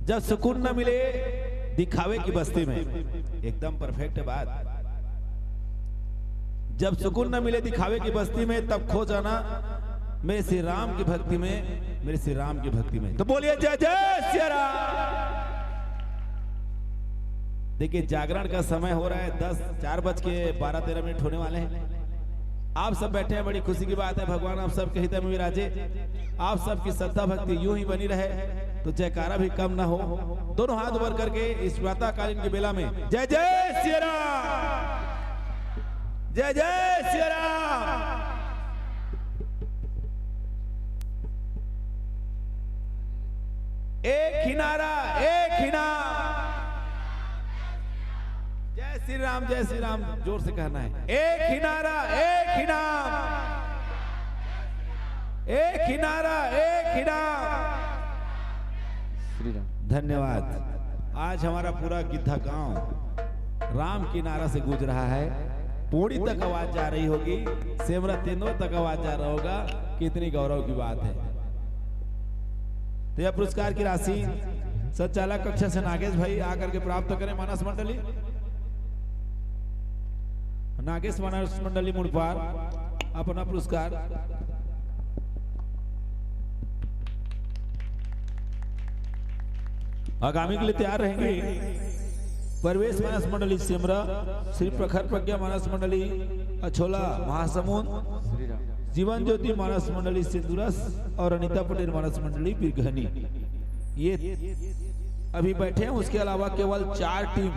जब सुकून न मिले दिखावे की बस्ती में, एकदम परफेक्ट बात। जब सुकून न मिले दिखावे की बस्ती में, तब खो जाना मेरे श्री राम की भक्ति में, मेरे श्री राम की भक्ति में। तो बोलिए जय जय सिया राम। देखिए, जागरण का समय हो रहा है, दस, चार बज के बारह तेरह मिनट होने वाले हैं। आप सब बैठे हैं, बड़ी खुशी की बात है। भगवान आप सबके हित में विराजे, आप सबकी श्रद्धा भक्ति यूं ही बनी रहे, तो जयकारा भी कम ना हो। दोनों हाथ ऊपर करके इस प्रातःकालीन की बेला में जय जय सिया राम, जय जय सिया राम। एक ही नारा, एक ही नाम। जय श्री राम, जय श्री राम, जोर से कहना है। एक ही नारा, एक ही नाम। एक ही नारा, एक ही नाम। श्री राम। धन्यवाद। आज हमारा पूरा गिद्धा गांव राम की नारा से गूंज रहा है। पोड़ी तक आवाज जा रही होगी, सेमरा तेंदुआ तक आवाज जा रहा होगा। कितनी गौरव की बात है। तो यह पुरस्कार की राशि संचालक कक्ष से नागेश भाई आकर के प्राप्त करें। मानस मंडली, नागेश मानस मंडली मुड़पार, अपना पुरस्कार। आगामी के लिए तैयार रहेंगे परवेश मानस मंडली सेमरा, श्री प्रखर प्रज्ञा मानस मंडली अछोला महासमुंद, श्री राम। जीवन ज्योति मानस मंडली सिंदुरस और अनिता पटेल मानस मंडली बिरगहनी। ये अभी बैठे हैं, उसके अलावा केवल चार टीम,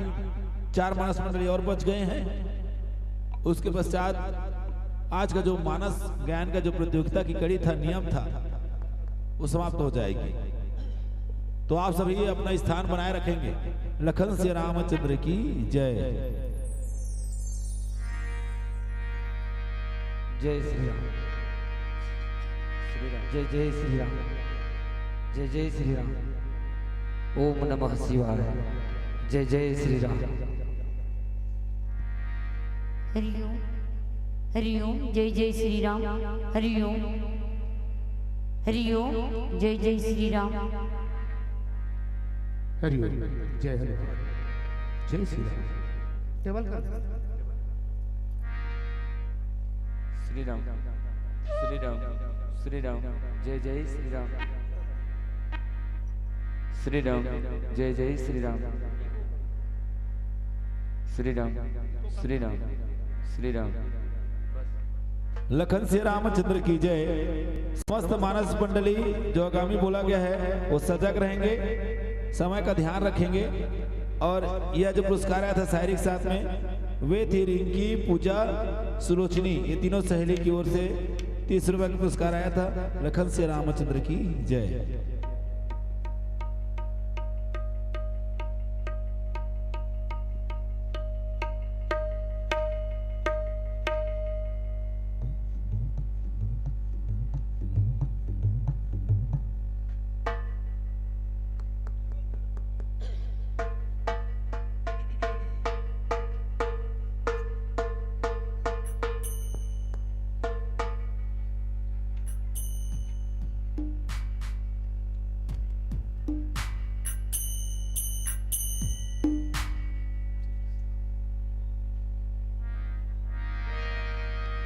चार मानस मंडली और बच गए हैं। उसके पश्चात आज का जो मानस ज्ञान का जो प्रतियोगिता की कड़ी था, नियम था, वो समाप्त हो जाएगी। तो आप सभी अपना स्थान बनाए रखेंगे। लखन सिया रामचंद्र की जय। जय श्री राम। श्री राम। जय जय श्री राम। जय जय श्री राम। ओम नमः शिवाय। जय जय श्री राम। हरि ओम। हरि ओम। जय जय श्री राम। हरि ओम। हरि ओम। जय जय श्री राम। हरि ओम। जय हनुमान। जय श्री राम। टेबल कर। श्री राम, श्री राम, श्री राम। जय जय श्री राम। श्री राम, जय जय श्री राम। श्री राम, श्री राम, श्री राम। लखन सिया रामचंद्र की जय। समस्त मानस मंडली जो आगामी बोला गया है, वो सजग रहेंगे, समय का ध्यान रखेंगे। और यह जो पुरस्कार आया था शायरी के साथ में, वे थी रिंकी, पूजा, सुलोचनी, ये तीनों सहेली की ओर से तीस रुपए का पुरस्कार आया था। लखन सिया रामचंद्र की जय।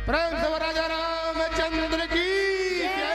प्रेम से बोल राजा रामचंद्र की जय।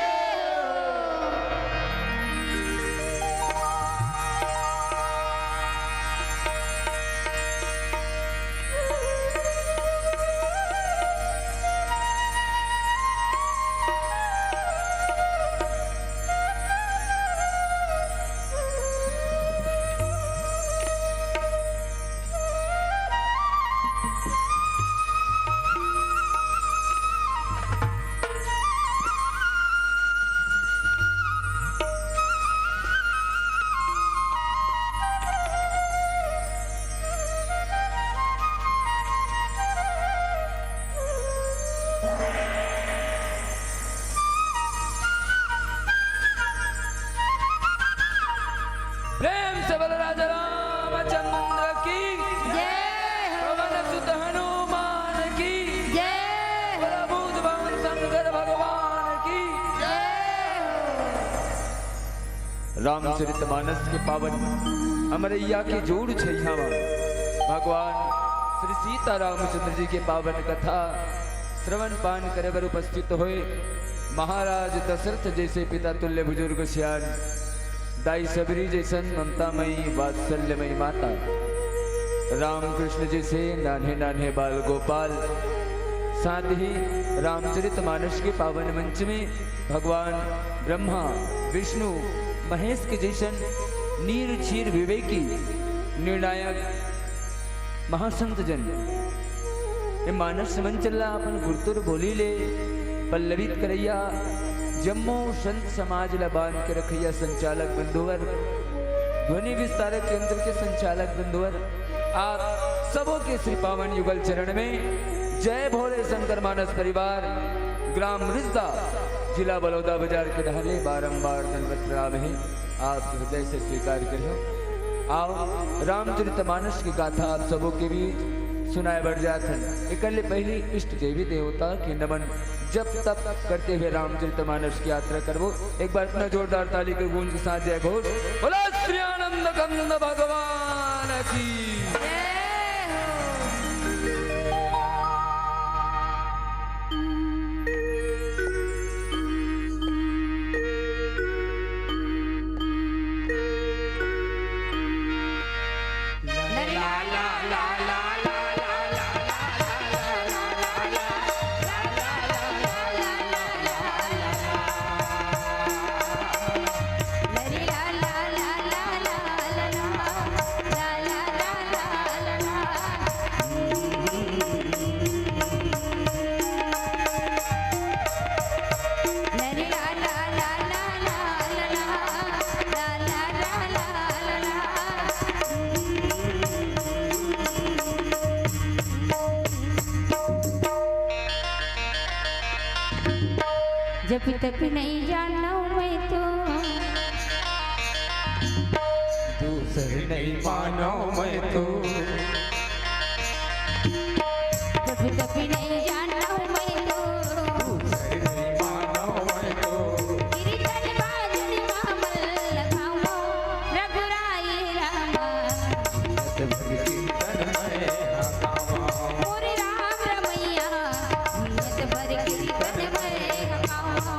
रामचरित मानस के पावन अमरैया के जोड़ छइहा म भगवान श्री सीता रामचंद्र जी के पावन कथा श्रवण पान करे बर उपस्थित होए महाराज दशरथ जैसे पिता तुल्य बुजुर्ग सियान, दाई सबरी जैसन ममतामयी वात्सल्यमयी माता, रामकृष्ण जैसे नान्हे नान्हे बाल गोपाल, साथ ही रामचरित मानस के पावन मंच में भगवान ब्रह्मा, विष्णु, महेश के जैसन नीर क्षीर विवेकी निर्णायक महासंत जन, ये मानस मंच ला अपन गुरतुर बोली ले पल्लवित करैया, जम्मो संत समाज ला बांध के रखैया संचालक बंधुवर, ध्वनि विस्तारक यंत्र के संचालक बंधुवर, आप सबों के श्री पावन युगल चरण में जय भोले शंकर मानस परिवार, ग्राम रिजदा, जिला बलौदा बाजार के डहर ले बारंबार दंडवत प्रणाम हे। आप हृदय से स्वीकार करियो। आओ, रामचरित मानस की गाथा आप सबों के बीच सुनाए बर जात हन। एकर ले पहली इष्ट देवी देवता के नमन जप तप करते हुए रामचरित मानस की यात्रा करबो। एक बार इतना जोरदार ताली के गूंज के साथ जय घोष, बोला श्री आनंद कंद भगवान की। जय हो। जब तक नहीं जानव मैं तो, दूसर नहीं मानव मैं तो। जब तक नहीं जानव मैं तो, दूसर नहीं मानव मैं तो। कीर्तन बाजन मा मन लगावो, रघुराई रामा। जब तक कीर्तन मैं हकावा। मोरे राम रमैया, नियत भर कीर्तन मैं हकावा।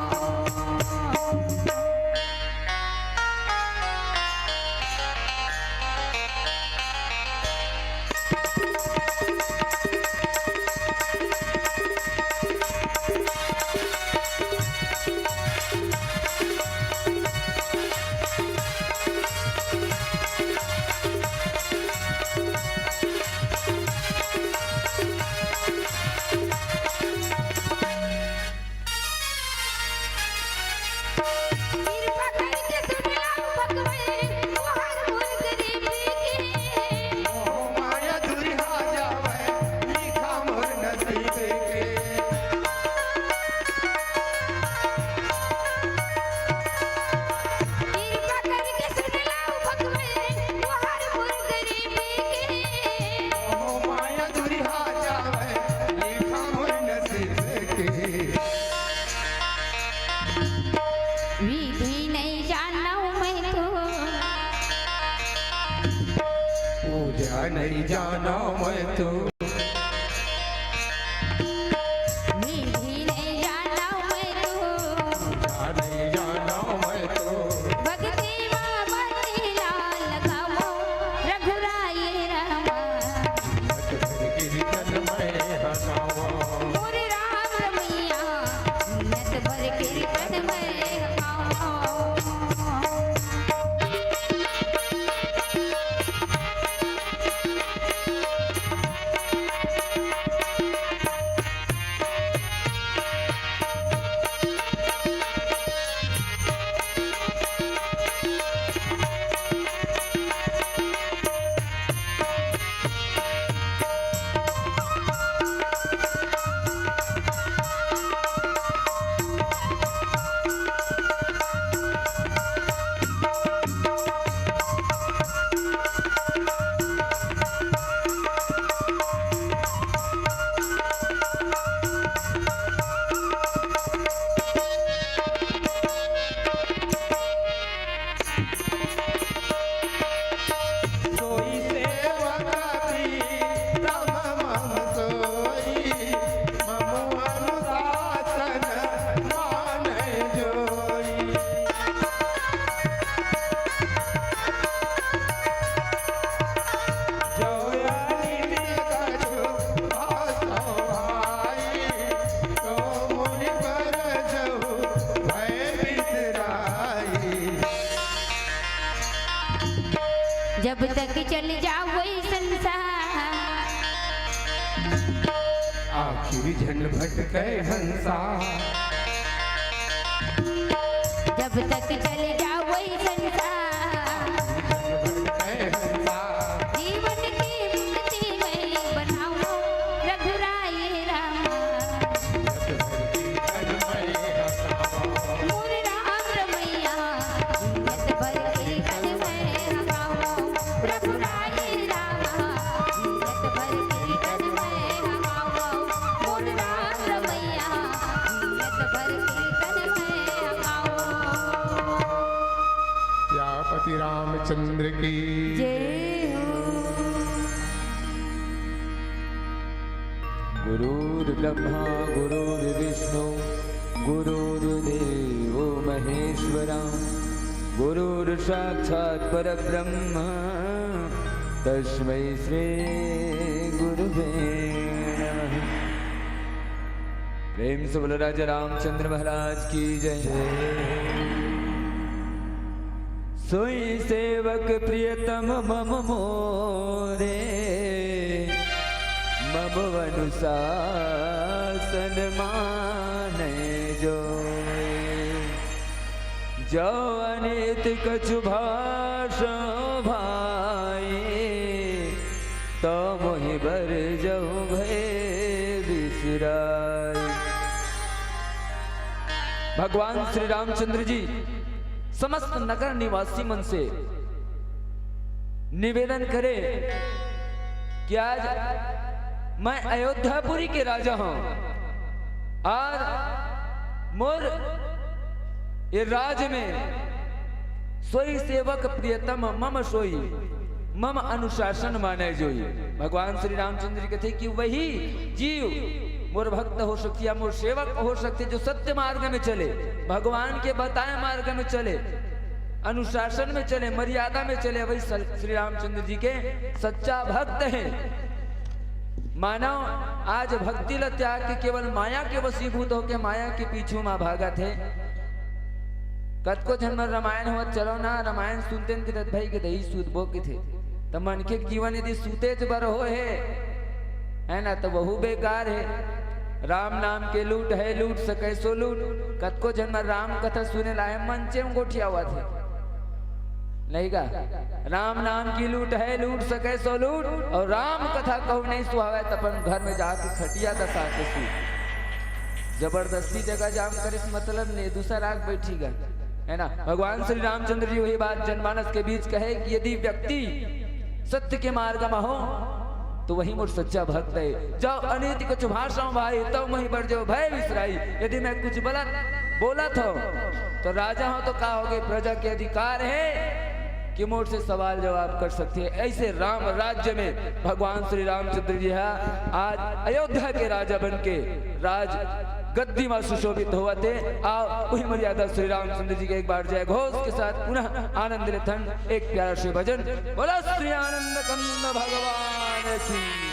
कि झन भटकै हंसा। जब तक चल जावै संसार। झन भटकै हंसा। जीवन के मुक्ति मैं बनावो रघुराई रामा। जब तक चल जावै हंसा। मोर राम रमैया। जियत भर कीर्तन मैं गावो रघुराई रामा। जियत भर कीर्तन मैं गावो मोर राम रमैया। जियत भर कीर्तन मैं गावो। सियापति रामचंद्र की जय हो। गुरुर्ब्रह्मा गुरुर्विष्णु गुरुर्देवो महेश्वरा। गुरुर्साक्षात् परब्रह्म तस्मै श्री गुरुवे नमः। प्रेम से बोलो राजा रामचंद्र महाराज की जय। सोई सेवक प्रियतम मम मोरे, मम अनुशासन माने जो। जो अनित कछु भाषो भाई, तो मोहि बर जहु भय बिसराई। भगवान श्री रामचंद्र जी समस्त नगर निवासी मन से निवेदन करे कि आज मैं अयोध्यापुरी के राजा हूं, आज मोर ये राज में सोई सेवक प्रियतम मम सोई, मम अनुशासन माने जोई। भगवान श्री रामचंद्र जी कहते कि वही जीव मोर भक्त हो सकते या मोर सेवक हो सकते, जो सत्य मार्ग में चले, भगवान के बताए मार्ग में चले, अनुशासन में चले, मर्यादा में चले, वही सल-, श्री रामचंद्र जी के सच्चा भक्त है। मानव आज भक्ति ल त्याग के केवल माया के वशीभूत होके माया के पीछू मा भागत हे। कतको झन मन रमायन होवत, "चलो ना, रमायन सुनतेन," किथे, "भाई के दही सूतबो," किथे। त मनखे के जीवन यदि सूतेच बर हो हे, है ना, त वहू बेकार हे। राम नाम के लूट है लूट, सके सो लूट। कतको झन मन राम कथा सुने ला हे, मंचे में गोठियावत हे। नहीं का? राम नाम की लूट है, लूट सके सो लूट, और राम कथा कहूं नहीं सुहावे, त अपन घर में जाके खटिया दसा के सूत। जबरदस्ती जगह जाम करे से मतलब नहीं, दूसरा राग बैठी गा, है ना? भगवान श्री रामचंद्र जी वही बात जनमानस के बीच कहे कि यदि व्यक्ति सत्य के मार्ग में हो, तो वही मोर सच्चा भक्त है। जब अनीति कछु भाषाऊं भाई, तब मोहि बर जहु भय बिसराई। यदि मैं कुछ गलत बोलत हूं, तो राजा हूं तो का हो गए, प्रजा के अधिकार है कि मोर से सवाल जवाब कर सकते हैं। ऐसे राम राज्य में भगवान श्री रामचंद्र जी हा आज अयोध्या के राजा बन के राज गद्दी मा सुशोभित होवत हे। आओ, उही मर्यादा श्री रामचंद्र जी के एक बार जय घोष के साथ पुनः आनंद लेथन। एक प्यारा से भजन, बोला श्री आनंद कंद भगवान की।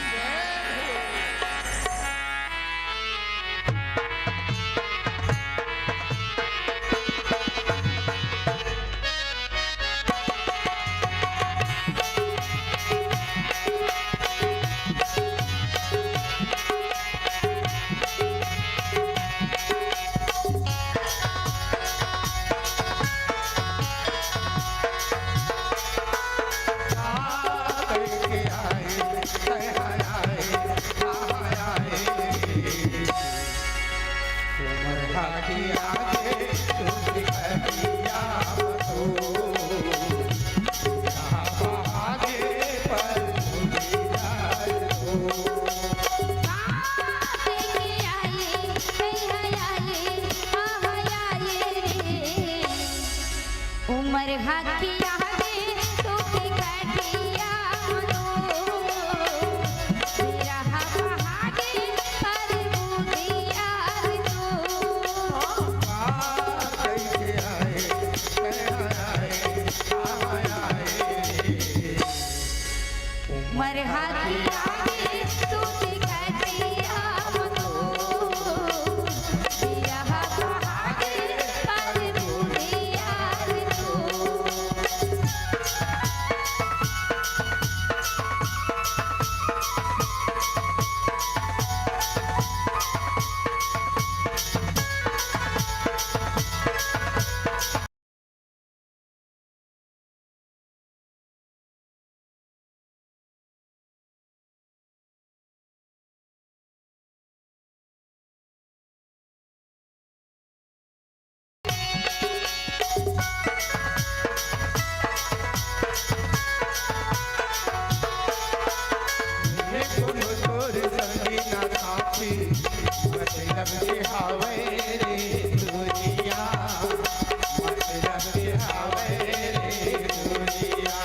उमर हकिया गे तोके कटिया मनो, बिरहा पहागे पर बुधिया तो। उमर हकिया गे तोके कटिया मनो, बिरहा पहागे पर बुधिया तो। मतलब के हावय रे दुनिया, मतलब के हावय रे दुनिया।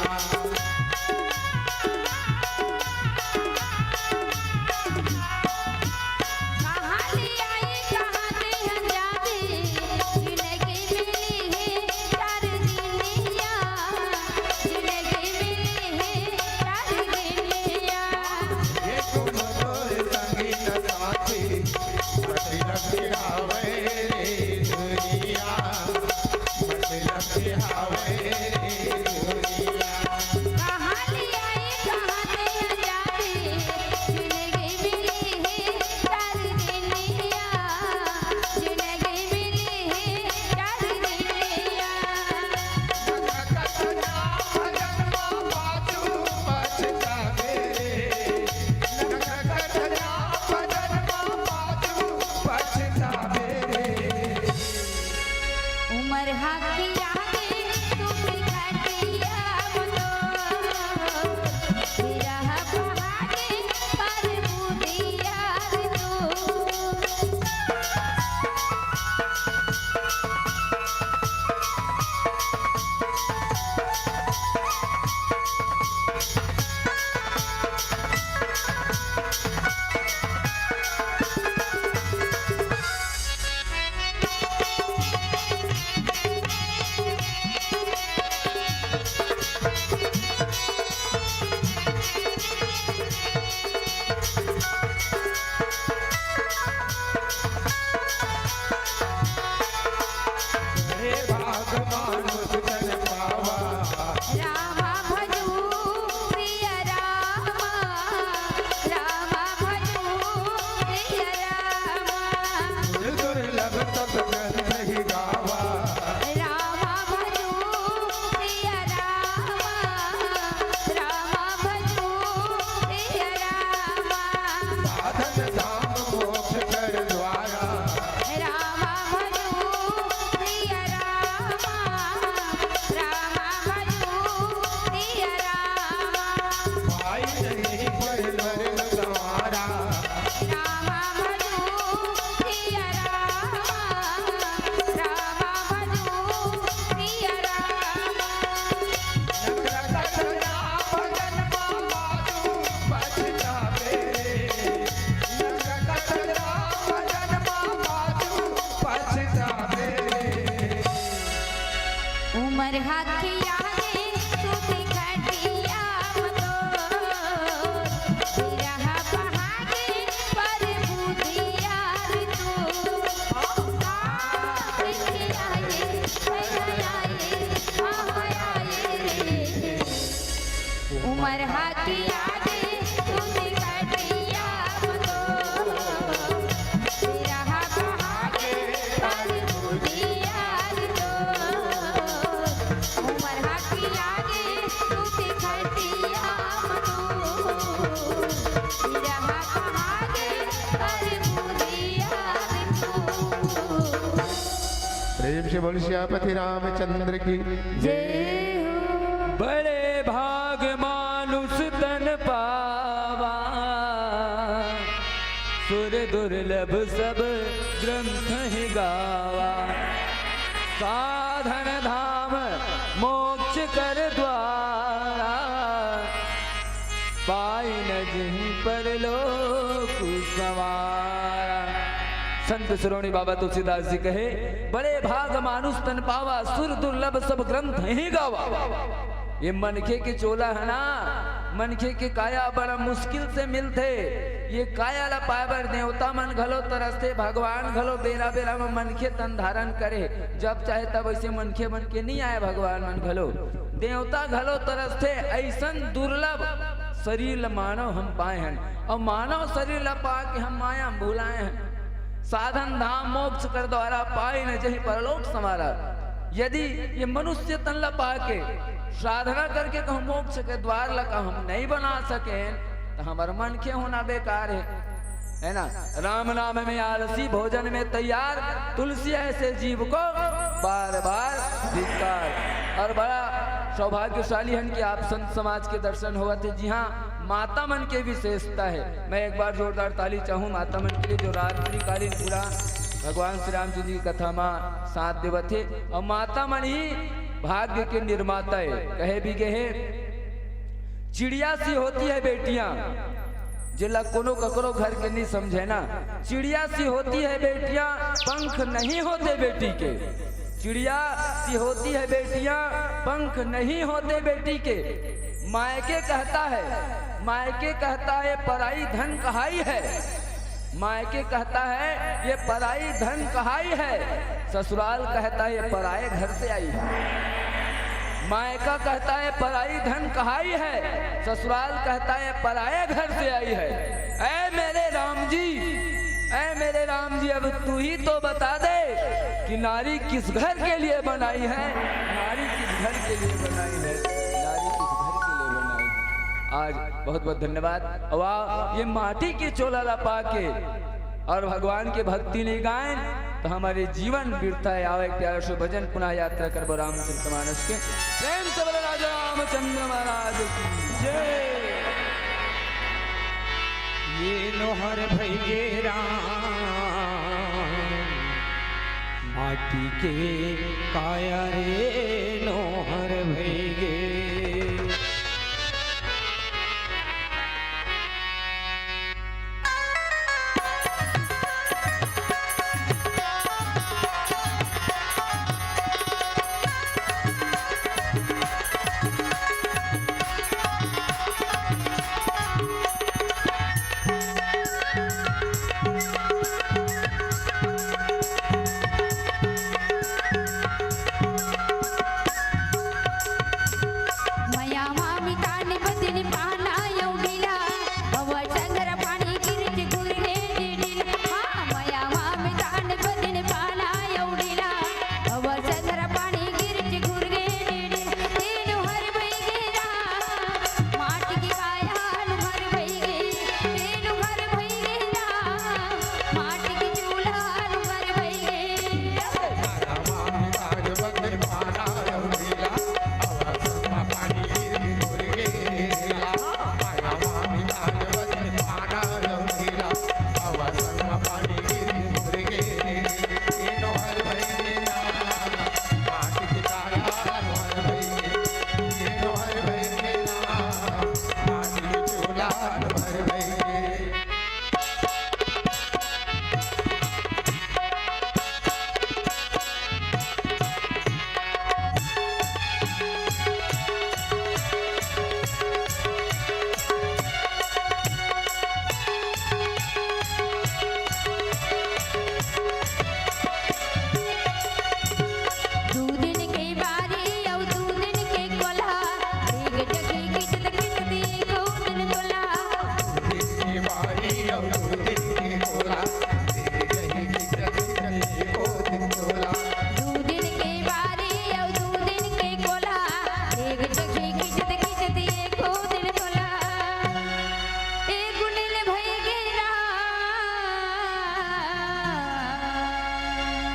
कहाँ ले आई, कहाँ दे जाबे, जिनगी मिली हे चार दिनिया, जिनगी मिली हे चार दिनिया। ये तुम तोर संगी न साथी, मतलब के हावय रे दुनिया, मतलब के हावय रे दुनिया। कहाँ ले आई, कहाँ दे जाबे, जिनगी मिली हे चार दिनिया, जिनगी मिली हे चार दिनिया। उमर हकिया के तू बिखटिया मतो, बिरह पहागे पर बुधिया तू। हे भाग मानुष तन पावा। रामा भजू प्रिय रामा, रामा भजू प्रिय रामा। दुर्लभ सब ग्रंथ ही गावा। रामा भजू प्रिय रामा, रामा भजू प्रिय रामा। साधन धाम मोक्ष कर द्वारा। रामा भजू प्रिय रामा, रामा भजू प्रिय रामा। पाई नहीं परलोक संवारा। रामा भजू प्रिय रामा, रामा भजू प्रिय रामा। उमर हकिया गे सूती खटिया मतो, बिरह पहागे पर बुधिया तू। आ, खियाए, खियाए, खियाए रे। उमर हकिया गे सूती खटिया मतो, बिरह पहागे पर बुधिया तू। उमर हकिया गे सूती खटिया मतो, बिरह पहागे पर बुधिया तू। प्रेम से बोल सियापति रामचंद्र की जय हो। बड़े भाग मानुष तन पावा, सुर दुर्लभ सब ग्रंथ ही गावा। साधन धाम मोक्ष कर द्वारा, पाई न जिहि परलोक संवारा। संत शिरोमणि बाबा तुलसीदास जी कहे, बड़े भाग मानुष तन पावा, सुर दुर्लभ सब ग्रंथ ही गावा। ये मनखे के चोला है ना, मनखे के काया बड़ा मुश्किल से मिलथे। ये काया ला पाए बर देवता मन घलो तरसथे, भगवान घलो बेरा बेरा म मनखे तन धारण करे, जब चाहे तब ऐसे मनखे बन के नहीं आए भगवान मन घलो। देवता घलो तरसथे, ऐसन दुर्लभ शरीर ल मानव हम पाए हन, अउ मानव शरीर ल पा के हम माया म भुलाए हन। साधन धाम मोक्ष कर द्वारा, पाई न जहि परलोक संवारा। यदि ये मनुष्य तन ल पा के साधना करके कहूँ मोक्ष के द्वार ल का हम नहीं बना सकेन, तो हमर मनखे होना बेकार है, है ना? राम नाम में आलसी, भोजन में तैयार, तुलसी ऐसे जीव को बार बार धिक्कार। और बड़ा सौभाग्यशाली हन कि आप संत समाज के दर्शन होवत हे। जी हाँ, माता मन के विशेषता हे। मैं एक बार जोरदार ताली चाहूँ माता मन के लिए, जो रात्रिकालीन पूरा भगवान श्री रामचंद्र जी की कथा मा साथ देवत हे। अउ माता मन ही भाग्य के निर्माता हे। कहे भी गे हे, चिड़िया सी होती है बेटियां, जेला कोनो ककरो घर के नहीं समझे ना। चिड़िया सी होती है बेटियां, पंख नहीं होते बेटी के। चिड़िया सी होती है बेटियां, पंख नहीं होते बेटी के। मायके कहता है, मायके कहता है पराई धन कहाई है। मायके कहता है ये पराई धन कहाई है, ससुराल कहता है ये पराए घर से आई है। मायका कहता है पराई धन कहाई है, ससुराल कहता है पराए घर से आई है। ऐ मेरे राम जी, ऐ मेरे राम जी, अब तू ही तो बता दे कि नारी किस घर के लिए बनाई है, नारी किस घर के लिए बनाई है, नारी किस घर के लिए बनाई है। आज बहुत बहुत धन्यवाद। वाह, ये माटी के चोला ला पाके और भगवान के भक्ति नहीं गाएन तो हमारे जीवन व्यर्थ है। आओ एक प्यारा सा भजन पुनः यात्रा करबो रामचरितमानस के। प्रेम से बोलो राजा रामचंद्र महाराज की जय। ये नोहर भई गे राम, माटी के काया रे नोहर भई गे।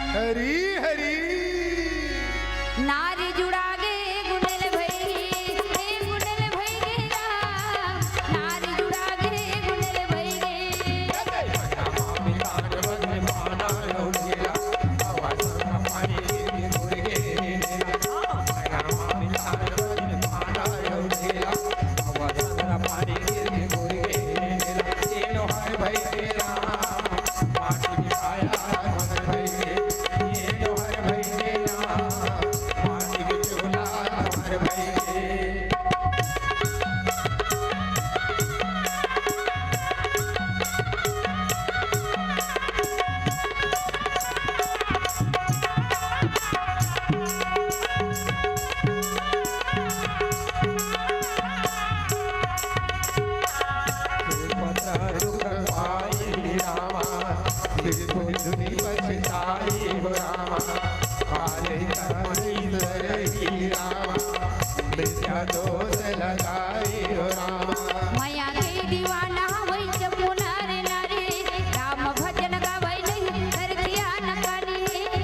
हरी हरी। नारी जुड़ा गे गुंडल भई, हे गुंडल भई गे राम। नारी जुड़ा गे गुंडल भई गे। मया के दीवाना हवई जम्मो नर नारी, राम भजन गावई नहीं धरतिया न कानी।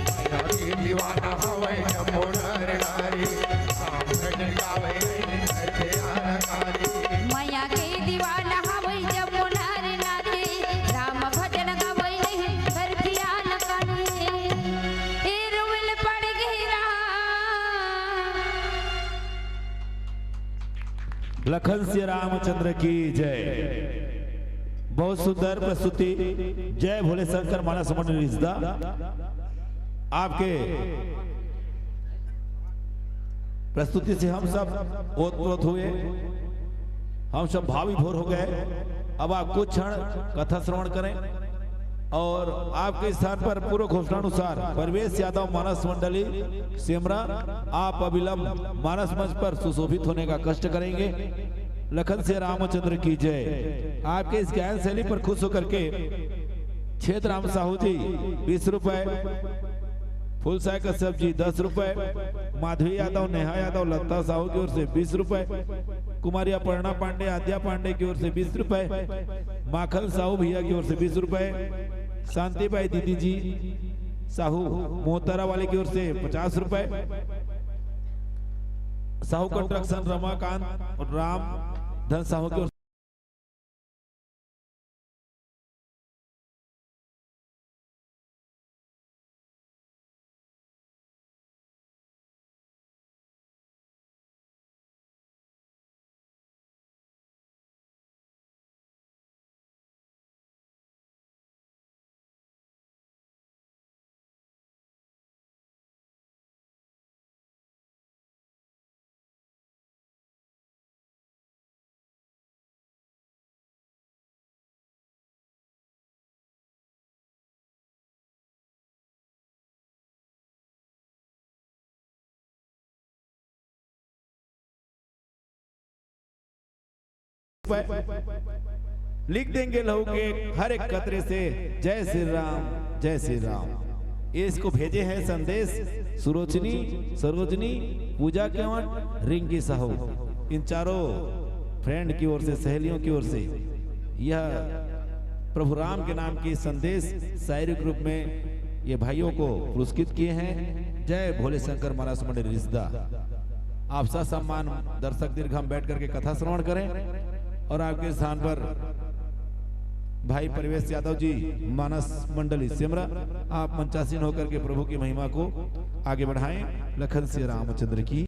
मया के दीवाना हवई जम्मो नर नारी, राम भजन गावई नहीं धरतिया न कानी। मया के लखन सिया रामचंद्र की जय। बहुत सुंदर प्रस्तुति। जय भोले शंकर मानस मंडल रिसदा। आपके प्रस्तुति से हम सब ओतप्रोत हुए, हम सब भाव विभोर हो गए। अब आप कुछ क्षण कथा श्रवण करें और आपके स्थान पर पूर्व घोषणानुसार प्रवेश यादव मानस मंडली सेमरा, आप अविलंब मानस मंच पर सुशोभित होने का कष्ट करेंगे। लखन सिया रामचंद्र की जय। आपके इस गायन शैली पर खुश होकर के छेद राम साहू जी बीस रुपए, फुलसाय कश्यप जी दस रुपए, माधवी यादव, नेहा यादव, लता साहू की ओर से बीस रुपए, कुमारी अपर्णा पांडे, आद्या पांडे की ओर से बीस रुपए, माखन साहू भैया की ओर से बीस रुपए, शांतिबाई दीदी जी साहू मोहतरा वाले की ओर से पचास रुपए, साहू कंस्ट्रक्शन रमाकांत और राम धन साहू की ओर लिख देंगे लहू के हर एक कतरे से, जय श्री राम, जय श्री राम। इसको भेजे हैं संदेश सुरोचनी, सरोजनी, पूजा केवट, रिंकी साहू, इन चारों फ्रेंड की ओर से, सहेलियों की ओर से यह प्रभु राम के नाम की संदेश शायरी के रूप में ये भाइयों को पुरस्कृत किए हैं। जय भोले शंकर मानस मंडल रिसदा। आप ससम्मान दर्शक दीर्घ में बैठ करके कथा श्रवण करें और आपके स्थान पर भाई प्रवेश यादव जी, मानस मंडली सेमरा, आप मंचासीन होकर के प्रभु की महिमा को आगे बढ़ाएं। लखन सिया रामचंद्र की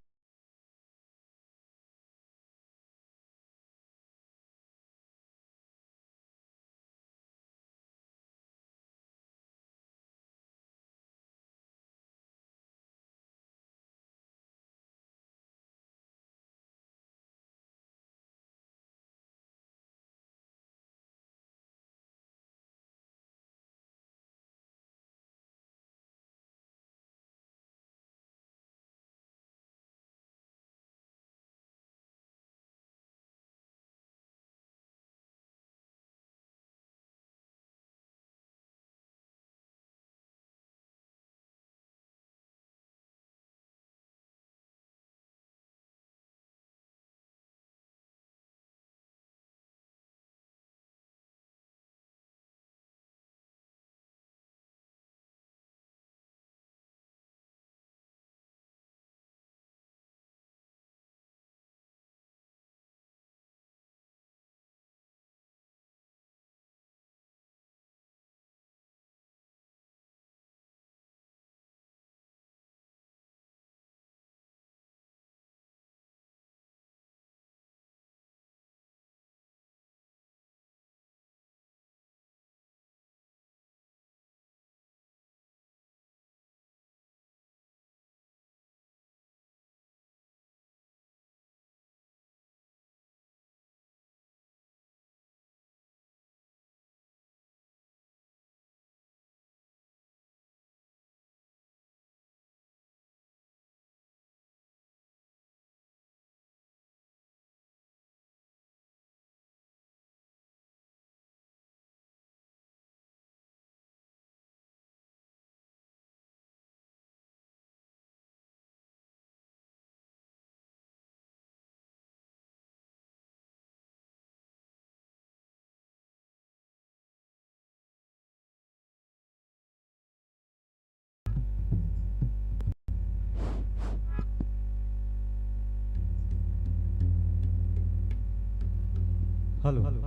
हेलो। हेलो।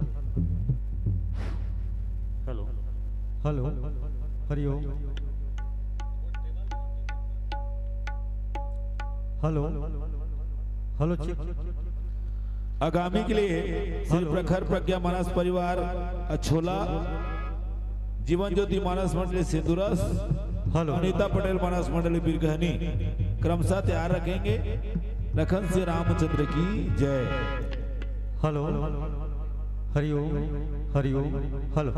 हेलो। हरिओम। हेलो। Hello, check. आगामी के लिए श्री प्रखर प्रज्ञा मानस परिवार अछोला, जीवन ज्योति मानस मंडली सिंदुरस, हेलो। अनिता पटेल मानस मंडली बिरगहनी क्रमशः तैयार रखेंगे। लखन से रामचंद्र की जय। Hello, Hariom, Hariom, hello.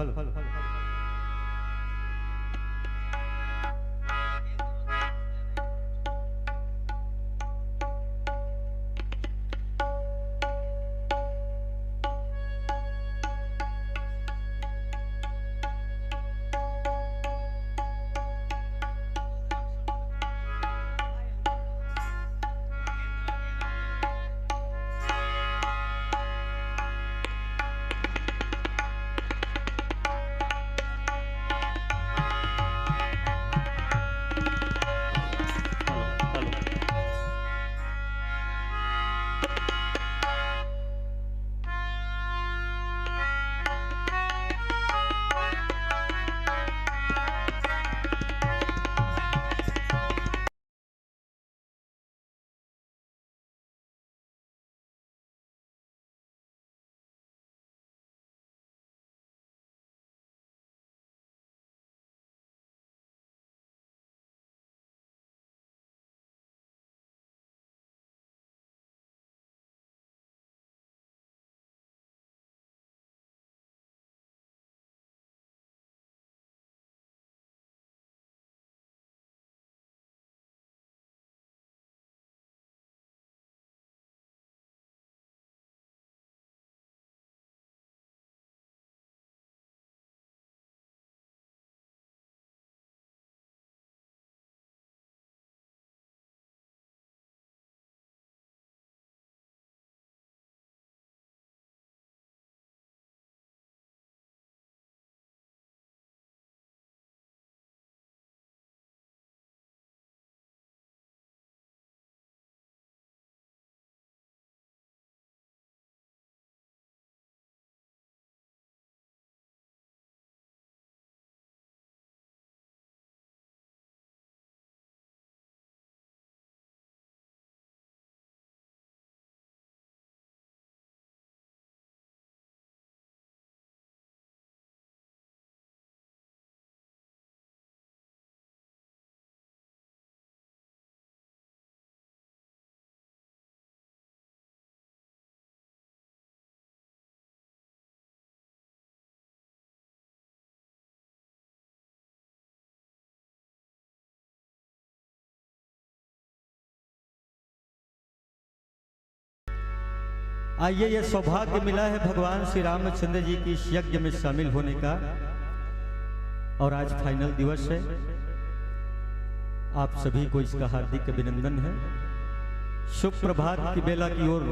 आइए, ये सौभाग्य मिला है भगवान श्री रामचंद्र जी की इस यज्ञ में शामिल होने का, और आज फाइनल दिवस है। आप सभी को इसका हार्दिक अभिनंदन है। शुभ प्रभात की बेला की ओर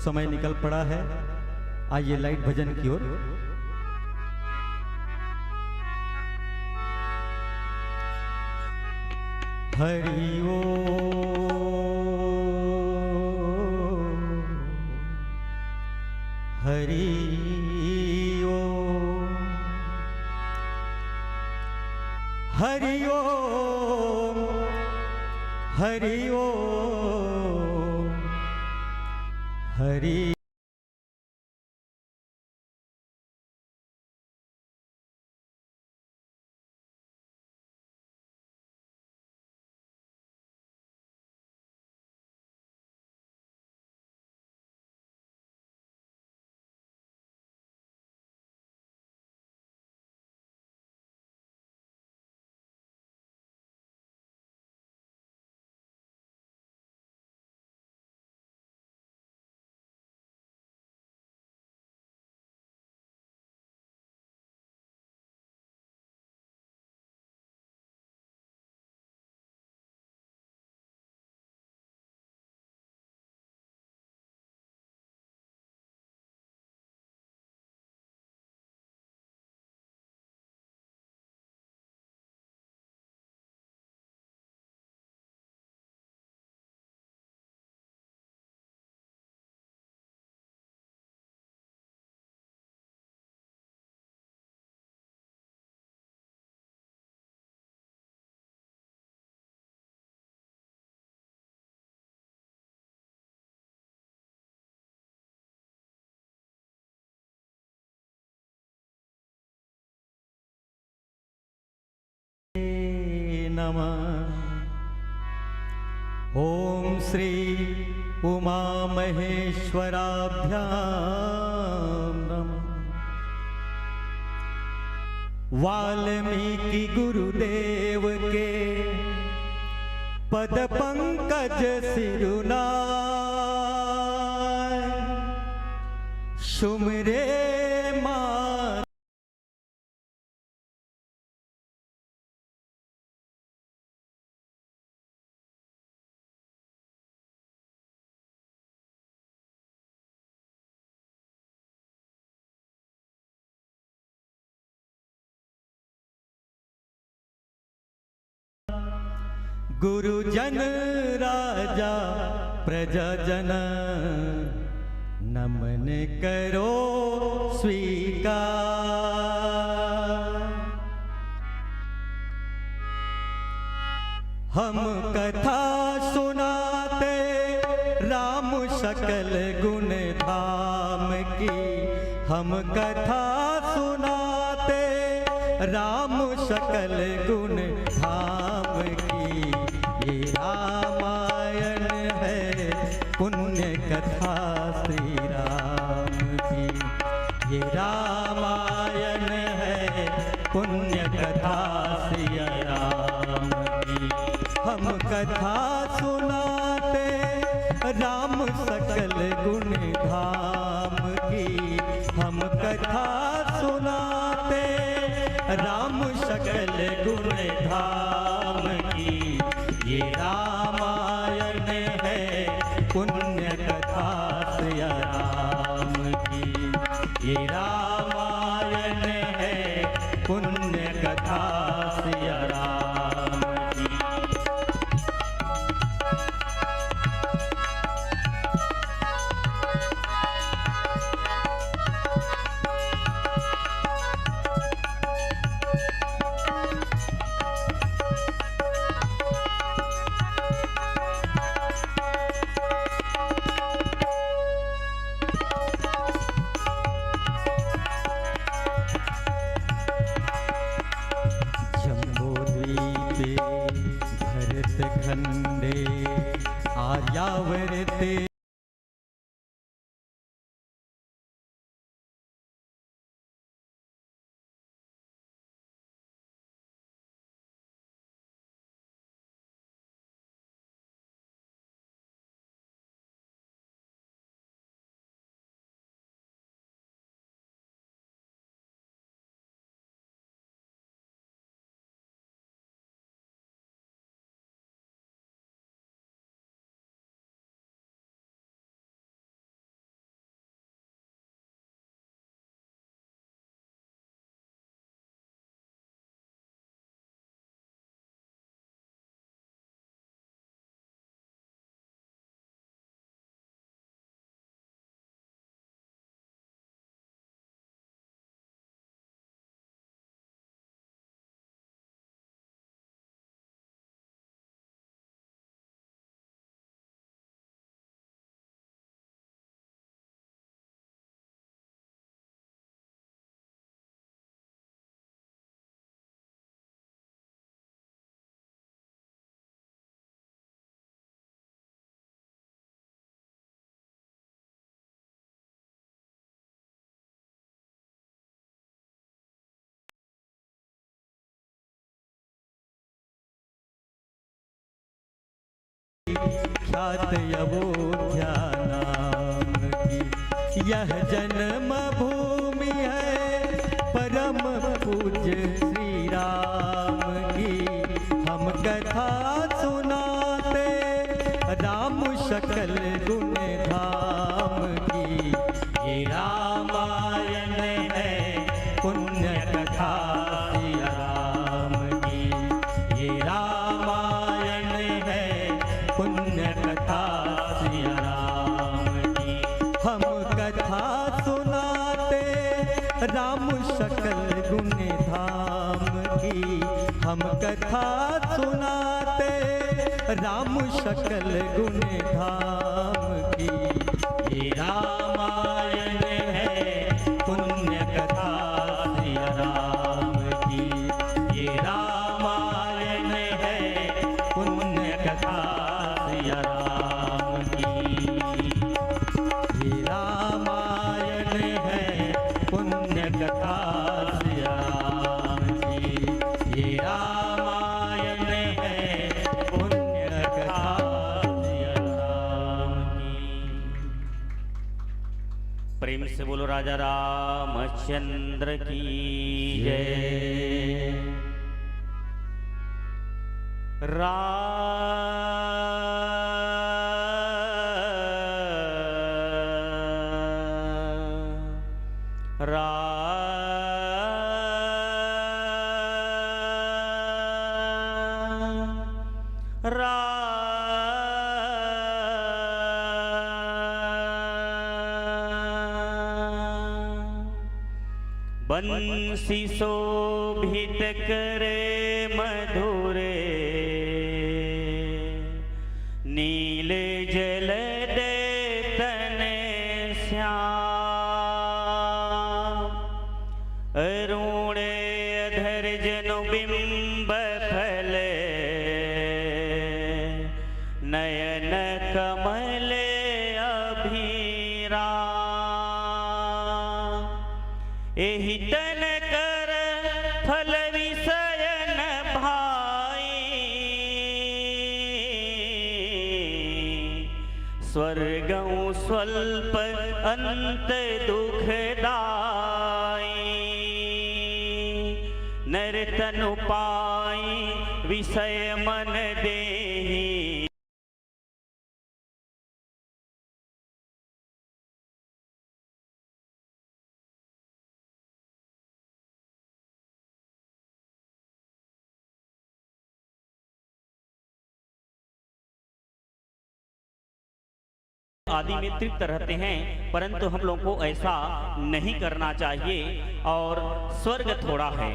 समय निकल पड़ा है। आइए, लाइट भजन की ओर। हरि ओम, हरि ओम, हरि ओम, हरि ओम, हरि नमः। ओम श्री उमा महेश्वराभ्याम नमः। वाल्मीकि गुरुदेव के पद पंकज सिरुनाय, सुमिरे मा गुरुजन राजा प्रजाजन नमन करो स्वीकार। हम कथा सुनाते राम सकल गुण धाम की, हम कथा सुनाते राम सकल गुण धाम की। ये रामायण है पुण्य कथा श्री राम की, ये रामायण है पुण्य कथा सिया राम की। हम कथा सुनाते राम सकल गुण धाम की, हम कथा सुनाते राम सकल गुण धाम की। ये रामायण है पुण्य कथा सिया राम की, ये रामायण है पुण्य कथा सिया राम की। जम्बूद्वीपे भरतखंडे आर्यावर्ते ख्यात अयोध्या नाम की, यह जन्म भूमि है परम पूज्य श्री राम की। हम कथा सुनाते राम सकल गुण धाम की। ये रामायण है पुण्य कथा सिया राम की, ये रामायण है पुण्य कथा सिया राम की। हम कथा सुनाते राम सकल गुण धाम की, हम कथा सुनाते राम सकल गुण धाम की। ये रामायण है पुण्य कथा सिया राम की, ये रामायण है से बोलो राजा रामचंद्र की जय। रा रा रा बंसी शोभित करे मधुरे, नील जल दे तन श्याम। अरुण अधर जनु बिंब फल, नयन कमल अभिराम। एहि तन कर फल विषय न भाई, स्वर्गउ स्वल्प अंत दुखदाई। नर तनु पाई विषय मन देहि। आदि में तृप्त रहते हैं, परंतु हम लोगों को ऐसा नहीं करना चाहिए। और स्वर्ग थोड़ा है,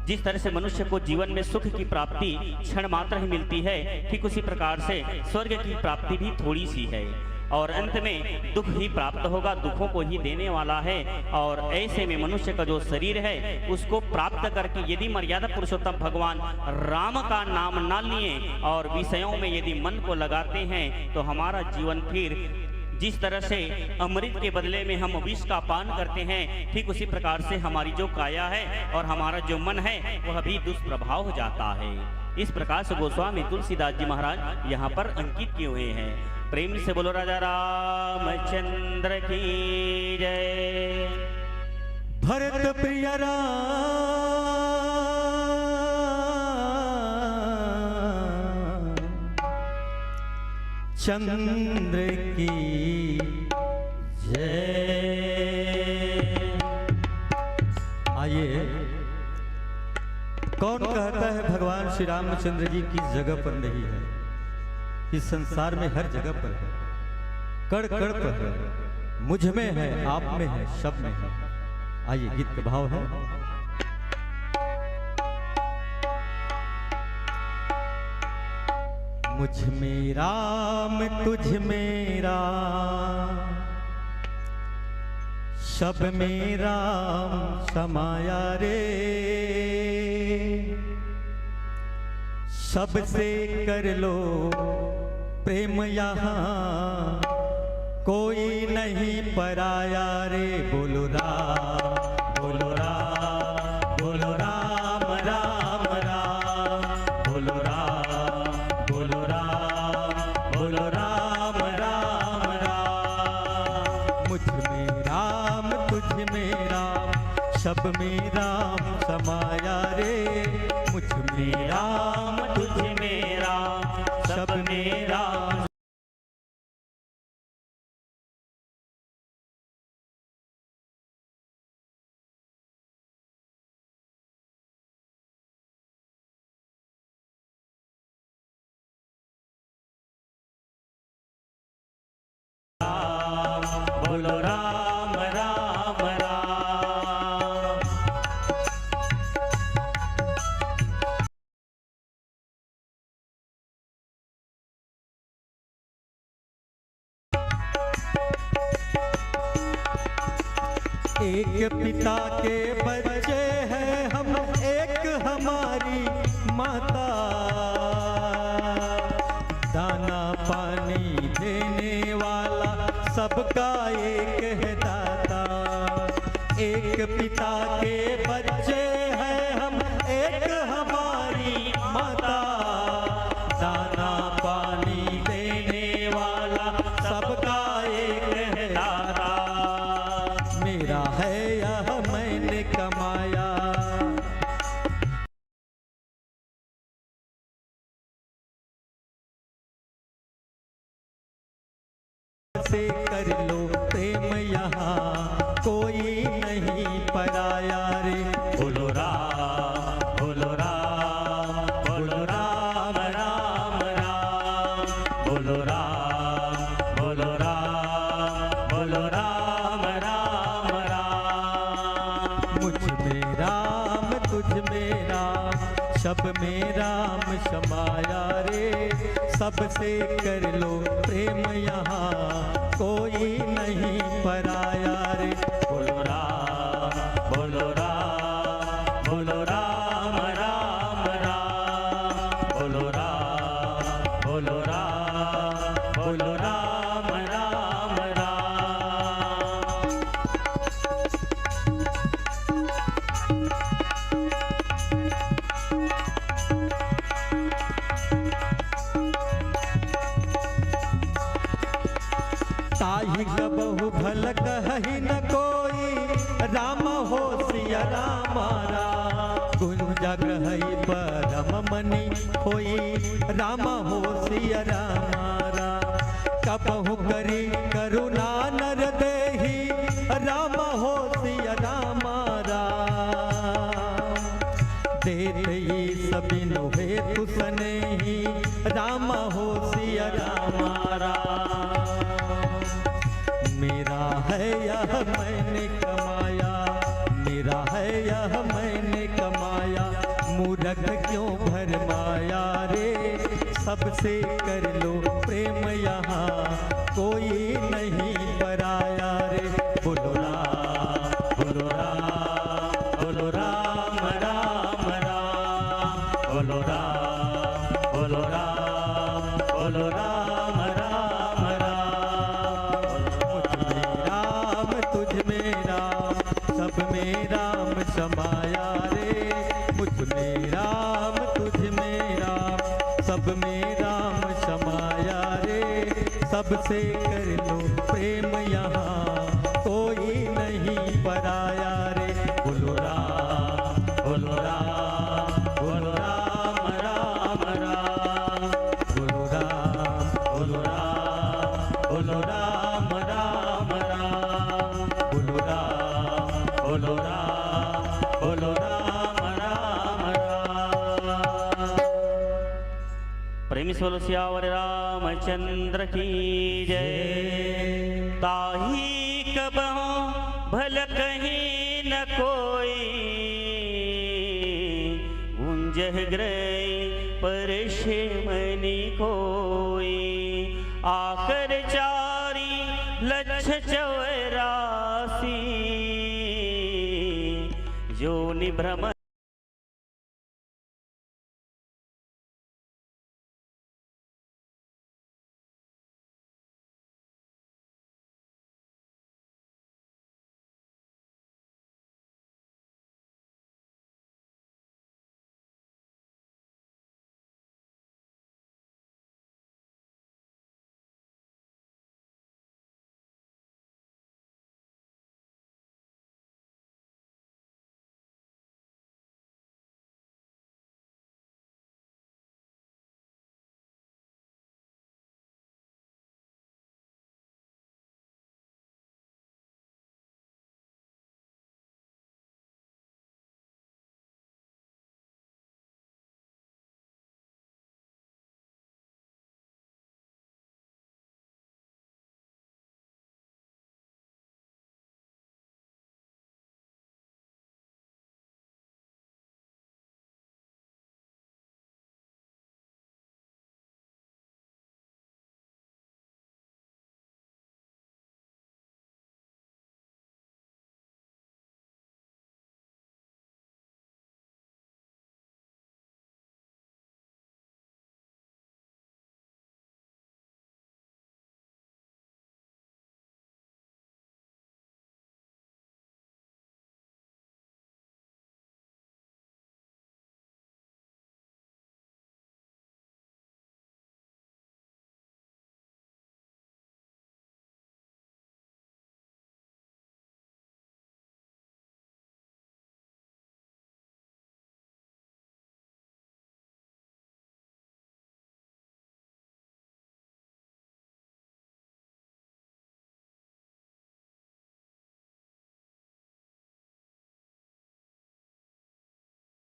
जिस तरह से मनुष्य को जीवन में सुख की प्राप्ति क्षण मात्र ही मिलती है, ठीक उसी प्रकार से स्वर्ग की प्राप्ति भी थोड़ी सी है। और अंत में दुख ही प्राप्त होगा, दुखों को ही देने वाला है। और ऐसे में मनुष्य का जो शरीर है, उसको प्राप्त करके यदि मर्यादा पुरुषोत्तम भगवान राम का नाम ना लिए और विषयों में यदि मन को लगाते हैं, तो हमारा जीवन फिर जिस तरह से अमृत के बदले में हम विष का पान करते हैं, ठीक उसी प्रकार से हमारी जो काया है और हमारा जो मन है, वह भी दुष्प्रभाव हो जाता है। इस प्रकार से गोस्वामी तुलसीदास जी महाराज यहाँ पर अंकित किए हुए हैं। प्रेम से बोलो राजा रामचंद्र की जय। भरत प्रिय राम चंद्र की जय। आइए, कौन कहता है भगवान श्री रामचंद्र जी की जगह पर नहीं है? इस संसार में हर जगह पर है, कण कण पर है, मुझ में है, आप में है, सब में है। आइए, गीत का भाव है। मुझ में राम, तुझ में राम, सब में राम समाया रे। सबसे कर लो प्रेम यहाँ, कोई नहीं पराया रे। बोलो राम, बोलो राम, बोलो राम, राम, राम। बोलो राम, बोलो राम, बोलो राम, राम, राम। मुझ में राम, तुझ में राम, सब में राम समाया रे। मुझ में राम, तुझ में राम, सब में राम। बोलो राम, राम, राम। एक पिता के बच्चे हैं हम, एक हमारी माता। दाना पानी देने वाला सबका एक है दाता। एक पिता के बच्चे हैं हम, एक हमारी माता। दाना पानी देने वाला सबका एक है दाता। से कर लो प्रेम यहाँ कोई नहीं पराया रे। बोलो राम, बोलो राम, बोलो राम, राम, राम। बोलो राम, बोलो राम, बोलो राम, राम, राम। मुझ में राम, तुझ में राम, सब में राम समाया रे। सबसे कर लो प्रेम यहाँ, कोई नहीं पराया रे। बोलो राम, बोलो राम, बोलो राम, राम, राम। बोलो राम, बोलो राम, बोलो राम, राम, राम। ताहि कबहु भल कहहि न कोई, राम हो सिया राम राम। गुंजा ग्रहई परम मनि होई, राम हो सिया राम राम। कबहु करी करुणा नर देही, राम हो सिया राम राम। देत ईस बिनु हेतु सनेही, राम हो सिया राम राम। मेरा है यह मैंने कमाया, मेरा है यह मैंने कमाया, मूरख क्यों भरमाया रे। सबसे कर लो प्रेम यहाँ, कोई नहीं पराया रे। बोलो राम, बोलो राम, बोलो राम, राम, राम। बोलो राम, बोलो राम, बोलो राम, राम, राम। मुझ में राम, तुझ में राम, सब में राम समाया रे। मुझ में राम, तुझ में राम, सब में राम समाया रे। सबसे कर लो प्रेम यहाँ, कोई नहीं पराया रे। बोलो राम, बोलो राम, बोलो राम, राम, राम। बोलो राम, बोलो राम, बोलो राम, राम, राम। बोलो राम, बोलो राम, बोलो राम, राम, राम। प्रेम से बोलो सियावर रामचंद्र की जय। ताहि कबहु भल कही न कोई, गुंजह ग्रह परश मनि कोई। आकर चारि लक्ष चौरासी, जोनि भ्रम